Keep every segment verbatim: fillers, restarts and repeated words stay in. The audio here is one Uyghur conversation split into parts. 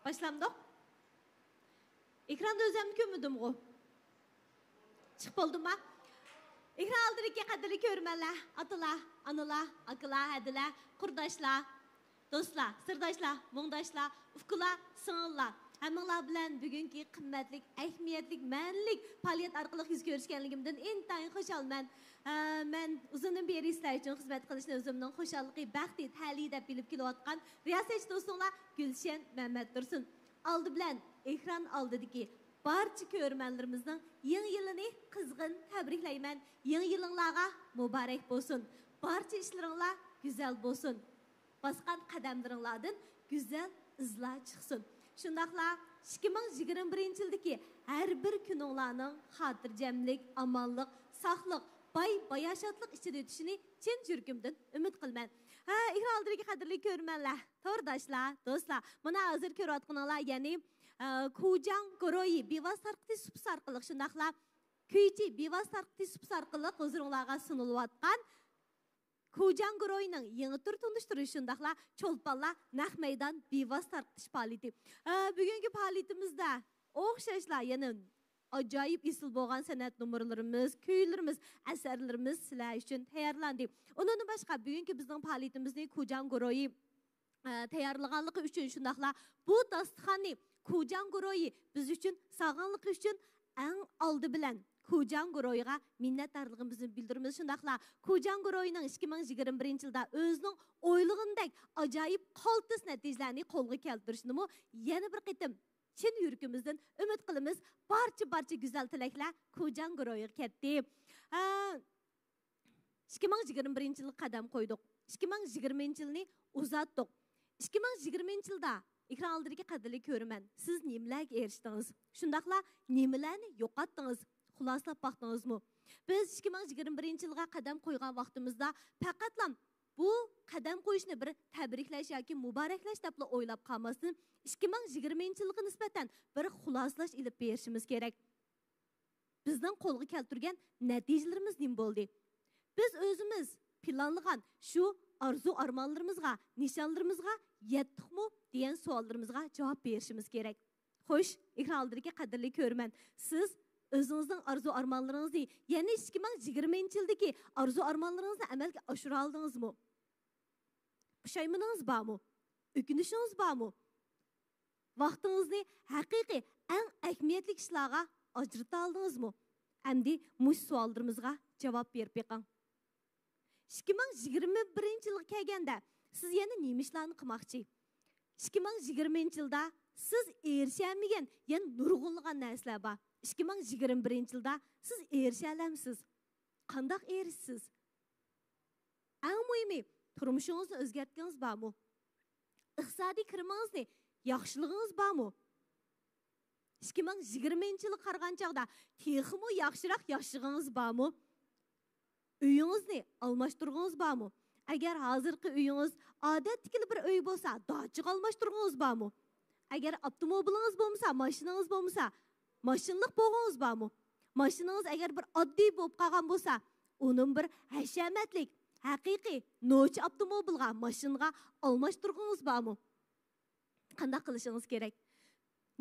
باشلامدۇق؟ ئېكراندا ئۆزۈمنى كۆرمىدىمغۇ؟ چىقىپ بولدۇمما؟ ئېكران ئالدىدىكى قەدىرلىك كۆرۈرمەنلەر، ئاتىلار، ئانىلار، ئاكىلار، ھەدىلەر، قۇرداشلار، دوستلار، سىرداشلار، مۇڭداشلار، ئۇكىلار، سىڭىللار، ھەممىڭلار بىلەن بۈگۈنكى قىممەتلىك، ئەھمىيەتلىك، مەنىلىك پائالىيەت ئارقىلىق يۈز كۆرۈشكەنلىكىمدىن ئىنتايىن خۇشالمەن. ئە، مەن ئۇزۇندىن بېرى سىلەر ئۈچۈن خىزمەت قىلىشنى ئۆزۈمنىڭ خۇشاللىقى، بەختى، تەلىيى دەپ بىلىپ كېلىۋاتقان رىياسەتچى دوستۇڭلار گۈلشەن مەمەتتۇرسۇن. ئالدى بىلەن ئېكران ئالدىدىكى بارچە كۆرۈرمەنلىرىمىزنىڭ يېڭى يىلىنى قىزغىن تەبرىكلەيمەن. يېڭى يىلىڭلارغا مۇبارەك بولسۇن. بارچە ئىشلىرىڭلار گۈزەل بولسۇن. باسقان قەدەملىرىڭلاردىن گۈزەل ئىزلار چىقسۇن. شۇنداقلا ئىككى مىڭ يىگىرمە بىرىنچى يىلدىكى ھەر بىر كۈنۈڭلارنىڭ خاتىرجەملىك، ئامانلىق، ساقلىق، باي باياشاتلىق ئىچىدە ئۆتۈشىنى چىن يۈرىكىمدىن ئۈمىد قىلىمەن. ھە، ئېكران ئالدىدىكى قەدىرلىك كۆرۈرمەنلەر، تورداشلار، دوستلار، مانا ھازىر كۆرۈۋاتقىنىڭلار، يەنى، ئە، كۇجاڭ گۇرۇھى بىۋاسىتە تارقىتىش سۇپىسى ئارقىلىق، شۇنداقلا كۈيچى بىۋاسىتە تارقىتىش سۇپىسى ئارقىلىق ھۇزۇرۇڭلارغا سۇنۇلۇۋاتقان كۇجاڭ گۇرۇھىنىڭ يېڭى تۈر تونۇشتۇرۇش، شۇنداقلا چولپانلار نەق مەيدان بىۋاسىتە تارقىتىش پائالىيىتى. ئە، بۈگۈنكى پائالىيىتىمىزدە ئوخشاشلا يەنە ئاجايىپ ئېسىل بولغان سەنئەت نومۇرلىرىمىز، كۈيلىرىمىز، ئەسەرلىرىمىز سىلەر ئۈچۈن تەييارلاندى. ئۇنىڭدىن باشقا، بۈگۈنكى بىزنىڭ پائالىيىتىمىزنى كۇجاڭ گۇرۇھى، ئە، تەييارلىغانلىقى ئۈچۈن، شۇنداقلا بۇ داستىخاننى كۇجاڭ گۇرۇھى بىز ئۈچۈن سالغانلىقى ئۈچۈن ئەڭ ئالدى بىلەن كۇجاڭ گۇرۇھىغا مىننەتدارلىقىمىزنى بىلدۈرىمىز. شۇنداقلا كۇجاڭ گۇرۇھىنىڭ ئىككى مىڭ يىگىرمە بىرىنچى يىلدا ئۆزىنىڭ ئويلىغىنىدەك ئاجايىپ قالتىس نەتىجىلەرنى قولغا كەلتۈرۈشىنىمۇ يەنە بىر قېتىم چىن يۈرىكىمىزدىن ئۈمىد قىلىمىز. بارچە، بارچە گۈزەل تىلەكلەر كۇجاڭ گۇرۇھىغا كەتتى. ھە، ئىككى مىڭ يىگىرمە بىرىنچى يىلغا قەدەم قويدۇق. ئىككى مىڭ يىگىرمىنچى يىلنى ئۇزارتتۇق. ئىككى مىڭ يىگىرمىنچى يىلدا، ئېكران ئالدىدىكى قەدىرلىك كۆرۈرمەن، سىز نېمىلەرگە ئېرىشتىڭىز؟ شۇنداقلا نېمىلەرنى يوقاتتىڭىز؟ خۇلاسىلاپ باقتىڭىزمۇ؟ بىز ئىككى مىڭ يىگىرمە بىرىنچى يىلغا قەدەم قويغان ۋاقتىمىزدا پەقەتلا بۇ قەدەم قويۇشنى بىر تەبرىكلەش ياكى مۇبارەكلەش دەپلا ئويلاپ قالماستىن، ئىككى مىڭ يىگىرمىنچى يىلغا نىسبەتەن بىر خۇلاسىلاش ئېلىپ بېرىشىمىز كېرەك. بىزنىڭ قولغا كەلتۈرگەن نەتىجىلىرىمىز نېمە بولدى؟ بىز ئۆزىمىز پىلانلىغان شۇ ئارزۇ-ئارمانلىرىمىزغا، نىشانلىرىمىزغا يەتتۇقمۇ دېگەن سوئاللىرىمىزغا جاۋاب بېرىشىمىز كېرەك. خوش، ئېكران ئالدىدىكى قەدىرلىك كۆرۈرمەن، سىز ئۆزىڭىزنىڭ ئارزۇ-ئارمانلىرىڭىزنى، يەنى ئىككى مىڭ يىگىرمىنچى يىلدىكى ئارزۇ-ئارمانلىرىڭىزنى ئەمەلگە ئاشۇرالدىڭىزمۇ؟ پۇشايمىنىڭىز بارمۇ؟ ئۆكۈنۈشىڭىز بارمۇ؟ ۋاقتىڭىزنى ھەقىقىي ئەڭ ئەھمىيەتلىك ئىشلارغا ئاجرىتالدىڭىزمۇ؟ ئەمدى مۇشۇ سوئاللىرىمىزغا جاۋاب بېرىپ بېقىڭ. ئىككى مىڭ يىگىرمە بىرىنچى يىلغا كەلگەندە سىز يەنە نېمە ئىشلارنى قىلماقچى؟ ئىككى مىڭ يىگىرمىنچى يىلدا سىز ئېرىشەلمىگەن يەنە نۇرغۇنلىغان نەرسىلەر بار. ئىككى مىڭ يىگىرمە بىرىنچى يىلدا سىز ئېرىشەلەمسىز؟ قانداق ئېرىشىسىز؟ ئەڭ مۇھىمى، تۇرمۇشىڭىزنى ئۆزگەرتكىڭىز بارمۇ؟ ئىقتىسادىي كىرىمىڭىزنى ياخشىلىغىڭىز بارمۇ؟ ئىككى مىڭ يىگىرمىنچى يىلغا قارىغان چاغدا تېخىمۇ ياخشىراق ياشىغىڭىز بارمۇ؟ ئۆيىڭىزنى ئالماشتۇرغىڭىز بارمۇ؟ ئەگەر ھازىرقى ئۆيىڭىز ئادەتتىكىلا بىر ئۆي بولسا، داچىغا ئالماشتۇرغىڭىز بارمۇ؟ ئەگەر ئاپتوموبىلىڭىز بولمىسا، ماشىنىڭىز بولمىسا، ماشىنىلىق بولغۇڭىز بارمۇ؟ ماشىنىڭىز ئەگەر بىر ئاددىي بولۇپ قالغان بولسا، ئۇنىڭ بىر ھەشەمەتلىك، ھەقىقىي نوچى ئاپتوموبىلغا، ماشىنىغا ئالماشتۇرغۇڭىز بارمۇ؟ قانداق قىلىشىڭىز كېرەك؟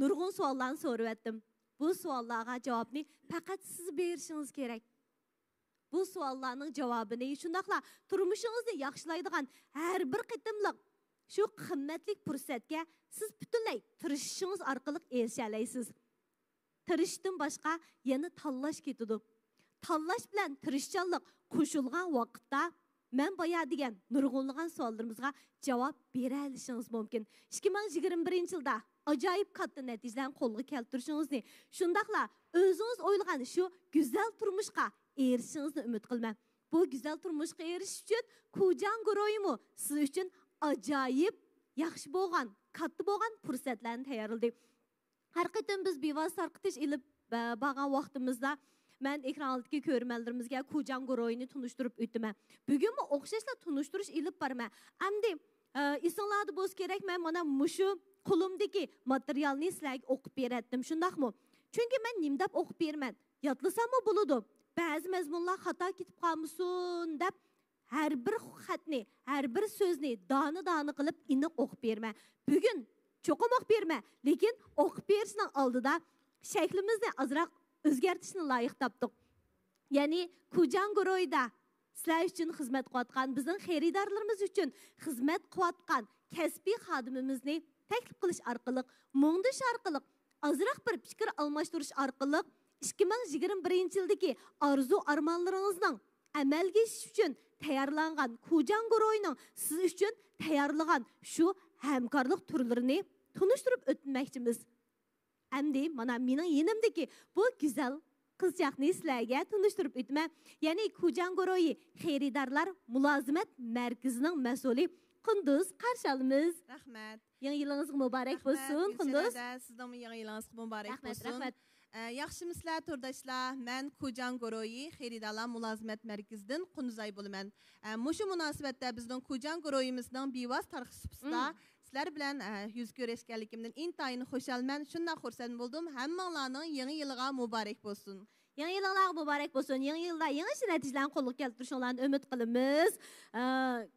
نۇرغۇن سوئاللارنى سورىۋەتتىم. بۇ سوئاللارغا جاۋابنى پەقەت سىز بېرىشىڭىز كېرەك. بۇ سوئاللارنىڭ جاۋابىنى، شۇنداقلا تۇرمۇشىڭىزنى ياخشىلايدىغان ھەر بىر قېتىملىق شۇ قىممەتلىك پۇرسەتكە سىز پۈتۈنلەي تىرىشىشىڭىز ئارقىلىق ئېرىشەلەيسىز. تىرىشىشتىن باشقا يەنە تاللاش كېتىدۇ. تاللاش بىلەن تىرىشچانلىق قوشۇلغان ۋاقىتتا، مەن بايا دېگەن نۇرغۇنلىغان سوئاللىرىمىزغا جاۋاب بېرەلىشىڭىز مۇمكىن. ئىككى مىڭ يىگىرمە بىرىنچى يىلدا ئاجايىپ كاتتا نەتىجىلەرنى قولغا كەلتۈرۈشىڭىزنى، شۇنداقلا ئۆزىڭىز ئويلىغان شۇ گۈزەل تۇرمۇشقا ئېرىشىشىڭىزنى ئۈمىد قىلىمەن. بۇ گۈزەل تۇرمۇشقا ئېرىشىش ئۈچۈن كۇجاڭ گۇرۇھىمۇ سىز ئۈچۈن ئاجايىپ ياخشى بولغان، كاتتا بولغان پۇرسەتلەرنى تەييارلىدى. ھەر قېتىم بىز بىۋاسىتە تارقىتىش ئېلىپ، ئە، بارغان ۋاقتىمىزدا، مەن ئېكران ئالدىدىكى كۆرۈرمەنلىرىمىزگە كۇجاڭ گۇرۇھىنى تونۇشتۇرۇپ ئۆتىمەن. بۈگۈنمۇ ئوخشاشلا تونۇشتۇرۇش ئېلىپ بارىمەن. ئەمدى، ئە، ئېسىڭلاردا بولسا كېرەك، مەن مانا مۇشۇ قولۇمدىكى ماتېرىيالنى سىلەرگە ئوقۇپ بېرەتتىم، شۇنداقمۇ؟ چۈنكى مەن نېمە دەپ ئوقۇپ بېرىمەن؟ ياتلىساممۇ بولىدۇ. بەزى مەزمۇنلار خاتا كېتىپ قالمىسۇن دەپ، ھەر بىر خەتنى، ھەر بىر سۆزنى دانە-دانە قىلىپ ئېنىق ئوقۇپ بېرىمەن. بۈگۈن چوقۇم ئوقۇپ بېرىمەن، لېكىن ئوقۇپ بېرىشنىڭ ئالدىدا شەكلىمىزنى ئازراق ئۆزگەرتىشنى لايىق تاپتۇق. يەنى كۇجاڭ گۇرۇھىدا سىلەر ئۈچۈن خىزمەت قىلىۋاتقان، بىزنىڭ خېرىدارلىرىمىز ئۈچۈن خىزمەت قىلىۋاتقان كەسپىي خادىمىمىزنى تەكلىپ قىلىش ئارقىلىق، مۇڭدىشىش ئارقىلىق، ئازراق بىر پىكىر ئالماشتۇرۇش ئارقىلىق، ئىككى مىڭ يىگىرمە بىرىنچى يىلدىكى ئارزۇ ئارمانلىرىڭىزنىڭ ئەمەلگە ئېشىشى ئۈچۈن تەييارلانغان كۇجاڭ گۇرۇھىنىڭ سىز ئۈچۈن تەييارلىغان شۇ ھەمكارلىق تۈرلىرىنى تونۇشتۇرۇپ ئۆتمەكچىمىز. ئەمدى مانا مېنىڭ يېنىمدىكى بۇ گۈزەل قىزچاقنى سىلەرگە تونۇشتۇرۇپ ئۆتىمەن. يەنى كۇجاڭ گۇرۇھى خېرىدارلار مۇلازىمەت مەركىزىنىڭ مەسئۇلى قۇندۇز قارشى ئالىمىز. رەھمەت. يېڭى يىلىڭىز مۇبارەك بولسۇن، قۇندۇز. سىزنىڭمۇ يېڭى يىلىڭىز مۇبارەك بولسۇن. رەھمەت، رەھمەت. ئە، ياخشىمۇسىلەر تورداشلار؟ مەن كۇجاڭ گۇرۇھى خېرىدارلار مۇلازىمەت مەركىزىدىن قۇندۇزئاي بولىمەن. ئە، مۇشۇ مۇناسىۋەتتە بىزنىڭ كۇجاڭ گۇرۇھىمىزنىڭ بىۋاسىتە تارقىتىش سۇپىسىدا سىلەر بىلەن، ئە، يۈز كۆرۈشكەنلىكىمدىن ئىنتايىن خۇشالمەن، شۇنداق خۇرسەن بولدۇم. ھەممىڭلارنىڭ يېڭى يىلىغا مۇبارەك بولسۇن. يېڭى يىلىڭلارغا مۇبارەك بولسۇن. يېڭى يىلدا يېڭى نەتىجىلەرنى قولغا كەلتۈرۈشۈڭلارنى ئۈمىد قىلىمىز. ئە،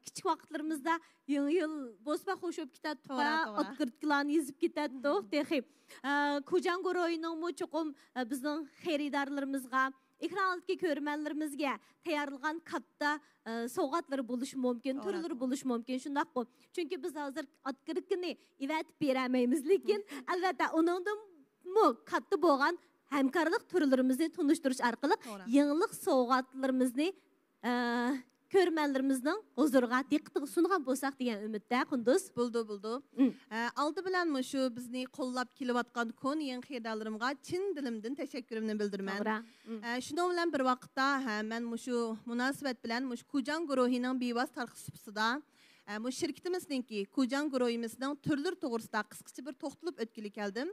كىچىك ۋاقىتلىرىمىزدا يېڭى يىل بولسا بەك خۇش بولۇپ كېتەتتۇق، توغرا، توغرا. ئوتكىرتكىلارنى يېزىپ كېتەتتۇق تېخى. ئە، كۇجاڭ گۇرۇھىنىڭمۇ چوقۇم، ئە، بىزنىڭ خېرىدارلىرىمىزغا، ئېكران ئالدىدىكى كۆرۈرمەنلىرىمىزگە تەييارلىغان كاتتا، ئە، سوۋغاتلىرى بولۇشى مۇمكىن، توغرا، تۈرلىرى توغرا. بولۇشى مۇمكىن، شۇنداققۇ؟ چۈنكى بىز ھازىر ئاتكىرىكىنى ئېۋەتىپ بېرەلمەيمىز، لېكىن ئەلۋەتتە ئۇنىڭدىنمۇ كاتتا بولغان ھەمكارلىق تۈرلىرىمىزنى تونۇشتۇرۇش ئارقىلىق توغرا. يېڭىلىق سوۋغاتلىرىمىزنى، ئە، كۆرۈرمەنلىرىمىزنىڭ ھۇزۇرىغا، دىققىتىگە سۇنغان بولساق دېگەن ئۈمىدتە، قۇندۇز. بولىدۇ، بولىدۇ. ئە، ئالدى بىلەن مۇشۇ بىزنى قوللاپ كېلىۋاتقان كونا يېڭى خېرىدارلىرىمغا چىن دىلىمدىن تەشەككۈرۈمنى بىلدۈرىمەن. توغرا. ئە، شۇنىڭ بىلەن بىر ۋاقىتتا، ھە، مەن مۇشۇ مۇناسىۋەت بىلەن مۇشۇ كۇجاڭ گۇرۇھىنىڭ بىۋاسىتە تارقىتىش سۇپىسىدا، ئە، مۇشۇ شىركىتىمىزنىڭكى كۇجاڭ گۇرۇھىمىزنىڭ تۈرلىرى توغرىسىدا قىسقىچە بىر توختىلىپ ئۆتكىلى كەلدىم.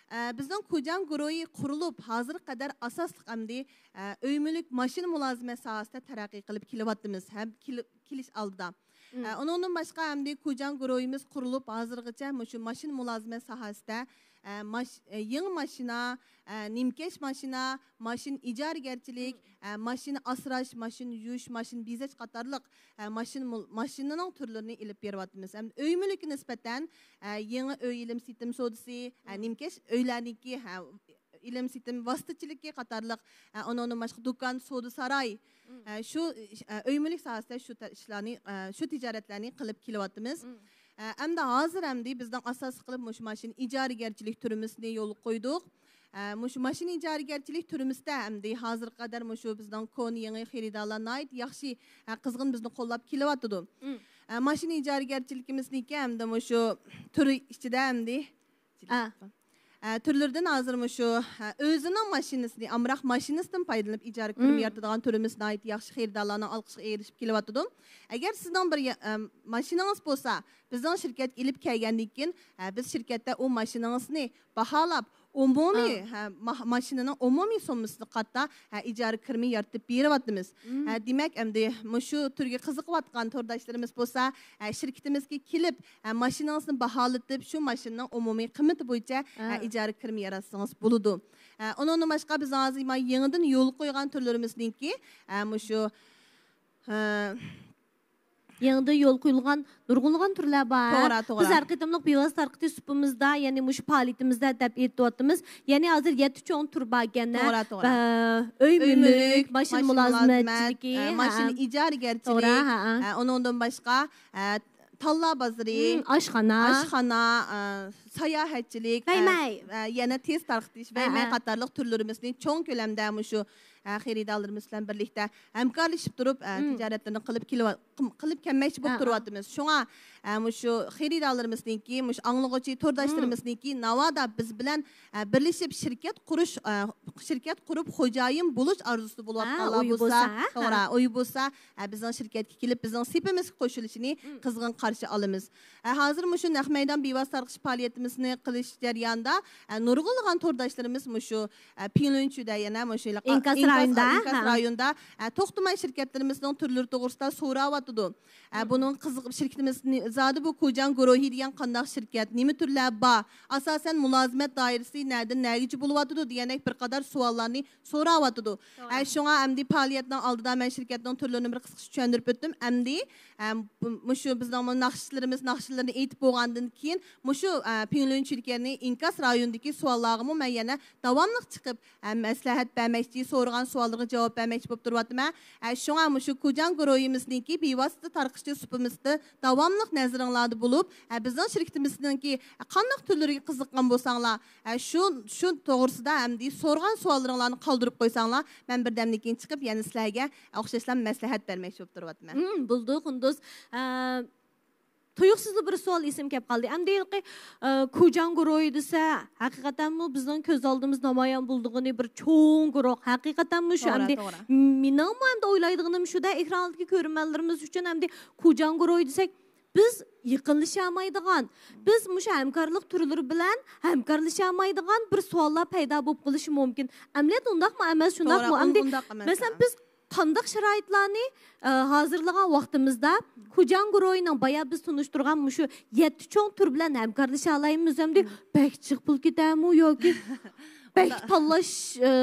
ئە، بىزنىڭ كۇجاڭ گۇرۇھى قۇرۇلۇپ، ھازىرغا قەدەر ئاساسلىق ئەمدى، ئە، ئۆي مۈلۈك، ماشىنا مۇلازىمەت ساھەسىدە تەرەققىي قىلىپ كېلىۋاتىمىز ھەم كېلىپ، كېلىش ئالدىدا. ئە، ئۇنىڭدىن باشقا ئەمدى كۇجاڭ گۇرۇھىمىز قۇرۇلۇپ، ھازىرغىچە مۇشۇ ماشىنا مۇلازىمەت ساھەسىدە، ئە، ماش-، ئە، يېڭى ماشىنا، ئە، نىمكەش ماشىنا، ماشىنا ئىجارىگەرچىلىك، ئە، ماشىنا ئاسراش، ماشىنا يۇيۇش، ماشىنا بېزەش قاتارلىق، ئە، ماشىنا مۇل-، ماشىنىنىڭ تۈرلىرىنى ئېلىپ بېرىۋاتىمىز. ئەمدى ئۆي مۈلۈككە نىسبەتەن، ئە، يېڭى ئۆي ئېلىم سېتىم سودىسى، ئە، نىمكەش ئۆيلەرنىڭكى، ھە، ئېلىم سېتىم ۋاسىتىچىلىكى قاتارلىق، ئە، ئۇنىڭدىن باشقا دۇكان، سودا ساراي، ئە، شۇ، ئە، ئۆي مۈلۈك ساھەسىدە شۇ تە-، ئىشلارنى، ئە، شۇ تىجارەتلەرنى قىلىپ كېلىۋاتىمىز. ئە، ئەمدى ھازىر ئەمدى بىزنىڭ ئاساسلىق قىلىپ مۇشۇ ماشىنا ئىجارىگەرچىلىك تۈرمىسىنى يولغا قويدۇق. ئە، مۇشۇ ماشىنا ئىجارىگەرچىلىك تۈرمىسىدە ئەمدى ھازىرغا قەدەر مۇشۇ بىزنىڭ كونا يېڭى خېرىدارلار ناھايىتى ياخشى، ئە، قىزغىن بىزنى قوللاپ كېلىۋاتىدۇ. ئە، ماشىنا ئىجارىگەرچىلىكىمىزنىڭكى ئەمدى مۇشۇ تۈرى ئىچىدە ئەمدى ئە، تۈرلىرىدىن ھازىر مۇشۇ، ئە، ئۆزىنىڭ ماشىنىسىنى، ئامراق ماشىنىسىدىن پايدىلىنىپ ئىجارە كىرىمى يارىتىدىغان تۈرىمىز ناھايىتى ياخشى خېرىدارلارنىڭ ئالقىشىغا ئېرىشىپ كېلىۋاتىدۇ. ئەگەر سىزنىڭ بىر يا-، ئە، ماشىنىڭىز بولسا، بىزنىڭ شىركەتكە ئېلىپ كەلگەندىن كېيىن، ئە، بىز شىركەتتە ئۇ ماشىنىڭىزنى باھالاپ، ئومۇمىي، ئە، ما-، ماشىنىنىڭ ئومۇمىي سوممىسىغا قارىتا، ئە، ئىجارە كىرىمى يارىتىپ بېرىۋاتىمىز. ئە، دېمەك، ئەمدى مۇشۇ تۈرگە قىزىقىۋاتقان تورداشلىرىمىز بولسا، ئە، شىركىتىمىزگە كېلىپ، ئە، ماشىنىڭىزنى باھالىتىپ، شۇ ماشىنىنىڭ ئومۇمىي قىممىتى بويىچە، ئە، ئىجارە كىرىمى ياراتسىڭىز بولىدۇ. ئە، ئۇنىڭدىن باشقا بىزنىڭ ھازىر يېڭىدىن يولغا قويغان تۈرلىرىمىزنىڭكى، ئە، مۇشۇ، ئە، يېڭىدىن يولغا قويۇلغان نۇرغۇنلىغان تۈرلەر بار. توغرا، توغرا. بىز ھەر قېتىملىق بىۋاسىتە تارقىتىش سۇپىمىزدا، يەنى مۇشۇ پائالىيىتىمىزدە دەپ ئېيتىۋاتىمىز. يەنى ھازىر يەتتە چوڭ تۈر باركەن. توغرا، توغرا. ئە، ئۆي مۈلۈك، ماشىنا مۇلازىمەتچىلىكى، ئە، ماشىنا ئىجارىگەرچىلىك، توغرا، ھە، ھە. ئە، ئۇنىڭدىن باشقا، ئە، تاللا بازىرى، ئاشخانا، ئاشخانا، ئە، ساياھەتچىلىك، ئە، ۋەيمەي. ئە، يەنە تېز تارقىتىش، ھە، ۋەيمەي ھە. قاتارلىق تۈرلىرىمىزنى چوڭ كۆلەمدە مۇشۇ، ئە، خېرىدارلىرىمىز بىلەن بىرلىكتە ھەمكارلىشىپ تۇرۇپ، ئە، تىجارەتلىرىنى قىلىپ كېلىۋا-، قىم-، قىلىپ كەلمەكچى بولۇپ تۇرۇۋاتىمىز. شۇڭا، ئە، مۇشۇ خېرىدارلىرىمىزنىڭكى، مۇشۇ ئاڭلىغۇچى تورداشلىرىمىزنىڭكى ناۋادا بىز بىلەن، ئە، بىرلىشىپ شىركەت قۇرۇش، ئە، شىركەت قۇرۇپ خوجايىن بولۇش ئارزۇسىدا بولۇۋاتقانلار بولسا، توغرا، ئويى بولسا، ئە، بىزنىڭ شىركەتكە كېلىپ، بىزنىڭ سېپىمىزگە قوشۇلۇشىنى قىزغىن قارشى ئالىمىز. ئە، ھازىر مۇشۇ نەق مەيدان بىۋاسىتە تارقىتىش پائالىيىتىمىزنى قىلىش جەريانىدا، ئە، نۇرغۇنلىغان تورداشلىرىمىز مۇشۇ، ئە، پىڭلۈنچۈدە يەنە مۇشۇ ئىنكاس ئىنكاس رايوندا، ھە، توختىماي شىركەتلىرىمىزنىڭ تۈرلىرى توغرىسىدا سوراۋاتىدۇ. ئە، بۇنىڭ قىزىق شىركىتىمىز نى-، زادى بۇ كوجاڭ گۇرۇھى دېگەن قانداق شىركەت، نېمە تۈرلەر بار؟ ئاساسەن مۇلازىمەت دائىرىسى نەدىن نەگىچە بولۇۋاتىدۇ دېگەندەك بىر قاتار سوئاللارنى سوراۋاتىدۇ. ئە، شۇڭا ئەمدى پائالىيەتنىڭ ئالدىدا مەن شىركەتنىڭ تۈرلىرىنى بىر قىسقىچە چۈشەندۈرۈپ ئۆتتۈم. ئەمدى، ئە، بۇ، مۇشۇ بىزنىڭ ناخشىچىلىرىمىز ناخشىلىرىنى ئېيتىپ بولغاندىن كېيىن، مۇشۇ، ئە، پىڭلۈن شىركەتنىڭ ئىنكاس رايونىدىكى سوئاللارغىمۇ مەن يەنە داۋاملىق چىقىپ، ئە، مەسلىھەت بەرمەكچى، سورىغان سوئاللىرىغا جاۋاب بەرمەكچى بولۇپ تۇرۇۋاتىمەن. ئە، شۇڭا مۇشۇ كوجاڭ گۇرۇھىمىزنىڭكى بىۋاسىتە تارقىتىش سۇپىمىزدا داۋاملىق نەزىرىڭلاردا بولۇپ، ئە، بىزنىڭ شىركىتىمىزنىڭكى قانداق تۈرلىرىگە قىزىققان بولساڭلار، ئە، شۇ، شۇ توغرىسىدا ئەمدى سورىغان سوئاللىرىڭلارنى قالدۇرۇپ قويساڭلار، مەن بىردەمدىن كېيىن چىقىپ يەنە سىلەرگە ئوخشاشلا مەسلىھەت بەرمەكچى بولۇپ تۇرۇۋاتىمەن. ھىم، بولىدۇ، قۇندۇز. ئە، تۇيۇقسىزلا بىر سوئال ئېسىمگە كەپ قالدى. ئەمدى ھېلىقى، ئە، كوجاڭ گۇرۇھى دېسە، ھەقىقەتەنمۇ بىزنىڭ كۆز ئالدىمىزدا نامايان بولىدىغىنى بىر چوڭ گۇرۇھ. ھەقىقەتەنمۇ شۇ. توغرا، ئەمدى توغرا. مېنىڭمۇ ئەمدى ئويلايدىغىنىم شۇدە، ئېكران ئالدىدىكى كۆرۈرمەنلىرىمىز ئۈچۈن ئەمدى كوجاڭ گۇرۇھى دېسەك، بىز يېقىنلىشالمايدىغان، بىز مۇشۇ ھەمكارلىق تۈرلىرى بىلەن ھەمكارلىشالمايدىغان بىر سوئاللار پەيدا بولۇپ قېلىشى مۇمكىن. ئەمەلىيەت ئۇنداقمۇ ئەمەس، شۇنداقمۇ؟ توغرا، ئەمدى، ئۇنداق ئەمەس. مەسىلەن، بىز قانداق شارائىتلارنى، ئە، ھازىرلىغان ۋاقتىمىزدا كوجاڭ گۇرۇھىنىڭ بايا بىز تونۇشتۇرغان مۇشۇ يەتتە چوڭ تۈر بىلەن ھەمكارلىشالايمىز ئەمدى؟ بەك جىق پۇل كېتەرمۇ ياكى بەك تاللاش، ئە،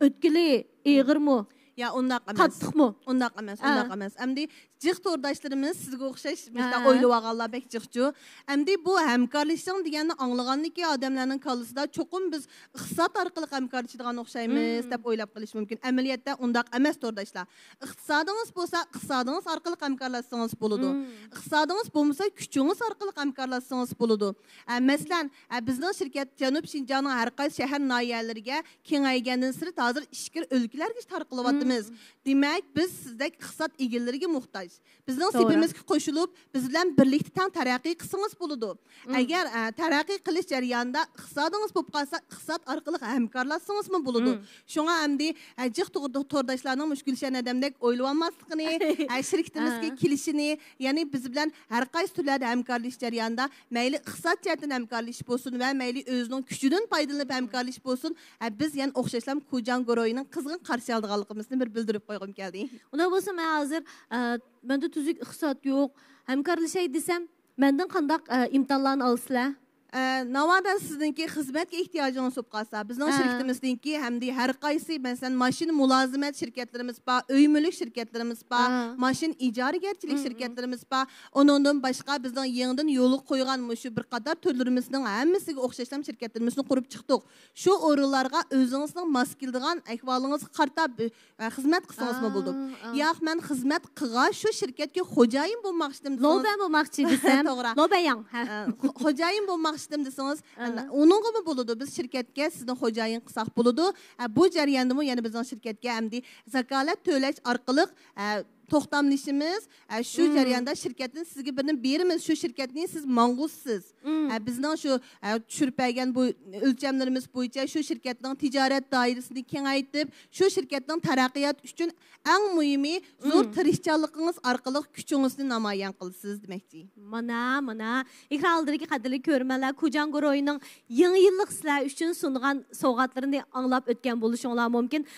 ئۆتكىلى ئېغىرمۇ؟ يا، ئۇنداق ئەمەس. قاتتىقمۇ؟ ئۇنداق ئەمەس، ئۇنداق ئەمەس. ئەمدى جىق تورداشلىرىمىز سىزگە ئوخشاش مۇشۇنداق ئويلىۋالغانلار بەك جىقچۇ. ئەمدى بۇ ھەمكارلىشىڭ دېگەننى ئاڭلىغاندىكى ئادەملەرنىڭ كاللىسىدا چوقۇم بىز ئىقتىساد ئارقىلىق ھەمكارلىشىدىغان ئوخشايمىز دەپ ئويلاپ قېلىشى مۇمكىن. ئەمەلىيەتتە ئۇنداق ئەمەس، تورداشلار. ئىقتىسادىڭىز بولسا، ئىقتىسادىڭىز ئارقىلىق ھەمكارلاشسىڭىز بولىدۇ. ئىقتىسادىڭىز بولمىسا، كۈچىڭىز ئارقىلىق ھەمكارلاشسىڭىز بولىدۇ. ئە، مەسىلەن، ئە، بىزنىڭ شىركەت جەنۇب شىنجاڭنىڭ ھەر قايسى شەھەر، ناھىيەلىرىگە كېڭەيگەندىن سىرت، ھازىر ئىچكىرى ئۆلكىلەرگىچە تارقىلىۋاتىمىز. دېمەك، بىز سىزدەك ئىقتىساد ئىگىلىرىگە موھتاج. بىزنىڭ سېپىمىزگە قوشۇلۇپ، بىز بىلەن بىرلىكتە تەڭ تەرەققىي قىلسىڭىز بولىدۇ. ئەگەر، ئە، تەرەققىي قىلىش جەريانىدا ئىقتىسادىڭىز بولۇپ قالسا، ئىقتىساد ئارقىلىق ھەمكارلاشسىڭىزمۇ بولىدۇ. شۇڭا ئەمدى، ئە، جىق تور-، تورداشلارنىڭ مۇشۇ گۈلشەن ھەدەمدەك ئويلىۋالماسلىقىنى، ئە، شىركىتىمىزگە كېلىشىنى، يەنى بىز بىلەن ھەر قايسى تۈرلەردە ھەمكارلىشىش جەريانىدا مەيلى ئىقتىساد جەھەتتىن ھەمكارلىشىش بولسۇن ۋە مەيلى ئۆزىنىڭ كۈچىدىن پايدىلىنىپ ھەمكارلىشىش بولسۇن، ئە، بىز يەنە ئوخشاشلا كۇجاڭ گۇرۇھىنىڭ قىزغىن قارشى ئالىدىغانلىقىمىزنى بىر بىلدۈرۈپ قويغۇم كەلدى. ئۇنداق بولسا، مەن ھازىر، ئە، مەندە تۈزۈك ئىقتىساد يوق، ھەمكارلىشاي دېسەم، مەندىن قانداق، ئە، ئىمتىھانلارنى ئالىسىلەر؟ ئە، ناۋادا سىزنىڭكى خىزمەتكە ئېھتىياجىڭىز بولۇپ قالسا، بىزنىڭ شىركىتىمىزنىڭكى ھەمدە ھەر قايسى، مەسىلەن، ماشىنا مۇلازىمەت شىركەتلىرىمىز بار، ئۆي مۈلۈك شىركەتلىرىمىز بار، ماشىنا ئىجارىگەرچىلىك شىركەتلىرىمىز بار. ئۇنىڭدىن باشقا بىزنىڭ يېڭىدىن يولغا قويغان مۇشۇ بىر قاتار تۈرلىرىمىزنىڭ ھەممىسىگە ئوخشاشلا شىركەتلىرىمىزنى قۇرۇپ چىقتۇق. شۇ ئورۇنلارغا ئۆزىڭىزنىڭ ماس كېلىدىغان ئەھۋالىڭىزغا قارىتا، ئە، خىزمەت قىلسىڭىزمۇ بولىدۇ. ياق، مەن خىزمەت قىلغاچ شۇ شىركەتكە خوجايىن بولماقچىدىم دېسىڭىز. لوبيا بولماقچى دېسەم. توغرا. لوبياڭ. ھە. ئە، خو-، خوجايىن بولماقچىدىم دېسىڭىز، ئە، ئۇنىڭغىمۇ بولىدۇ. بىز شىركەتكە سىزنى خوجايىن قىلساق بولىدۇ. ئە، بۇ جەرياندىمۇ يەنە بىزنىڭ شىركەتكە ئەمدى زاكالەت تۆلەش ئارقىلىق، ئە، توختاملىشىمىز، ئە، شۇ جەرياندا شىركەتتىن سىزگە بىرنى بېرىمىز، شۇ شىركەتنى سىز ماڭغۇسىز. ئە، بىزنىڭ شۇ، ئە، چۈشۈرۈپ بەرگەن بۇ ئۆلچەملىرىمىز بويىچە شۇ شىركەتنىڭ تىجارەت دائىرىسىنى كېڭەيتىپ، شۇ شىركەتنىڭ تەرەققىياتى ئۈچۈن ئەڭ مۇھىمى زور تىرىشچانلىقىڭىز ئارقىلىق كۈچىڭىزنى نامايان قىلىسىز دېمەكچى. مانا، مانا. ئېكران ئالدىدىكى قەدىرلىك كۆرۈرمەنلەر، كۇجاڭ گۇرۇھىنىڭ يېڭى يىللىق سىلەر ئۈچۈن سۇنغان سوۋغاتلىرىنى ئاڭلاپ ئۆتكەن بولۇشۇڭلار مۇمكىن.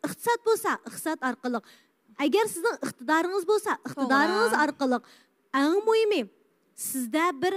ئىقتىساد بولسا، ئىقتىساد ئارقىلىق. ئەگەر سىزنىڭ ئىقتىدارىڭىز بولسا، ئىقتىدارىڭىز ئارقىلىق. ئەڭ مۇھىمى، سىزدە بىر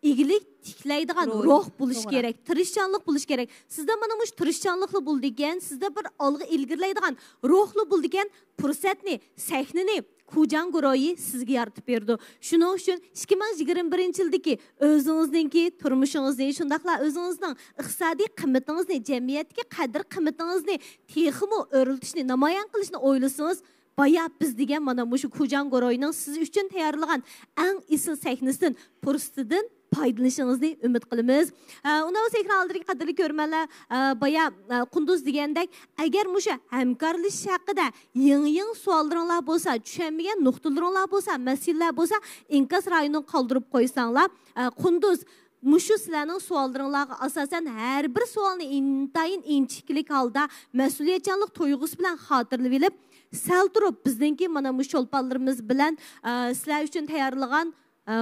ئىگىلىك تىكلەيدىغان روھ بولۇشى كېرەك، تىرىشچانلىق بولۇشى كېرەك. سىزدە مانا مۇشۇ تىرىشچانلىقلا بولىدىكەن، سىزدە بىر ئالغا ئىلگىرىلەيدىغان روھلا بولىدىكەن، پۇرسەتنى، سەھنىنى كۇجاڭ گۇرۇھى سىزگە يارىتىپ بېرىدۇ. شۇنىڭ ئۈچۈن ئىككى مىڭ يىگىرمە بىرىنچى يىلدىكى ئۆزىڭىزنىڭكى تۇرمۇشىڭىزنى، شۇنداقلا ئۆزىڭىزنىڭ ئىقتىسادىي قىممىتىڭىزنى، جەمئىيەتتىكى قەدىر قىممىتىڭىزنى تېخىمۇ ئۆرلىتىشنى، نامايان قىلىشنى ئويلىسىڭىز، بايا بىز دېگەن مانا مۇشۇ كۇجاڭ گۇرۇھىنىڭ سىز ئۈچۈن تەييارلىغان ئەڭ ئېسىل سەھنىسىدىن، پۇرسىتىدىن پايدىلىنىشىڭىزنى ئۈمىد قىلىمىز. ئە، ئۇنداق بولسا ئېكران ئالدىدىكى قەدىرلىك كۆرۈرمەنلەر، ئە، بايا، ئە، قۇندۇز دېگەندەك، ئەگەر مۇشۇ ھەمكارلىشىش ھەققىدە يېڭى-يېڭى سوئاللىرىڭلار بولسا، چۈشەنمىگەن نۇقتىلىرىڭلار بولسا، مەسىلىلەر بولسا، ئىنكاس رايونىغا قالدۇرۇپ قويساڭلار، ئە، قۇندۇز مۇشۇ سىلەرنىڭ سوئاللىرىڭلارغا ئاساسەن ھەر بىر سوئالنى ئىنتايىن ئىنچىكىلىك ھالدا مەسئۇلىيەتچانلىق تۇيغۇسى بىلەن خاتىرىلىۋېلىپ، سەل تۇرۇپ بىزنىڭكى مانا مۇشۇ چولپانلىرىمىز بىلەن، ئە، سىلەر ئۈچۈن تەييارلىغان، ئە،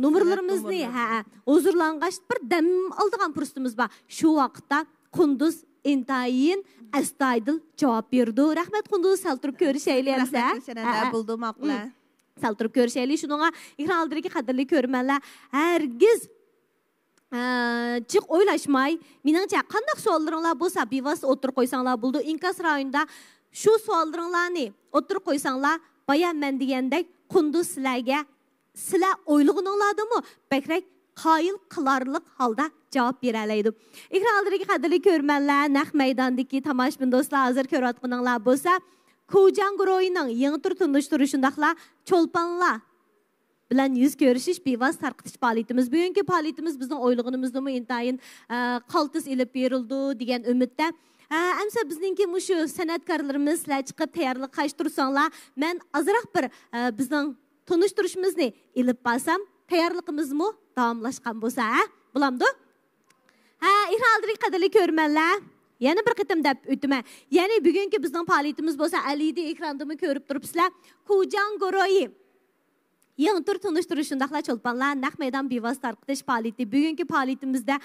نومۇرلىرىمىزنى، ھە، ھۇزۇرلانغاچ بىر دەم ئالىدىغان پۇرسىتىمىز بار. شۇ ۋاقىتتا قۇندۇز ئىنتايىن ئەستايىدىل جاۋاب بېرىدۇ. رەھمەت، قۇندۇز، سەل تۇرۇپ كۆرۈشەيلى ئەمسە. رەھمەت، گۈلشەنە، ھە، ھە. بولدى، ماقۇل. مم. سەل تۇرۇپ كۆرۈشەيلى. شۇنىڭغا ئېكران ئالدىدىكى قەدىرلىك كۆرۈرمەنلەر، ھەرگىز، ئە، جىق ئويلاشماي، مېنىڭچە، قانداق سوئاللىرىڭلار بولسا، بىۋاسىتە ئوتتۇرىغا قويساڭلار بولىدۇ. ئىنكاس رايونىدا شۇ سوئاللىرىڭلارنى ئوتتۇرىغا قويساڭلار، بايا مەن دېگەندەك قۇندۇز سىلەرگە سىلەر ئويلىغىنىڭلاردىنمۇ بەكرەك قايىل قىلارلىق ھالدا جاۋاب بېرەلەيدۇ. ئېكران ئالدىدىكى قەدىرلىك كۆرۈرمەنلەر، نەق مەيداندىكى تاماشىبىن دوستلار، ھازىر كۆرۈۋاتقىنىڭلار بولسا، كۇجاڭ گۇرۇھىنىڭ يېڭى تۈر تونۇشتۇرۇش، شۇنداقلا چولپانلار بىلەن يۈز كۆرۈشۈش، بىۋاسىتە تارقىتىش پائالىيىتىمىز. بۈگۈنكى پائالىيىتىمىز بىزنىڭ ئويلىغىنىمىزدىنمۇ ئىنتايىن، ئە، قالتىس ئېلىپ بېرىلىدۇ دېگەن ئۈمىدتە. ئە، ئەمسە بىزنىڭكى مۇشۇ سەنئەتكارلىرىمىز، سىلەر چىقىپ تەييارلىق قىلىشتۇرساڭلار، مەن ئازراق بىر، ئە، بىزنىڭ تونۇشتۇرۇشىمىزنى ئېلىپ بارسام، تەييارلىقىمىزمۇ داۋاملاشقان بولسا، ھە؟ بولامدۇ؟ ھە، ئېكران ئالدىدىكى قەدىرلىك كۆرۈرمەنلەر، يەنە بىر قېتىم دەپ ئۆتىمەن. يەنى بۈگۈنكى بىزنىڭ پائالىيىتىمىز بولسا، ئەلئىدى ئېكراندىمۇ كۆرۈپ تۇرۇپسىلەر. كۇجاڭ گۇرۇھى. يېڭى تۈر تونۇشتۇرۇش، شۇنداقلا چولپانلار نەق مەيدان بىۋاسىتە تارقىتىش پائالىيىتى. بۈگۈنكى پائالىيىتىمىزدە،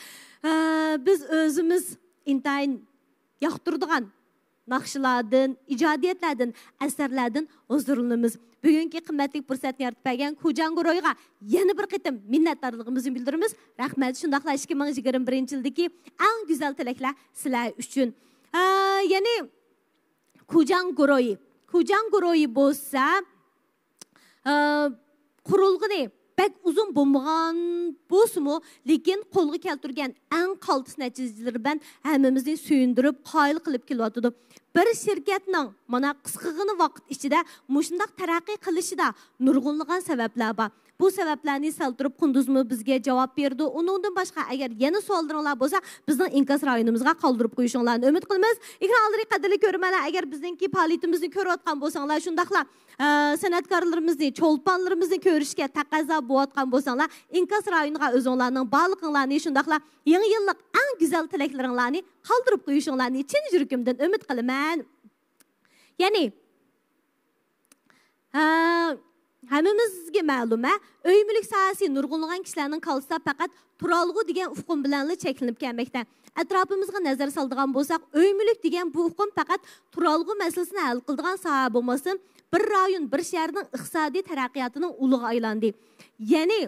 ئە، بىز ئۆزىمىز ئىنتايىن ياقتۇرىدىغان ناخشىلاردىن، ئىجادىيەتلەردىن، ئەسەرلەردىن ھۇزۇرلىنىمىز. بۈگۈنكى قىممەتلىك پۇرسەتنى يارىتىپ بەرگەن كۇجاڭ گۇرۇھىغا يەنە بىر قېتىم مىننەتدارلىقىمىزنى بىلدۈرىمىز. رەھمەت، شۇنداقلا ئىككى مىڭ يىگىرمە بىرىنچى يىلدىكى ئەڭ گۈزەل تىلەكلەر سىلەر ئۈچۈن. ئە، يەنى كۇجاڭ گۇرۇھى. كۇجاڭ گۇرۇھى بولسا، ئە، قۇرۇلغىنى بەك ئۇزۇن بولمىغان بولسىمۇ، لېكىن قولغا كەلتۈرگەن ئەڭ قالتىس نەتىجىلىرى بىلەن ھەممىمىزنى سۆيۈندۈرۈپ، قايىل قىلىپ كېلىۋاتىدۇ. بىر شىركەتنىڭ مانا قىسقىغىنە ۋاقىت ئىچىدە مۇشۇنداق تەرەققىي قىلىشىدا نۇرغۇنلىغان سەۋەبلەر بار. بۇ سەۋەبلەرنى سەل تۇرۇپ قۇندۇزمۇ بىزگە جاۋاب بېرىدۇ. ئۇنىڭدىن باشقا، ئەگەر يەنە سوئاللىرىڭلار بولسا، بىزنىڭ ئىنكاس رايونىمىزغا قالدۇرۇپ قويۇشۇڭلارنى ئۈمىد قىلىمىز. ئېكران ئالدىدىكى قەدىرلىك كۆرۈرمەنلەر، ئەگەر بىزنىڭكى پائالىيىتىمىزنى كۆرۈۋاتقان بولساڭلار، شۇنداقلا، ئە، سەنئەتكارلىرىمىزنى، چولپانلىرىمىزنى كۆرۈشكە تەقەززا بولۇۋاتقان بولساڭلار، ئىنكاس رايونىغا ئۆزۈڭلارنىڭ بارلىقىڭلارنى، شۇنداقلا يېڭى يىللىق ئەڭ گۈزەل تىلەكلىرىڭلارنى قالدۇرۇپ قويۇشۇڭلارنى چىن يۈرىكىمدىن ئۈمىد قىلىمەن. يەنى، ھە، ھەممىمىزگە مەلۇم، ھە، ئۆي مۈلۈك ساھەسى نۇرغۇنلىغان كىشىلەرنىڭ كاللىسىدا پەقەت تۇرالغۇ دېگەن ئۇقۇم بىلەنلا چەكلىنىپ كەلمەكتە. ئەتراپىمىزغا نەزەر سالىدىغان بولساق، ئۆي مۈلۈك دېگەن بۇ ئۇقۇم پەقەت تۇرالغۇ مەسىلىسىنى ھەل قىلىدىغان ساھە بولماستىن، بىر رايون، بىر شەھەرنىڭ ئىقتىسادىي تەرەققىياتىنىڭ ئۇلىغا ئايلاندى. يەنى،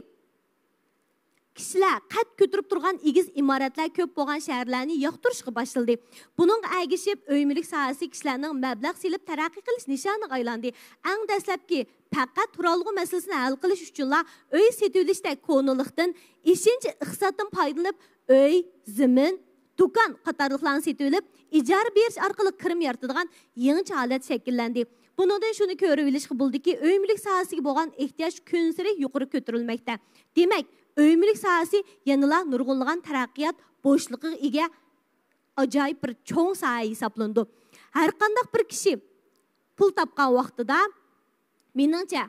كىشىلەر قەد كۆتۈرۈپ تۇرغان ئېگىز ئىمارەتلەر كۆپ بولغان شەھەرلەرنى ياقتۇرۇشقا باشلىدى. بۇنىڭغا ئەگىشىپ، ئۆي مۈلۈك ساھەسى كىشىلەرنىڭ مەبلەغ سېلىپ تەرەققىي قىلىش نىشانىغا ئايلاندى. ئەڭ دەسلەپكى پەقەت تۇرالغۇ مەسىلىسىنى ھەل قىلىش ئۈچۈنلا ئۆي سېتىۋېلىشتەك كونىلىقتىن، ئېشىنچا ئىقتىسادتىن پايدىلىنىپ، ئۆي، زېمىن، دۇكان قاتارلىقلارنى سېتىۋېلىپ، ئىجارە بېرىش ئارقىلىق كىرىم يارىتىدىغان يېڭىچە ھالەت شەكىللەندى. بۇنىڭدىن شۇنى كۆرۈۋېلىشقا بولىدۇكى، ئۆي مۈلۈك ساھەسىگە بولغان ئېھتىياج كۈنسېرى يۇقىرى كۆتۈرۈلمەكتە. دېمەك، ئۆي مۈلۈك ساھەسى يەنىلا نۇرغۇنلىغان تەرەققىيات بوشلۇقىغا ئىگە ئاجايىپ بىر چوڭ ساھە ھېسابلىنىدۇ. ھەرقانداق بىر كىشى پۇل تاپقان ۋاقتىدا، مېنىڭچە،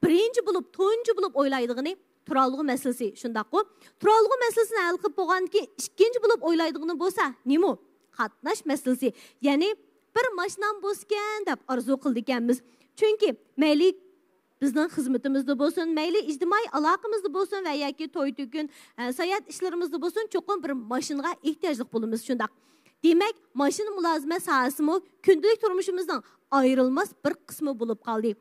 بىرىنچى بولۇپ، تۇنجى بولۇپ ئويلايدىغىنى تۇرالغۇ مەسىلىسى، شۇنداققۇ؟ تۇرالغۇ مەسىلىسىنى ھەل قىلىپ بولغاندىن كېيىن، ئىككىنچى بولۇپ ئويلايدىغىنى بولسا نېمە؟ قاتناش مەسىلىسى. يەنى، بىر ماشىنام بولسىكەن دەپ ئارزۇ قىلىدىكەنمىز. چۈنكى مەيلى بىزنىڭ خىزمىتىمىزدە بولسۇن، مەيلى ئىجتىمائىي ئالاقىمىزدا بولسۇن ۋە ياكى توي-تۆكۈن، ئە، ساياھەت ئىشلىرىمىزدا بولسۇن، چوقۇم بىر ماشىنىغا ئېھتىياجلىق بولىمىز، شۇنداق. دېمەك، ماشىنا مۇلازىمەت ساھەسىمۇ كۈندىلىك تۇرمۇشىمىزنىڭ ئايرىلماس بىر قىسمى بولۇپ قالدى.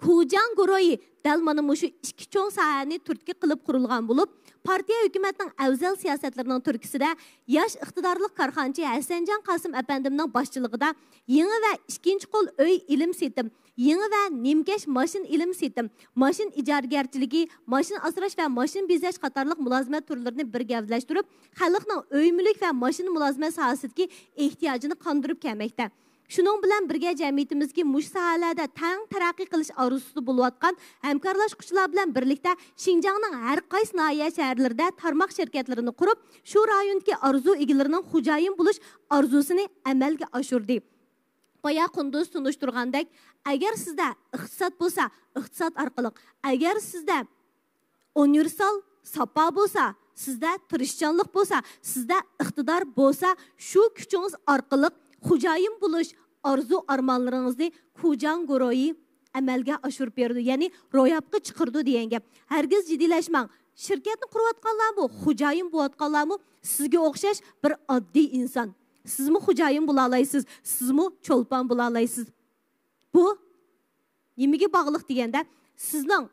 كۇجاڭ گۇرۇھى دەل مانا مۇشۇ ئىككى چوڭ ساھەنى تۈرتكە قىلىپ قۇرۇلغان بولۇپ، پارتىيە ھۆكۈمەتنىڭ ئەۋزەل سىياسەتلىرىنىڭ تۈرتكىسىدە ياش ئىقتىدارلىق كارخانىچى ھەسەنجان قاسىم ئەپەندىمنىڭ باشچىلىقىدا يېڭى ۋە ئىككىنچى قول ئۆي ئېلىم سېتىم، يېڭى ۋە نىمكەش ماشىنا ئېلىم سېتىم، ماشىنا ئىجارىگەرچىلىكى، ماشىنا ئاسراش ۋە ماشىنا بېزەش قاتارلىق مۇلازىمەت تۈرلىرىنى بىر گەۋدىلەشتۈرۈپ، خەلقنىڭ ئۆي مۈلۈك ۋە ماشىنا مۇلازىمەت ساھەسىدىكى ئېھتىياجىنى قاندۇرۇپ كەلمەكتە. شۇنىڭ بىلەن بىرگە، جەمئىيىتىمىزدىكى مۇشۇ ساھەلەردە تەڭ تەرەققىي قىلىش ئارزۇسىدا بولۇۋاتقان ھەمكارلاشقۇچىلار بىلەن بىرلىكتە شىنجاڭنىڭ ھەر قايسى ناھىيە، شەھەرلىرىدە تارماق شىركەتلىرىنى قۇرۇپ، شۇ رايوندىكى ئارزۇ ئىگىلىرىنىڭ خوجايىن بولۇش ئارزۇسىنى ئەمەلگە ئاشۇردى. بايا قۇندۇز تونۇشتۇرغاندەك، ئەگەر سىزدە ئىقتىساد بولسا، ئىقتىساد ئارقىلىق، ئەگەر سىزدە ئۇنىۋېرسال ساپا بولسا، سىزدە تىرىشچانلىق بولسا، سىزدە ئىقتىدار بولسا، شۇ كۈچىڭىز ئارقىلىق خوجايىن بولۇش ئارزۇ ئارمانلىرىڭىزنى كۇجاڭ گۇرۇھى ئەمەلگە ئاشۇرۇپ بېرىدۇ، يەنى روياپقا چىقىرىدۇ دېگەن گەپ. ھەرگىز جىددىيلەشمەڭ. شىركەتنى قۇرۇۋاتقانلارمۇ، خوجايىن بولۇۋاتقانلارمۇ سىزگە ئوخشاش بىر ئاددىي ئىنسان. سىزمۇ خوجايىن بولالايسىز، سىزمۇ چولپان بولالايسىز. بۇ نېمىگە باغلىق دېگەندە، سىزنىڭ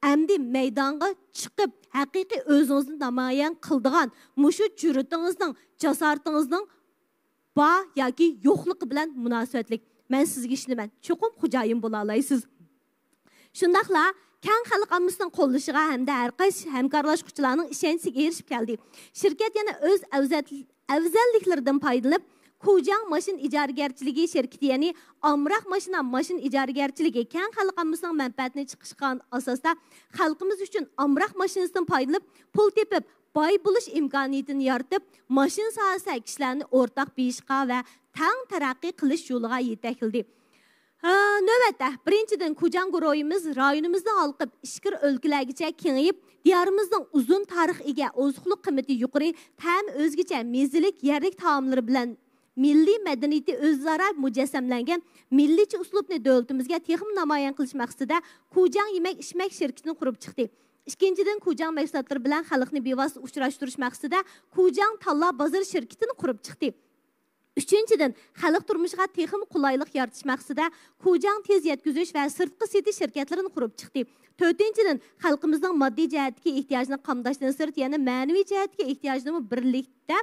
ئەمدى مەيدانغا چىقىپ، ھەقىقىي ئۆزىڭىزنى نامايان قىلىدىغان مۇشۇ جۈرئىتىڭىزنىڭ، جاسارىتىڭىزنىڭ بار ياكى يوقلۇقى بىلەن مۇناسىۋەتلىك. مەن سىزگە ئىشىنىمەن، چوقۇم خوجايىن بولالايسىز. شۇنداقلا كەڭ خەلق ئاممىسىنىڭ قوللىشىغا ھەمدە ھەر قايسى ھەمكارلاشقۇچىلارنىڭ ئىشەنچىسىگە ئېرىشىپ كەلدى. شىركەت يەنە ئۆز ئەۋزەت-، ئەۋزەللىكلىرىدىن پايدىلىنىپ، كۇجياڭ ماشىنا ئىجارىگەرچىلىكى شىركىتى، يەنى ئامراق ماشىنا، ماشىنا ئىجارىگەرچىلىكى كەڭ خەلق ئاممىسىنىڭ مەنپەئەتىنى چىقىشقان ئاساستا خەلقىمىز ئۈچۈن ئامراق ماشىنىسىدىن پايدىلىنىپ، پۇل تېپىپ، باي بولۇش ئىمكانىيىتىنى يارىتىپ، ماشىنا ساھەسىدە كىشىلەرنى ئورتاق بېيىشقا ۋە تەڭ تەرەققىي قىلىش يولىغا يېتەكلىدى. ھە، نۆۋەتتە، بىرىنچىدىن، كۇجياڭ گۇرۇھىمىز رايونىمىزنى ھالقىپ، ئىچكىرى ئۆلكىلەرگىچە كېڭىيىپ، دىيارىمىزنىڭ ئۇزۇن تارىخقا ئىگە، ئوزۇقلۇق قىممىتى يۇقىرى، تەمى ئۆزگىچە، مېزىلىك يەرلىك تائاملىرى بىلەن مىللىي مەدەنىيىتى ئۆزئارا مۇجەسسەملەنگەن مىللىيچە ئۇسلۇبنى دۆلىتىمىزگە تېخىمۇ نامايان قىلىش مەقسىتىدە كۇجياڭ يېمەك-ئىچمەك شىركىتىنى قۇرۇپ چىقتى. ئىككىنچىدىن، كۇجياڭ مەھسۇلاتلىرى بىلەن خەلقنى بىۋاسىتە ئۇچراشتۇرۇش مەقسىتىدە كۇجياڭ تاللا بازىرى شىركىتىنى قۇرۇپ چىقتى. ئۈچىنچىدىن، خەلق تۇرمۇشىغا تېخىمۇ قولايلىق يارىتىش مەقسىتىدە كۇجياڭ تېز يەتكۈزۈش ۋە سىرتقا سېتىش شىركەتلىرىنى قۇرۇپ چىقتى. تۆتىنچىدىن، خەلقىمىزنىڭ ماددىي جەھەتتىكى ئېھتىياجىنى قامداشتىن سىرت، يەنە مەنىۋى جەھەتتىكى ئېھتىياجىنىمۇ بىرلىكتە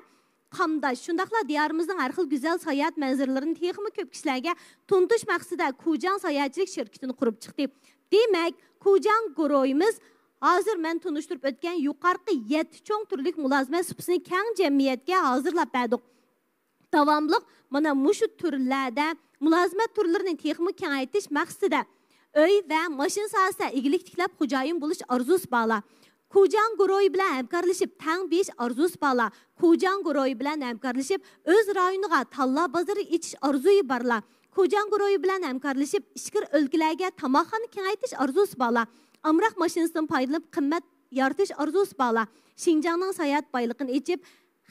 قامداش، شۇنداقلا دىيارىمىزنىڭ ھەر خىل گۈزەل ساياھەت مەنزىرىلىرىنى تېخىمۇ كۆپ كىشىلەرگە تونۇتۇش مەقسىتىدە كۇجياڭ ساياھەتچىلىك شىركىتىنى قۇرۇپ چىقتى. دېمەك، كۇجياڭ گۇرۇھىمىز ھازىر مەن تونۇشتۇرۇپ ئۆتكەن يۇقىرىقى يەتتە چوڭ تۈرلۈك مۇلازىمەت سۇپىسىنى كەڭ جەمئىيەتكە ھازىرلاپ بەردۇق. داۋاملىق مانا مۇشۇ تۈرلەردە مۇلازىمەت تۈرلىرىنى تېخىمۇ كېڭەيتىش مەقسىتىدە، ئۆي ۋە ماشىنا ساھەسىدە ئىگىلىك تىكلەپ، خوجايىن بولۇش ئارزۇسى بارلار، كۇجياڭ گۇرۇھى بىلەن ھەمكارلىشىپ تەڭ بېيىش ئارزۇسى بارلار، كۇجياڭ گۇرۇھى بىلەن ھەمكارلىشىپ ئۆز رايونىغا تاللا بازىرى ئېچىش ئارزۇيى بارلار، كۇجياڭ گۇرۇھى بىلەن ھەمكارلىشىپ ئىچكىرى ئۆلكىلەرگە تاماقخانا كېڭەيتىش ئارزۇسى بارلار، ئامراق ماشىنىسىدىن پايدىلىنىپ قىممەت يارىتىش ئارزۇسى بارلار، شىنجاڭنىڭ ساياھەت بايلىقىنى ئېچىپ،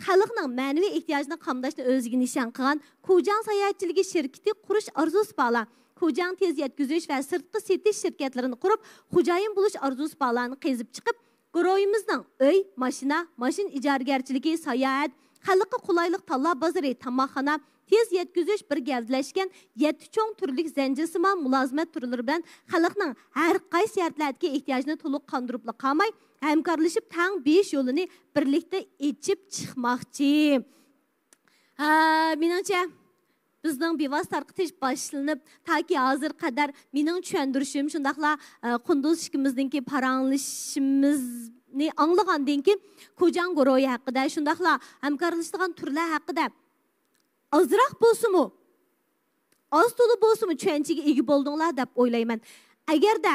خەلقنىڭ مەنىۋى ئېھتىياجىنى قامداشنى ئۆزىگە نىشان قىلغان كۇجياڭ ساياھەتچىلىكى شىركىتى قۇرۇش ئارزۇسى بارلار، كۇجياڭ تېز يەتكۈزۈش ۋە سىرتقا سېتىش شىركەتلىرىنى قۇرۇپ، خوجايىن بولۇش ئارزۇسى بارلارنى قېزىپ چىقىپ، گۇرۇھىمىزنىڭ ئۆي، ماشىنا، ماشىنا ئىجارىگەرچىلىكى، ساياھەت، خەلققە قولايلىق تاللا بازىرى، تاماقخانا، تېز يەتكۈزۈش بىر گەۋدىلەشكەن يەتتە چوڭ تۈرلۈك زەنجىرسىمان مۇلازىمەت تۈرلىرى بىلەن خەلقنىڭ ھەر قايسى شەرتلەردىكى ئېھتىياجىنى تولۇق قاندۇرۇپلا قالماي، ھەمكارلىشىپ تەڭ بېيىش يولىنى بىرلىكتە ئېچىپ چىقماقچى. ھە، مېنىڭچە، بىزنىڭ بىۋاسىتە تارقىتىش باشلىنىپ، تاكى ھازىرغا قەدەر مېنىڭ چۈشەندۈرۈشۈم، شۇنداقلا، ئە، قۇندۇز ئىككىمىزنىڭكى پاراڭلىشىشىمىزنى ئاڭلىغاندىن كېيىن، كۇجياڭ گۇرۇھى ھەققىدە، شۇنداقلا ھەمكارلىشىدىغان تۈرلەر ھەققىدە ئازراق بولسىمۇ، ئاز تولا بولسىمۇ چۈشەنچىگە ئىگە بولدۇڭلار دەپ ئويلايمەن. ئەگەردە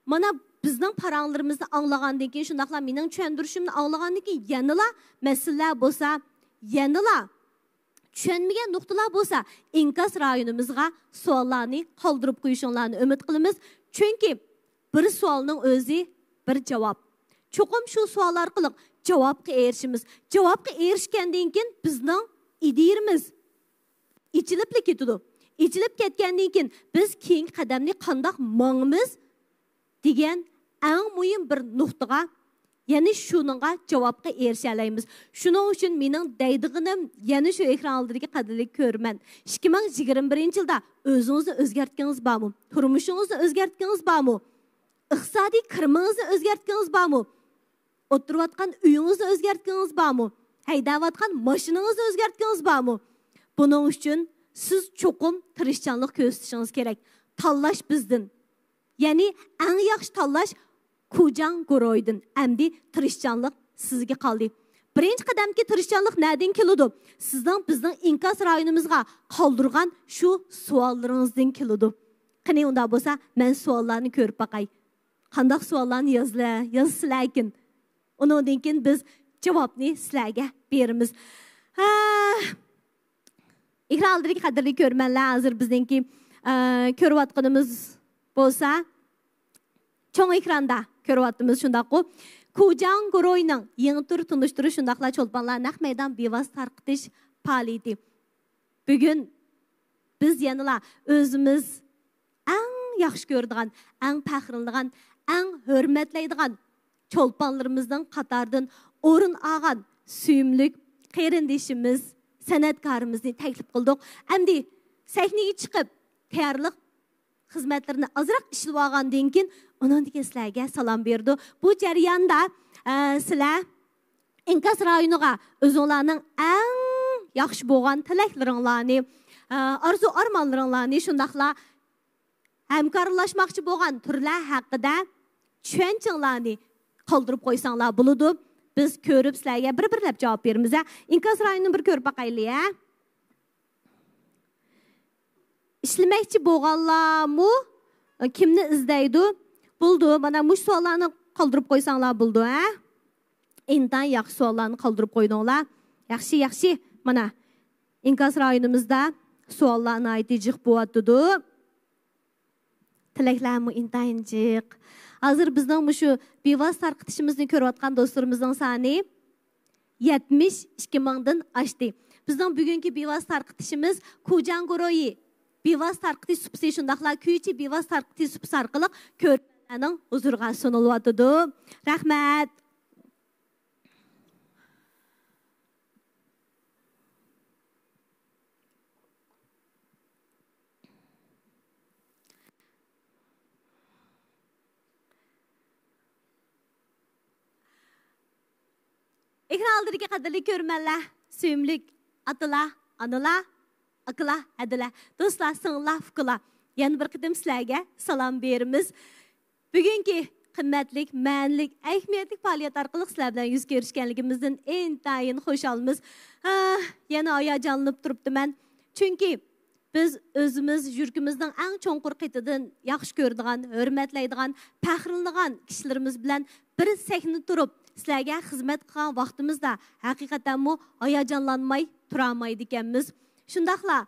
مانا بىزنىڭ پاراڭلىرىمىزنى ئاڭلىغاندىن كېيىن، شۇنداقلا مېنىڭ چۈشەندۈرۈشۈمنى ئاڭلىغاندىن كېيىن يەنىلا مەسىلىلەر بولسا، يەنىلا چۈشەنمىگەن نۇقتىلار بولسا، ئىنكاس رايونىمىزغا سوئاللارنى قالدۇرۇپ قويۇشۇڭلارنى ئۈمىد قىلىمىز. چۈنكى بىر سوئالنىڭ ئۆزى بىر جاۋاب. چوقۇم شۇ سوئال ئارقىلىق جاۋابقا ئېرىشىمىز. جاۋابقا ئېرىشكەندىن كېيىن بىزنىڭ ئىدىيىمىز ئېچىلىپلا كېتىدۇ. ئېچىلىپ كەتكەندىن كېيىن بىز كېيىنكى قەدەمنى قانداق ماڭىمىز دېگەن ئەڭ مۇھىم بىر نۇقتىغا، يەنى شۇنىڭغا جاۋابقا ئېرىشەلەيمىز. شۇنىڭ ئۈچۈن مېنىڭ دەيدىغىنىم يەنە شۇ، ئېكران ئالدىدىكى قەدىرلىك كۆرۈرمەن. ئىككى مىڭ يىگىرمە بىرىنچى يىلدا ئۆزىڭىزنى ئۆزگەرتكىڭىز بارمۇ؟ تۇرمۇشىڭىزنى ئۆزگەرتكىڭىز بارمۇ؟ ئىقتىسادىي كىرىمىڭىزنى ئۆزگەرتكىڭىز بارمۇ؟ ئولتۇرۇۋاتقان ئۆيىڭىزنى ئۆزگەرتكىڭىز بارمۇ؟ ھەيدەۋاتقان ماشىنىڭىزنى ئۆزگەرتكىڭىز بارمۇ؟ بۇنىڭ ئۈچۈن سىز چوقۇم تىرىشچانلىق كۆرسىتىشىڭىز كېرەك. تاللاش بىزدىن. يەنى ئەڭ ياخشى تاللاش كۇجاڭ گۇرۇھىدىن. ئەمدى تىرىشچانلىق سىزگە قالدى. بىرىنچى قەدەمكى تىرىشچانلىق نەدىن كېلىدۇ؟ سىزنىڭ بىزنىڭ ئىنكاس رايونىمىزغا قالدۇرغان شۇ سوئاللىرىڭىزدىن كېلىدۇ. قېنى، ئۇنداق بولسا، مەن سوئاللارنى كۆرۈپ باقاي. قانداق سوئاللارنى يازلا-، يازىسىلەركىن؟ ئۇنىڭدىن كېيىن بىز جاۋابنى سىلەرگە بېرىمىز. ھە، ئېكران ئالدىدىكى قەدىرلىك كۆرۈرمەنلەر، ھازىر بىزنىڭكى، ئە، كۆرۈۋاتقىنىمىز بولسا، چوڭ ئېكراندا كۆرۈۋاتىمىز، شۇنداققۇ؟ كۇجاڭ گۇرۇھىنىڭ يېڭى تۈر تونۇشتۇرۇش، شۇنداقلا چولپانلار نەق مەيدان بىۋاسىتە تارقىتىش پائالىيىتى. بۈگۈن بىز يەنىلا ئۆزىمىز ئەڭ ياخشى كۆرىدىغان، ئەڭ پەخىرلىنىدىغان، ئەڭ ھۆرمەتلەيدىغان چولپانلىرىمىزنىڭ قاتارىدىن ئورۇن ئالغان سۆيۈملۈك قېرىندىشىمىز سەنئەتكارىمىزنى تەكلىپ قىلدۇق. ئەمدى سەھنىگە چىقىپ، تەييارلىق خىزمەتلىرىنى ئازراق ئىشلىۋالغاندىن كېيىن، ئۇنىڭدىن كېيىن سىلەرگە سالام بېرىدۇ. بۇ جەرياندا، ئە، سىلەر ئىنكاس رايونىغا ئۆزۈڭلارنىڭ ئەڭ ياخشى بولغان تىلەكلىرىڭلارنى، ئە، ئارزۇ-ئارمانلىرىڭلارنى، شۇنداقلا ھەمكارلاشماقچى بولغان تۈرلەر ھەققىدە چۈشەنچىڭلارنى قالدۇرۇپ قويساڭلار بولىدۇ. بىز كۆرۈپ سىلەرگە بىر-بىرلەپ جاۋاب بېرىمىز، ھە. ئىنكاس رايونىنى بىر كۆرۈپ باقايلى، ھە. ئىشلىمەكچى بولغانلارمۇ كىمنى ئىزدەيدۇ؟ بولىدۇ، مانا مۇشۇ سوئاللارنى قالدۇرۇپ قويساڭلار بولىدۇ، ھە. ئىنتايىن ياخشى سوئاللارنى قالدۇرۇپ قويدۇڭلار. ياخشى، ياخشى. مانا ئىنكاس رايونىمىزدا سوئاللار ناھايىتى جىق بولۇۋاتىدۇ. تىلەكلەرمۇ ئىنتايىن جىق. ھازىر بىزنىڭ مۇشۇ بىۋاسىتە تارقىتىشىمىزنى كۆرۈۋاتقان دوستلىرىمىزنىڭ سانى يەتمىش ئىككى مىڭدىن ئاشتى. بىزنىڭ بۈگۈنكى بىۋاسىتە تارقىتىشىمىز كۇجاڭ گۇرۇھى بىۋاسىتە تارقىتىش سۇپىسى، شۇنداقلا كۈيچى بىۋاسىتە تارقىتىش سۇپىسى ئارقىلىق كۆرۈرمەنلەرنىڭ ھۇزۇرىغا سۇنۇلۇۋاتىدۇ. رەھمەت. ئېكران ئالدىدىكى قەدىرلىك كۆرۈرمەنلەر، سۆيۈملۈك ئاتىلار، ئانىلار، ئاكىلار، ھەدىلەر، دوستلار، سىڭىللار، ئۇكىلار، يەنە بىر قېتىم سىلەرگە سالام بېرىمىز. بۈگۈنكى قىممەتلىك، مەنىلىك، ئەھمىيەتلىك پائالىيەت ئارقىلىق سىلەر بىلەن يۈز كۆرۈشكەنلىكىمىزدىن ئىنتايىن خۇشالمىز. ھا، يەنە ھاياجانلىنىپ تۇرۇپتىمەن. چۈنكى بىز ئۆزىمىز يۈرىكىمىزنىڭ ئەڭ چوڭقۇر قېتىدىن ياخشى كۆرىدىغان، ھۆرمەتلەيدىغان، پەخىرلىنىدىغان كىشىلىرىمىز بىلەن بىر سەھنىدە تۇرۇپ، سىلەرگە خىزمەت قىلغان ۋاقتىمىزدا ھەقىقەتەنمۇ ھاياجانلانماي تۇرالمايدىكەنمىز. شۇنداقلا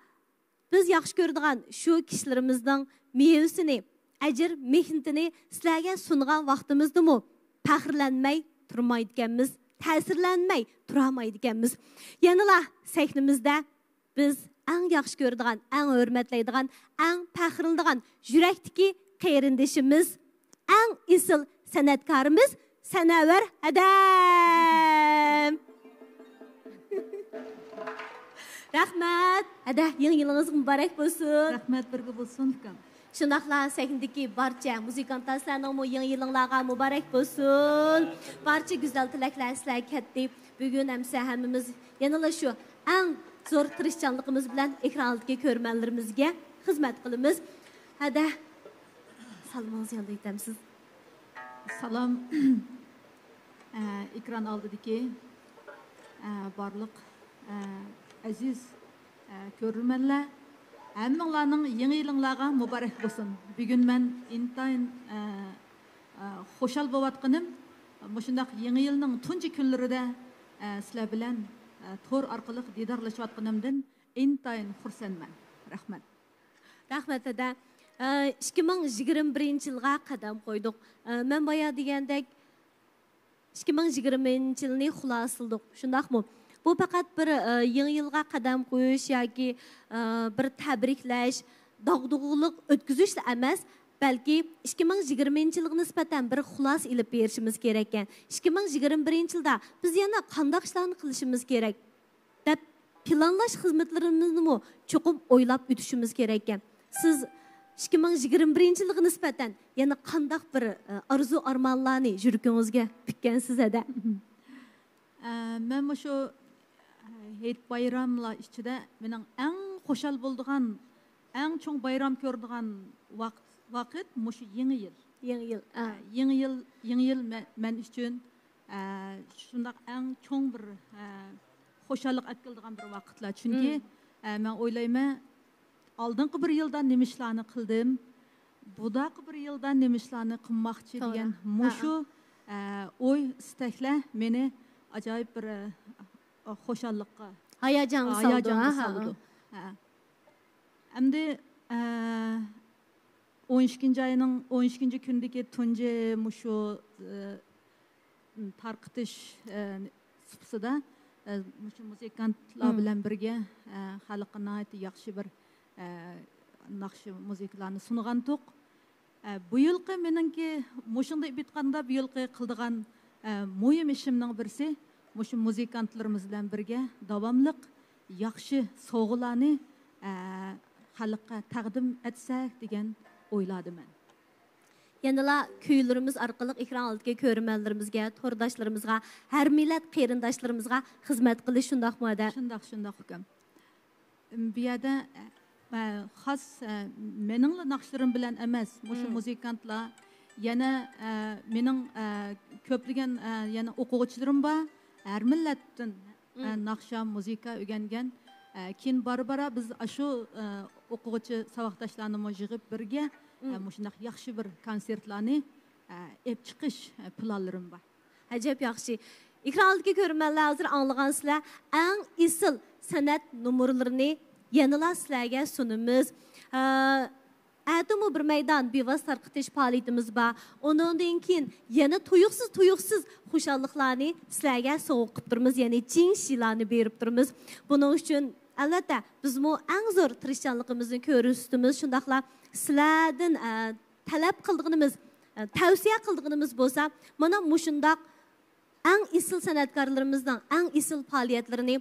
بىز ياخشى كۆرىدىغان شۇ كىشىلىرىمىزنىڭ مېۋىسىنى، ئەجىر مېھنىتىنى سىلەرگە سۇنغان ۋاقتىمىزدىمۇ پەخىرلەنمەي تۇرمايدىكەنمىز، تەسىرلەنمەي تۇرالمايدىكەنمىز. يەنىلا سەھنىمىزدە بىز ئەڭ ياخشى كۆرىدىغان، ئەڭ ھۆرمەتلەيدىغان، ئەڭ پەخىرلىنىدىغان يۈرەكتىكى قېرىندىشىمىز، ئەڭ ئېسىل سەنئەتكارىمىز سەنەۋەر ھەدەم. رەھمەت. ھەدە، يېڭى يىلىڭىز مۇبارەك بولسۇن. رەھمەت، بىرگە بولسۇن، ئۇكام. شۇنداقلا سەھنىدىكى بارچە مۇزىكانتلار، سىلەرنىڭمۇ يېڭى يىلىڭلارغا مۇبارەك بولسۇن. بارچە گۈزەل تىلەكلەر سىلەرگە كەتتى. بۈگۈن ئەمسە ھەممىمىز يەنىلا شۇ ئەڭ زور تىرىشچانلىقىمىز بىلەن ئېكران ئالدىدىكى كۆرۈرمەنلىرىمىزگە خىزمەت قىلىمىز. ھەدە، سالىمىڭىزنى يوللاۋېتەمسىز؟ سالام. ئە، ئېكران ئالدىدىكى، ئە، بارلىق، ئە، ئەزىز، ئە، كۆرۈرمەنلەر، ھەممىڭلارنىڭ يېڭى يىلىڭلارغا مۇبارەك بولسۇن. بۈگۈن مەن ئىنتايىن، ئە، ئە، خۇشال بولۇۋاتقىنىم، مۇشۇنداق يېڭى يىلنىڭ تۇنجى كۈنلىرىدە، ئە، سىلەر بىلەن، ئە، تور ئارقىلىق دىدارلىشىۋاتقىنىمدىن ئىنتايىن خۇرسەنمەن. رەھمەت. رەھمەت، ھەدە. ئە، ئىككى مىڭ يىگىرمە بىرىنچى يىلغا قەدەم قويدۇق. ئە، مەن بايا دېگەندەك، ئىككى مىڭ يىگىرمىنچى يىلنى خۇلاسىلىدۇق، شۇنداقمۇ؟ بۇ پەقەت بىر، ئە، يېڭى يىلغا قەدەم قويۇش ياكى، ئە، بىر تەبرىكلەش، داغدۇغىلىق ئۆتكۈزۈشلا ئەمەس، بەلكى ئىككى مىڭ يىگىرمىنچى يىلغا نىسبەتەن بىر خۇلاسە ئېلىپ بېرىشىمىز كېرەككەن. ئىككى مىڭ يىگىرمە بىرىنچى يىلدا بىز يەنە قانداق ئىشلارنى قىلىشىمىز كېرەك؟ دەپ پىلانلاش خىزمەتلىرىمىزنىمۇ چوقۇم ئويلاپ ئۆتۈشىمىز كېرەككەن. سىز ئىككى مىڭ يىگىرمە بىرىنچى يىلغا نىسبەتەن يەنە قانداق بىر، ئە، ئارزۇ-ئارمانلارنى يۈرىكىڭىزگە پۈككەنسىز ھەدە؟ ئە، مەن مۇشۇ، ئە، ھېيت بايراملار ئىچىدە مېنىڭ ئەڭ خۇشال بولىدىغان، ئەڭ چوڭ بايرام كۆرىدىغان ۋاقىت، ۋاقىت مۇشۇ يېڭى يىل. يېڭى يىل، ئە. ئە، يېڭى يىل، يېڭى يىل مە-، مەن ئۈچۈن ئە، شۇنداق ئەڭ چوڭ بىر، ئە، خۇشاللىق ئەكېلىدىغان بىر ۋاقىتلار. چۈنكى، مم. ئە، مەن ئويلايمەن، ئالدىنقى بىر يىلدا نېمە ئىشلارنى قىلدىم، بۇداقى بىر يىلدا نېمە ئىشلارنى قىلماقچى توغرا. دېگەن ھە، مۇشۇ، ھە. ئە، ئوي، ئىستەكلەر مېنى ئاجايىپ بىر، ئە، خۇشاللىققا، ھاياجانغا سالىدۇ. ھاياجانغا ھە، ھە. سالىدۇ. ھە. ئەمدى، ئە، ئون ئىككىنچى ئاينىڭ ئون ئىككىنچى كۈنىدىكى تۇنجى مۇشۇ، ئە، تارقىتىش، ئە، سۇپىسىدا، ئە، مۇشۇ مۇزىكانتلار مم. بىلەن بىرگە، ئە، خەلققە ناھايىتى ياخشى بىر، ئە، ناخشا مۇزىكىلارنى سۇنغانتۇق. ئە، بۇ يىلقى مېنىڭكى، مۇشۇنداق ئېيتقاندا، بۇ يىلقى قىلىدىغان، ئە، مۇھىم ئىشىمنىڭ بىرسى، مۇشۇ مۇزىكانتلىرىمىز بىلەن بىرگە داۋاملىق ياخشى سوۋغىلارنى، ئە، خەلققە تەقدىم ئەتسەك دېگەن ئويلاردىمەن. يەنىلا كۈيلىرىمىز ئارقىلىق ئېكران ئالدىدىكى كۆرۈرمەنلىرىمىزگە، تورداشلىرىمىزغا، ھەر مىللەت قېرىنداشلىرىمىزغا خىزمەت قىلىش، شۇنداقمۇ، ھەدە؟ شۇنداق، شۇنداق، ئۇكام. بۇ يەردە، ئە، خاس، ئە، مېنىڭلا ناخشىلىرىم بىلەن ئەمەس، مۇشۇ مۇزىكانتلار، يەنە، ئە، مېنىڭ، ئە، كۆپلىگەن، ئە، يەنە ئوقۇغۇچىلىرىم بار، ھەر مىللەتتىن، ئە، ناخشا، مۇزىكا ئۆگەنگەن. ئە، كېيىن بارا-بارا بىز ئاشۇ، ئە، ئوقۇغۇچى ساۋاقداشلارنىمۇ يىغىپ بىرگە، ئە، مۇشۇنداق ياخشى بىر كونسېرتلارنى، ئە، ئېلىپ چىقىش، ئە، پىلانلىرىم بار. ئەجەب ياخشى. ئېكران ئالدىدىكى كۆرۈرمەنلەر، ھازىر ئاڭلىغانسىلەر ئەڭ ئېسىل سەنئەت نومۇرلىرىنى يەنىلا سىلەرگە سۇنىمىز. ئە، ئەتىمۇ بىر مەيدان بىۋاسىتە تارقىتىش پائالىيىتىمىز بار. ئۇنىڭدىن كېيىن يەنە تۇيۇقسىز، تۇيۇقسىز خۇشاللىقلارنى سىلەرگە سوۋغا قىلىپ تۇرىمىز، يەنى جىڭشىلارنى بېرىپ تۇرىمىز. بۇنىڭ ئۈچۈن، ئەلۋەتتە، بىزمۇ ئەڭ زور تىرىشچانلىقىمىزنى كۆرسىتىمىز. شۇنداقلا سىلەردىن، ئە، تەلەپ قىلىدىغىنىمىز، ئە، تەۋسىيە قىلىدىغىنىمىز بولسا، مانا مۇشۇنداق ئەڭ ئېسىل سەنئەتكارلىرىمىزنىڭ ئەڭ ئېسىل پائالىيەتلىرىنى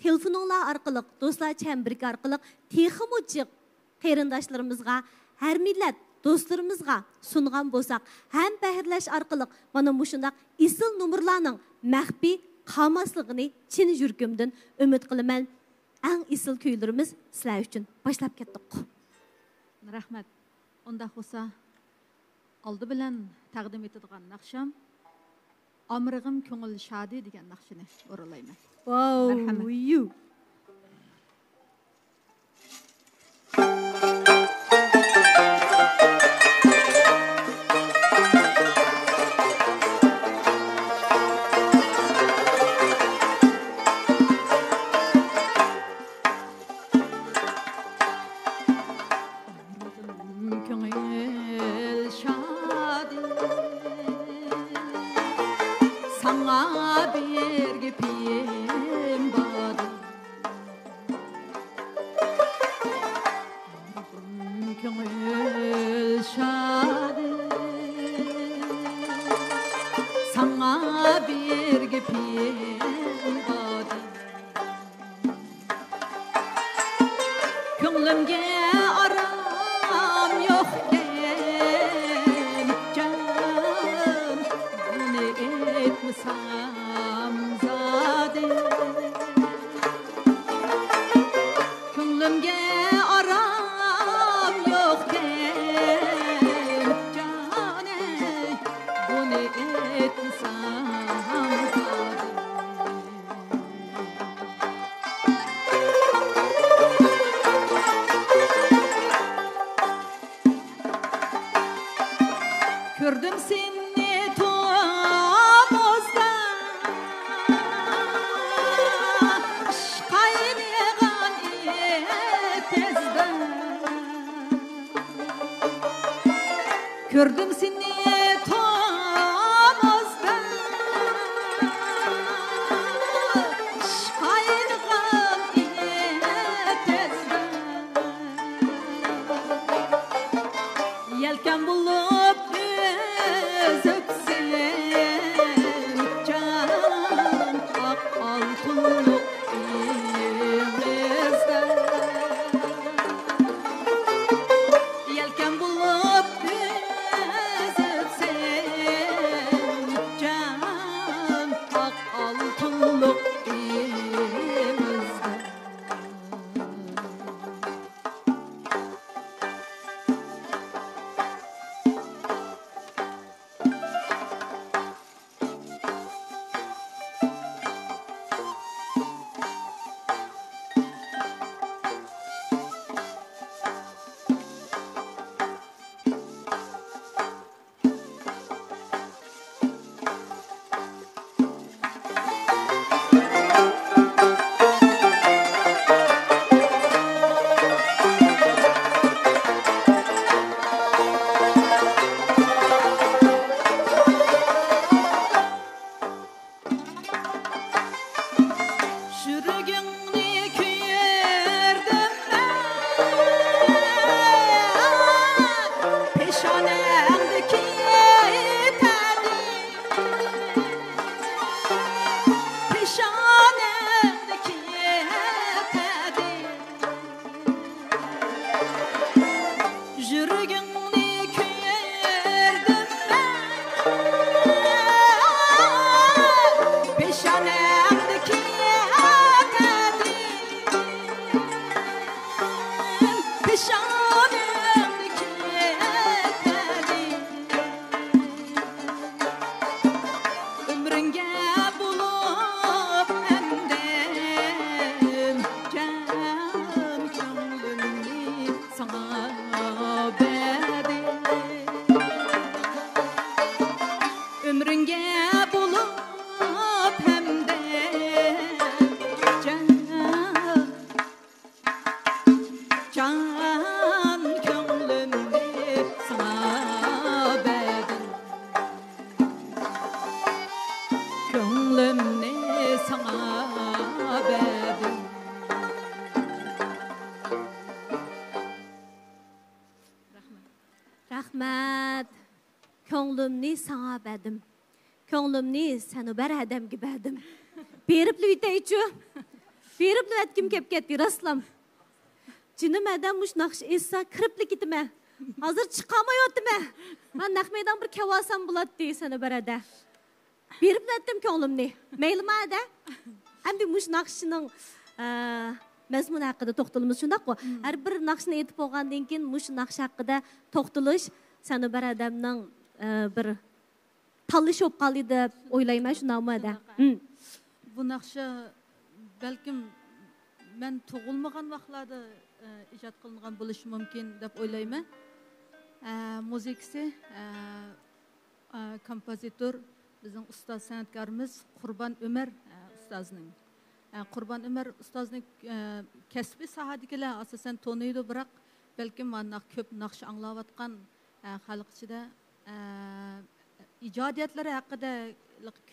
تېلېفونۇڭلار ئارقىلىق، دوستلار چەمبىرىكى ئارقىلىق تېخىمۇ جىق قېرىنداشلىرىمىزغا، ھەر مىللەت دوستلىرىمىزغا سۇنغان بولساق، ھەمبەھىرلەش ئارقىلىق مانا مۇشۇنداق ئېسىل نومۇرلارنىڭ مەخپىي قالماسلىقىنى چىن يۈرىكىمدىن ئۈمىد قىلىمەن. ئەڭ ئېسىل كۈيلىرىمىز سىلەر ئۈچۈن. باشلاپ كەتتۇق. رەھمەت. ئۇنداق بولسا، ئالدى بىلەن تەقدىم ئېتىدىغان ناخشام «ئامرىغىم كۆڭۈل شادى» دېگەن ناخشىنى ئورۇنلايمەن. واو، مەرھەمەت. يۇ. كۆڭۈل شادى، ساڭا بىر گېپىم بار. كۆڭۈل شادى، ساڭا بىر گېپىم بار. كۆڭلۈمگە ئارام يوقكەن، جان، بۇنى ئېيتمىسام زادى. كۆڭلۈمگە ئارام يوقكەن، جانەي، بۇنى ئېيتمىسام زادى. كۆردۈم سېنى تومۇزدا، ئىشق قاينىغان ئېتىزدا. كۆردۈم سېنى تومۇزدا، ئىشق قاينىغان ئېتىزدا. يەلكەن بولۇپ ئۈزۈپسەن، جان، ئاق ئالتۇنلۇق دېڭىزدا. يەلكەن بولۇپ ئۈزۈپسەن، جان، ئاق ئالتۇنلۇق دېڭىزدا. كۆڭلۈمنى ساڭا بەردىم. كۆڭلۈمنى سەنۇبەر ھەدەمگە بەردىم. بېرىپلا ئۆتەيچۇ. بېرىپلا ئۆتكۈم كەپ كەتتى، راستلام. جېنىم ھەدەم مۇشۇ ناخشا ئېيتسا كىرىپلا كېتىمەن. ھازىر چىقالمايۋاتىمەن. مەن نەق مەيدانغا بىر كەلۋالسام بولاتتى، سەنۇبەر ھەدە. بېرىپلا ئۆتتۈم كۆڭلۈمنى. مەيلىما ھەدە؟ ئەمدى مۇشۇ ناخشىنىڭ، ئە، مەزمۇنى ھەققىدە توختىلىمىز، شۇنداققۇ؟ ھەر بىر ناخشىنى ئېيتىپ بولغاندىن كېيىن مۇشۇ ناخشا ھەققىدە توختىلىش سەنۇبەر ھەدەمنىڭ، ئە، بىر تاللىشى بولۇپ قالدى دەپ ئويلايمەن، شۇنداقمۇ ھەدە؟ شۇنداق، ھە. بۇ ناخشا بەلكىم مەن تۇغۇلمىغان ۋاقىتلاردا، ئە، ئىجاد قىلىنغان بولۇشى مۇمكىن دەپ ئويلايمەن. ئە، مۇزىكىسى، ئە، ئە، كومپوزىتور، بىزنىڭ ئۇستاز سەنئەتكارىمىز قۇربان ئۆمەر، ئە، ئۇستازنىڭ. ئە، قۇربان ئۆمەر ئۇستازنى، ئە، كەسپىي ساھەدىكىلەر ئاساسەن تونۇيدۇ، بىراق بەلكىم مانا كۆپ ناخشا ئاڭلاۋاتقان، ئە، خەلق ئىچىدە، ئە، ئىجادىيەتلىرى ھەققىدە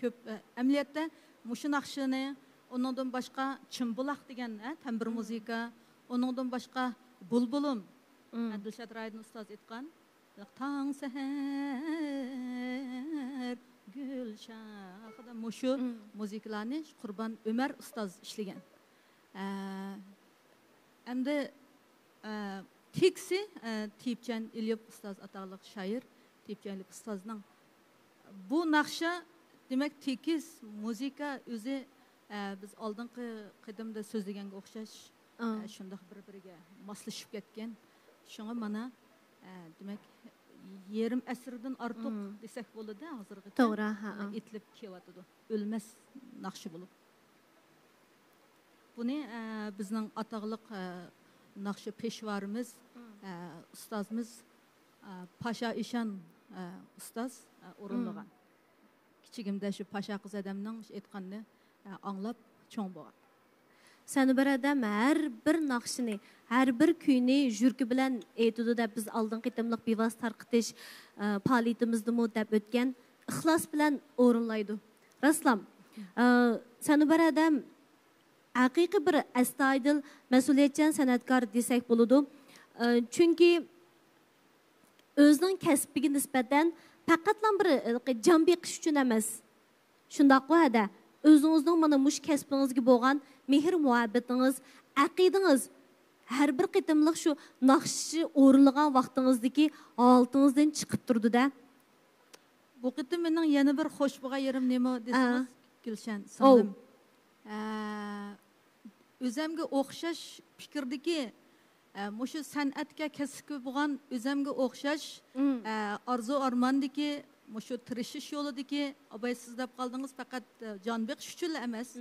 كۆپ، ئە، ئەمەلىيەتتە مۇشۇ ناخشىنى، ئۇنىڭدىن باشقا چىمبۇلاق دېگەن، ئە، تەمبۇر مۇزىكا، ئۇنىڭدىن باشقا بۇلبۇلۇم، ئە، دىلشات رايدىن ئۇستاز ئېيتقان، تاڭ سەھەر گۈل شاخىدا مۇشۇ مۇزىكىلارنى قۇربان ئۆمەر ئۇستاز ئىشلىگەن. ئە، ئەمدى، ئە، تېكىستى، ئە، تېيىپجان ئېلىيېۋ ئۇستاز، ئاتاقلىق شائىر تېيىپجان ئېلىيېۋ ئۇستازنىڭ. بۇ ناخشا، دېمەك، تېكىست، مۇزىكا ئۆزى، ئە، بىز ئالدىنقى قېتىمدا سۆزلىگەنگە ئوخشاش، ئە، شۇنداق بىر-بىرىگە ماسلىشىپ كەتكەن. شۇڭا مانا، ئە، دېمەك، يېرىم ئەسىردىن ئارتۇق دېسەك بولىدۇ ھازىرغىچە. توغرا، ھە، مانا ئېيتىلىپ كېلىۋاتىدۇ. ئۆلمەس ناخشا بولۇپ. بۇنى، ئە، بىزنىڭ ئاتاقلىق، ئە، ناخشا پېشۋارىمىز، ئە، ئۇستازىمىز، ئە، پاشا ئىشان، ئە، ئۇستاز، ئە، ئورۇنلىغان. كىچىكىمدە شۇ پاشا قىز ھەدەمنىڭ ئېيتقاننى، ئە، ئاڭلاپ چوڭ بولغان. سەنۇبەر ھەدەم ھەر بىر ناخشىنى، ھەر بىر كۈينى يۈرىكى بىلەن ئېيتىدۇ دەپ بىز ئالدىنقى قېتىملىق بىۋاسىتە تارقىتىش، ئە، پائالىيىتىمىزدىمۇ دەپ ئۆتكەن، ئىخلاس بىلەن ئورۇنلايدۇ. راستلام. ئە، سەنۇبەر ھەدەم ھەقىقىي بىر ئەستايىدىل، مەسئۇلىيەتچان سەنئەتكار دېسەك بولىدۇ. ئە، چۈنكى ئۆزىنىڭ كەسپىگە نىسبەتەن پەقەتلا بىر، ئە، جان بېقىش ئۈچۈن ئەمەس. شۇنداققۇ ھەدە؟ ئۆزىڭىزنىڭ مانا مۇشۇ كەسپىڭىزگە بولغان مېھىر-مۇھەببىتىڭىز، ئەقىدىڭىز، ھەر بىر قېتىملىق شۇ ناخشا ئورۇنلىغان ۋاقتىڭىزدىكى ھالىتىڭىزدىن چىقىپ تۇرىدۇ-دە. بۇ قېتىم مېنىڭ يەنە بىر خوش بولغان يېرىم نېمە دېسىڭىز، گۈلشەن سىڭلىم. ئە، ئۆزەمگە ئوخشاش پىكىردىكى، ئە، مۇشۇ سەنئەتكە، كەسىپكە بولغان ئۆزەمگە ئوخشاش، ئە، ئارزۇ-ئارماندىكى، مۇشۇ تىرىشىش يولىدىكى، ئاباي سىز دەپ قالدىڭىز، پەقەت، ئە، جان بېقىش ئۈچۈنلا ئەمەس.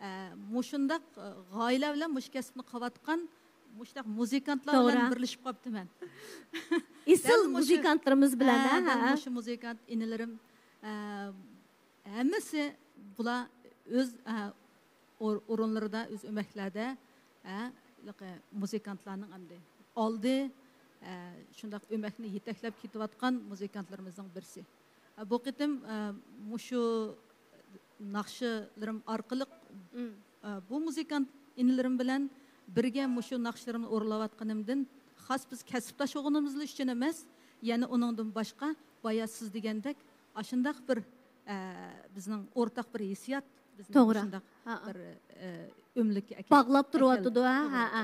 ئە، مۇشۇنداق، ئە، غايىلەر بىلەن مۇشۇ كەسىپنى قىلىۋاتقان مۇشۇنداق مۇزىكانتلار بىلەن بىرلىشىپ قاپتىمەن. ئېسىل مۇزىكانتلىرىمىز بىلەن، ھە، دەل مۇشۇ مۇزىكانت ئىنىلىرىم، ئە، ھەممىسى بۇلار ئۆز، ئە، ئور-، ئورۇنلىرىدا، ئۆز ئۆمەكلەردە، ئە، مۇزىكانتلارنىڭ ئەمدى ئالدى، ئە، شۇنداق ئۆمەكنى يېتەكلەپ كېتىۋاتقان مۇزىكانتلىرىمىزنىڭ بىرسى. ئە، بۇ قېتىم، ئە، مۇشۇ ناخشىلىرىم ئارقىلىق، ئە، بۇ مۇزىكانت ئىنىلىرىم بىلەن بىرگە مۇشۇ ناخشىلىرىمنى ئورۇنلاۋاتقىنىمدىن خاس بىز كەسىپداش بولغىنىمىز ئۈچۈن ئەمەس، يەنە ئۇنىڭدىن باشقا بايا سىز دېگەندەك ئاشۇنداق بىر، ئە، بىزنىڭ ئورتاق بىر ھېسسىيات بىزنى شۇنداق بىر، ئە، ئۆملۈككە ئەكەلدى. باغلاپ تۇرۇۋاتىدۇ، ھە، ھە.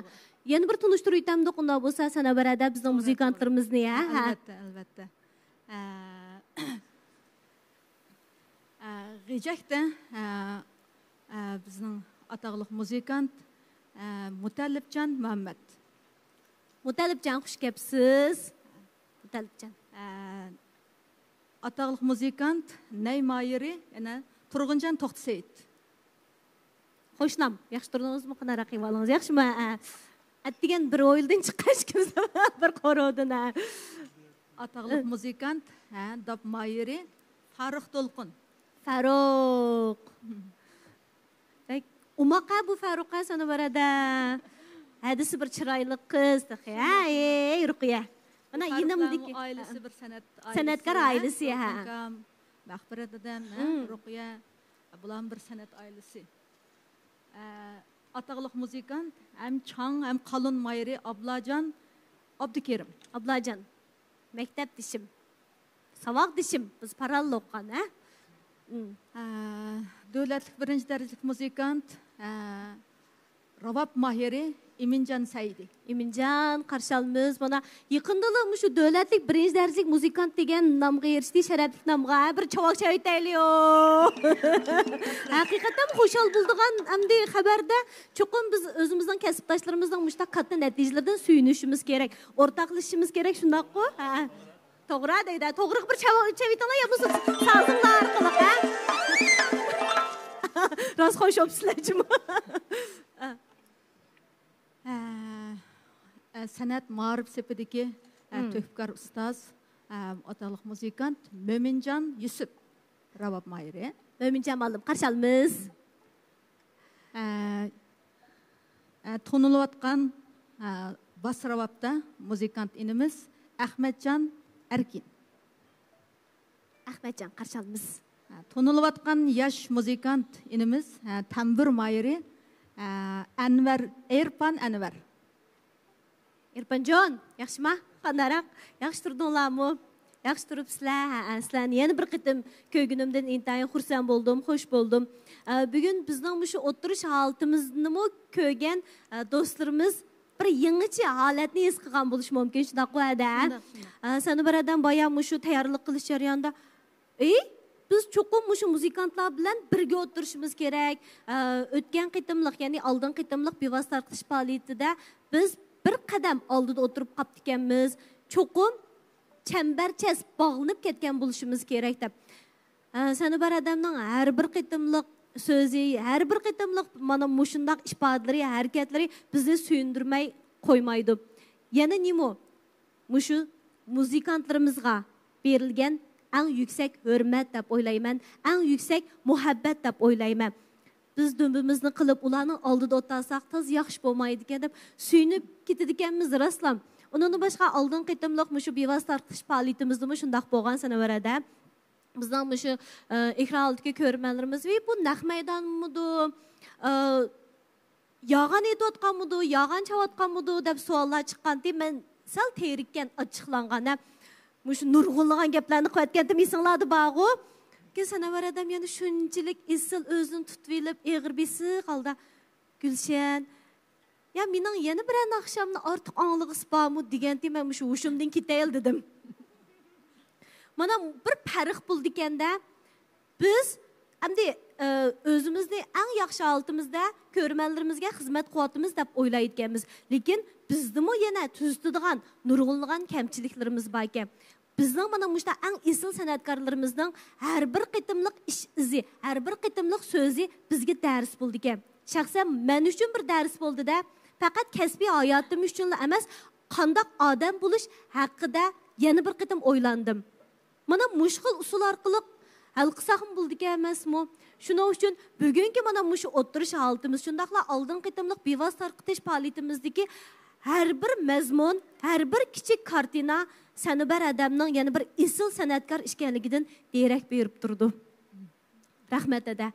يەنە بىر تونۇشتۇرۇپ ئۆتەمدۇق ئۇنداق بولسا سەنۇبەر ھەدە بىزنىڭ مۇزىكانتلىرىمىزنى، ھە، ھە. ئەلۋەتتە، ئەلۋەتتە. ئە، ئە، غېجەكتە، ئە، ئە، بىزنىڭ ئاتاقلىق مۇزىكانت، ئە، مۇتەللىپجان مۇھەممەت. مۇتەللىپجان، خۇش كەپسىز. مۇتەللىپجان. ئە، ئاتاقلىق مۇزىكانت، نەي ماھىرى، يەنە تۇرغۇنجان توختى سېيىت. خوشنام، ياخشى تۇردىڭىزمۇ؟ قانداق ئەھۋالىڭىز؟ ياخشىمۇ؟ ھە. ئەتىگەن بىر ھويلىدىن چىققان ئىككىمىز بىر قورۇدىن، ھە. ئاتاقلىق مۇزىكانت، ھە، داپ ماھىرى فاروق دولقۇن. فاروق. بەك ئوماق ھە بۇ فاروق ھە، سەنۇبەر ھەدە. ھەدىسى بىر چىرايلىق قىز تېخى. ھە، ئەي، رۇقىيە. مانا يېنىمدىكى. ئائىلىسى بىر سەنئەت ئائىلىسى، سەنئەتكار ئائىلىسى، ھە. مەغپىرەت دادام، ھە، رۇقىيە. بۇلارمۇ بىر سەنئەت ئائىلىسى. ئە، ئاتاقلىق مۇزىكانت، ھەم چاڭ، ھەم قالۇن ماھىرى ئابلاجان ئابدۇكېرىم. ئابلاجان، مەكتەپدىشىم. ساۋاقدىشىم، بىز پاراللېل ئوقۇغان، ھە؟ ئىم. ھە، دۆلەتلىك بىرىنچى دەرىجىلىك مۇزىكانت، ھە، راۋاب ماھىرى ئىمىنجان سەئىدى. ئىمىنجان، قارشى ئالىمىز. مانا، يېقىندىلا مۇشۇ دۆلەتلىك بىرىنچى دەرىجىلىك مۇزىكانت دېگەن نامغا ئېرىشتى، شەرەپلىك نامغا. ھە، بىر چاۋاك چاۋىتايلىيۇ. ھەقىقەتەن خۇشال بولىدىغان ئەمدى خەۋەردە، چوقۇم بىز ئۆزىمىزنىڭ كەسىپداشلىرىمىزنىڭ مۇشۇنداق كاتتا نەتىجىلىرىدىن سۆيۈنۈشىمىز كېرەك، ئورتاقلىشىشىمىز كېرەك، شۇنداققۇ؟ ھە. توغرا دەيدۇ. توغرىغا بىر چاۋ-، چېۋىتىڭلار يا بولمىسا سازىڭلار ئارقىلىق، ھە؟ راست خوش بوپسىلەر جۇمۇ. ھە، ھە، سەنئەت مائارىپ سېپىدىكى، ھە، مم. تۆھپىكار ئۇستاز، ھە، ئاتاقلىق مۇزىكانت مۆمىنجان يۈسۈپ، راۋاب ماھىرى. مۆمىنجان مۇئەللىم، قارشى ئالىمىز. ئە، ئە، تونۇلۇۋاتقان، ئە، باس راۋابتا مۇزىكانت ئىنىمىز ئەخمەتجان ئەركىن. ئەخمەتجان، قارشى ئالىمىز. ئە، تونۇلۇۋاتقان ياش مۇزىكانت ئىنىمىز، ئە، تەمبۇر ماھىرى، ئە، ئەنۋەر، ئېرپان ئەنۋەر. ئېرپانجان، ياخشىما؟ قانداقراق؟ ياخشى تۇردۇڭلارمۇ؟ ياخشى تۇرۇپسىلەر؟ ھەئە، سىلەرنى يەنە بىر قېتىم كۆرگىنىمدىن ئىنتايىن خۇرسەن بولدۇم، خوش بولدۇم. ئە، بۈگۈن بىزنىڭ مۇشۇ ئولتۇرۇش ھالىتىمىزنىمۇ كۆرگەن، ئە، دوستلىرىمىز بىر يېڭىچە ھالەتنى ھېس قىلغان بولۇشى مۇمكىن، شۇنداققۇ، ھەدە؟ شۇنداق، شۇنداق. ئە، سەنۇبەر ھەدەم بايا مۇشۇ تەييارلىق قىلىش جەريانىدا، ئى، بىز چوقۇم مۇشۇ مۇزىكانتلار بىلەن بىرگە ئولتۇرۇشىمىز كېرەك. ئە، ئۆتكەن قېتىملىق، يەنى ئالدىنقى قېتىملىق بىۋاسىتە تارقىتىش پائالىيىتىدە بىز بىر قەدەم ئالدىدا ئولتۇرۇپ قاپتىكەنمىز. چوقۇم چەمبەرچاس باغلىنىپ كەتكەن بولۇشىمىز كېرەك دەپ. ئە، سەنۇبەر ھەدەمنىڭ ھەر بىر قېتىملىق سۆزى، ھەر بىر قېتىملىق مانا مۇشۇنداق ئىپادىلىرى، ھەرىكەتلىرى بىزنى سۆيۈندۈرمەي قويمايدۇ. يەنە نېمە؟ مۇشۇ مۇزىكانتلىرىمىزغا بېرىلگەن ئەڭ يۈكسەك ھۆرمەت دەپ ئويلايمەن، ئەڭ يۈكسەك مۇھەببەت دەپ ئويلايمەن. بىز دۈمبىمىزنى قىلىپ، ئۇلارنىڭ ئالدىدا ئولتۇرساق تازا ياخشى بولمايدىكەن دەپ سۆيۈنۈپ كېتىدىكەنمىز، راستلا. ئۇنىڭدىن باشقا، ئالدىنقى قېتىملىق مۇشۇ بىۋاسىتە تارقىتىش پائالىيىتىمىزدىمۇ شۇنداق بولغان، سەنۇبەر ھەدە. بىزنىڭ مۇشۇ، ئە، ئېكران ئالدىدىكى كۆرۈرمەنلىرىمىز، ۋى بۇ نەق مەيدانمىدۇ؟ ئە، يالغان ئېيتىۋاتقانمىدۇ، يالغان چاۋاتقانمىدۇ دەپ سوئاللار چىققانتى. مەن سەل تېرىككەن، ئاچچىقلانغان، ھە. مۇشۇ نۇرغۇنلىغان گەپلەرنى قىلىۋەتكەنتىم، ئېسىڭلاردا بارغۇ. كېيىن سەنەۋەر ئادەم يەنە شۇنچىلىك ئېسىل ئۆزىنى تۇتۇۋېلىپ، ئېغىر بېسىق ھالدا، گۈلشەن، يا مېنىڭ يەنە بىرەر ناخشامنى ئارتۇق ئاڭلىغۇسى بارمۇ دېگەنتى، مەن مۇشۇ ھوشۇمدىن كېتەيلى دېدىم. مانا بىر پەرق بولىدىكەن-دە. بىز ئەمدى، ئە، ئۆزىمىزنى ئەڭ ياخشى ھالىتىمىزدە كۆرۈرمەنلىرىمىزگە خىزمەت قىلىۋاتىمىز دەپ ئويلايدىكەنمىز. لېكىن بىزدىمۇ يەنە تۈزىتىدىغان نۇرغۇنلىغان كەمچىلىكلىرىمىز باركەن. بىزنىڭ مانا مۇشۇنداق ئەڭ ئېسىل سەنئەتكارلىرىمىزنىڭ ھەر بىر قېتىملىق ئىش ئىزى، ھەر بىر قېتىملىق سۆزى بىزگە دەرس بولىدىكەن. شەخسەن مەن ئۈچۈن بىر دەرس بولدى-دە. پەقەت كەسپىي ھاياتىم ئۈچۈنلا ئەمەس، قانداق ئادەم بولۇش ھەققىدە يەنە بىر قېتىم ئويلاندىم. مانا مۇشۇ خىل ئۇسۇل ئارقىلىق ھەل قىلساقمۇ بولىدىكەن ئەمەسمۇ؟ شۇنىڭ ئۈچۈن بۈگۈنكى مانا مۇشۇ ئولتۇرۇش ھالىتىمىز، شۇنداقلا ئالدىنقى قېتىملىق بىۋاسىتە تارقىتىش پائالىيىتىمىزدىكى ھەر بىر مەزمۇن، ھەر بىر كىچىك كارتىنا سەنۇبەر ئادەمنىڭ يەنە بىر ئېسىل سەنئەتكار ئىكەنلىكىدىن دېرەك بېرىپ تۇرىدۇ. رەھمەت، ھەدە.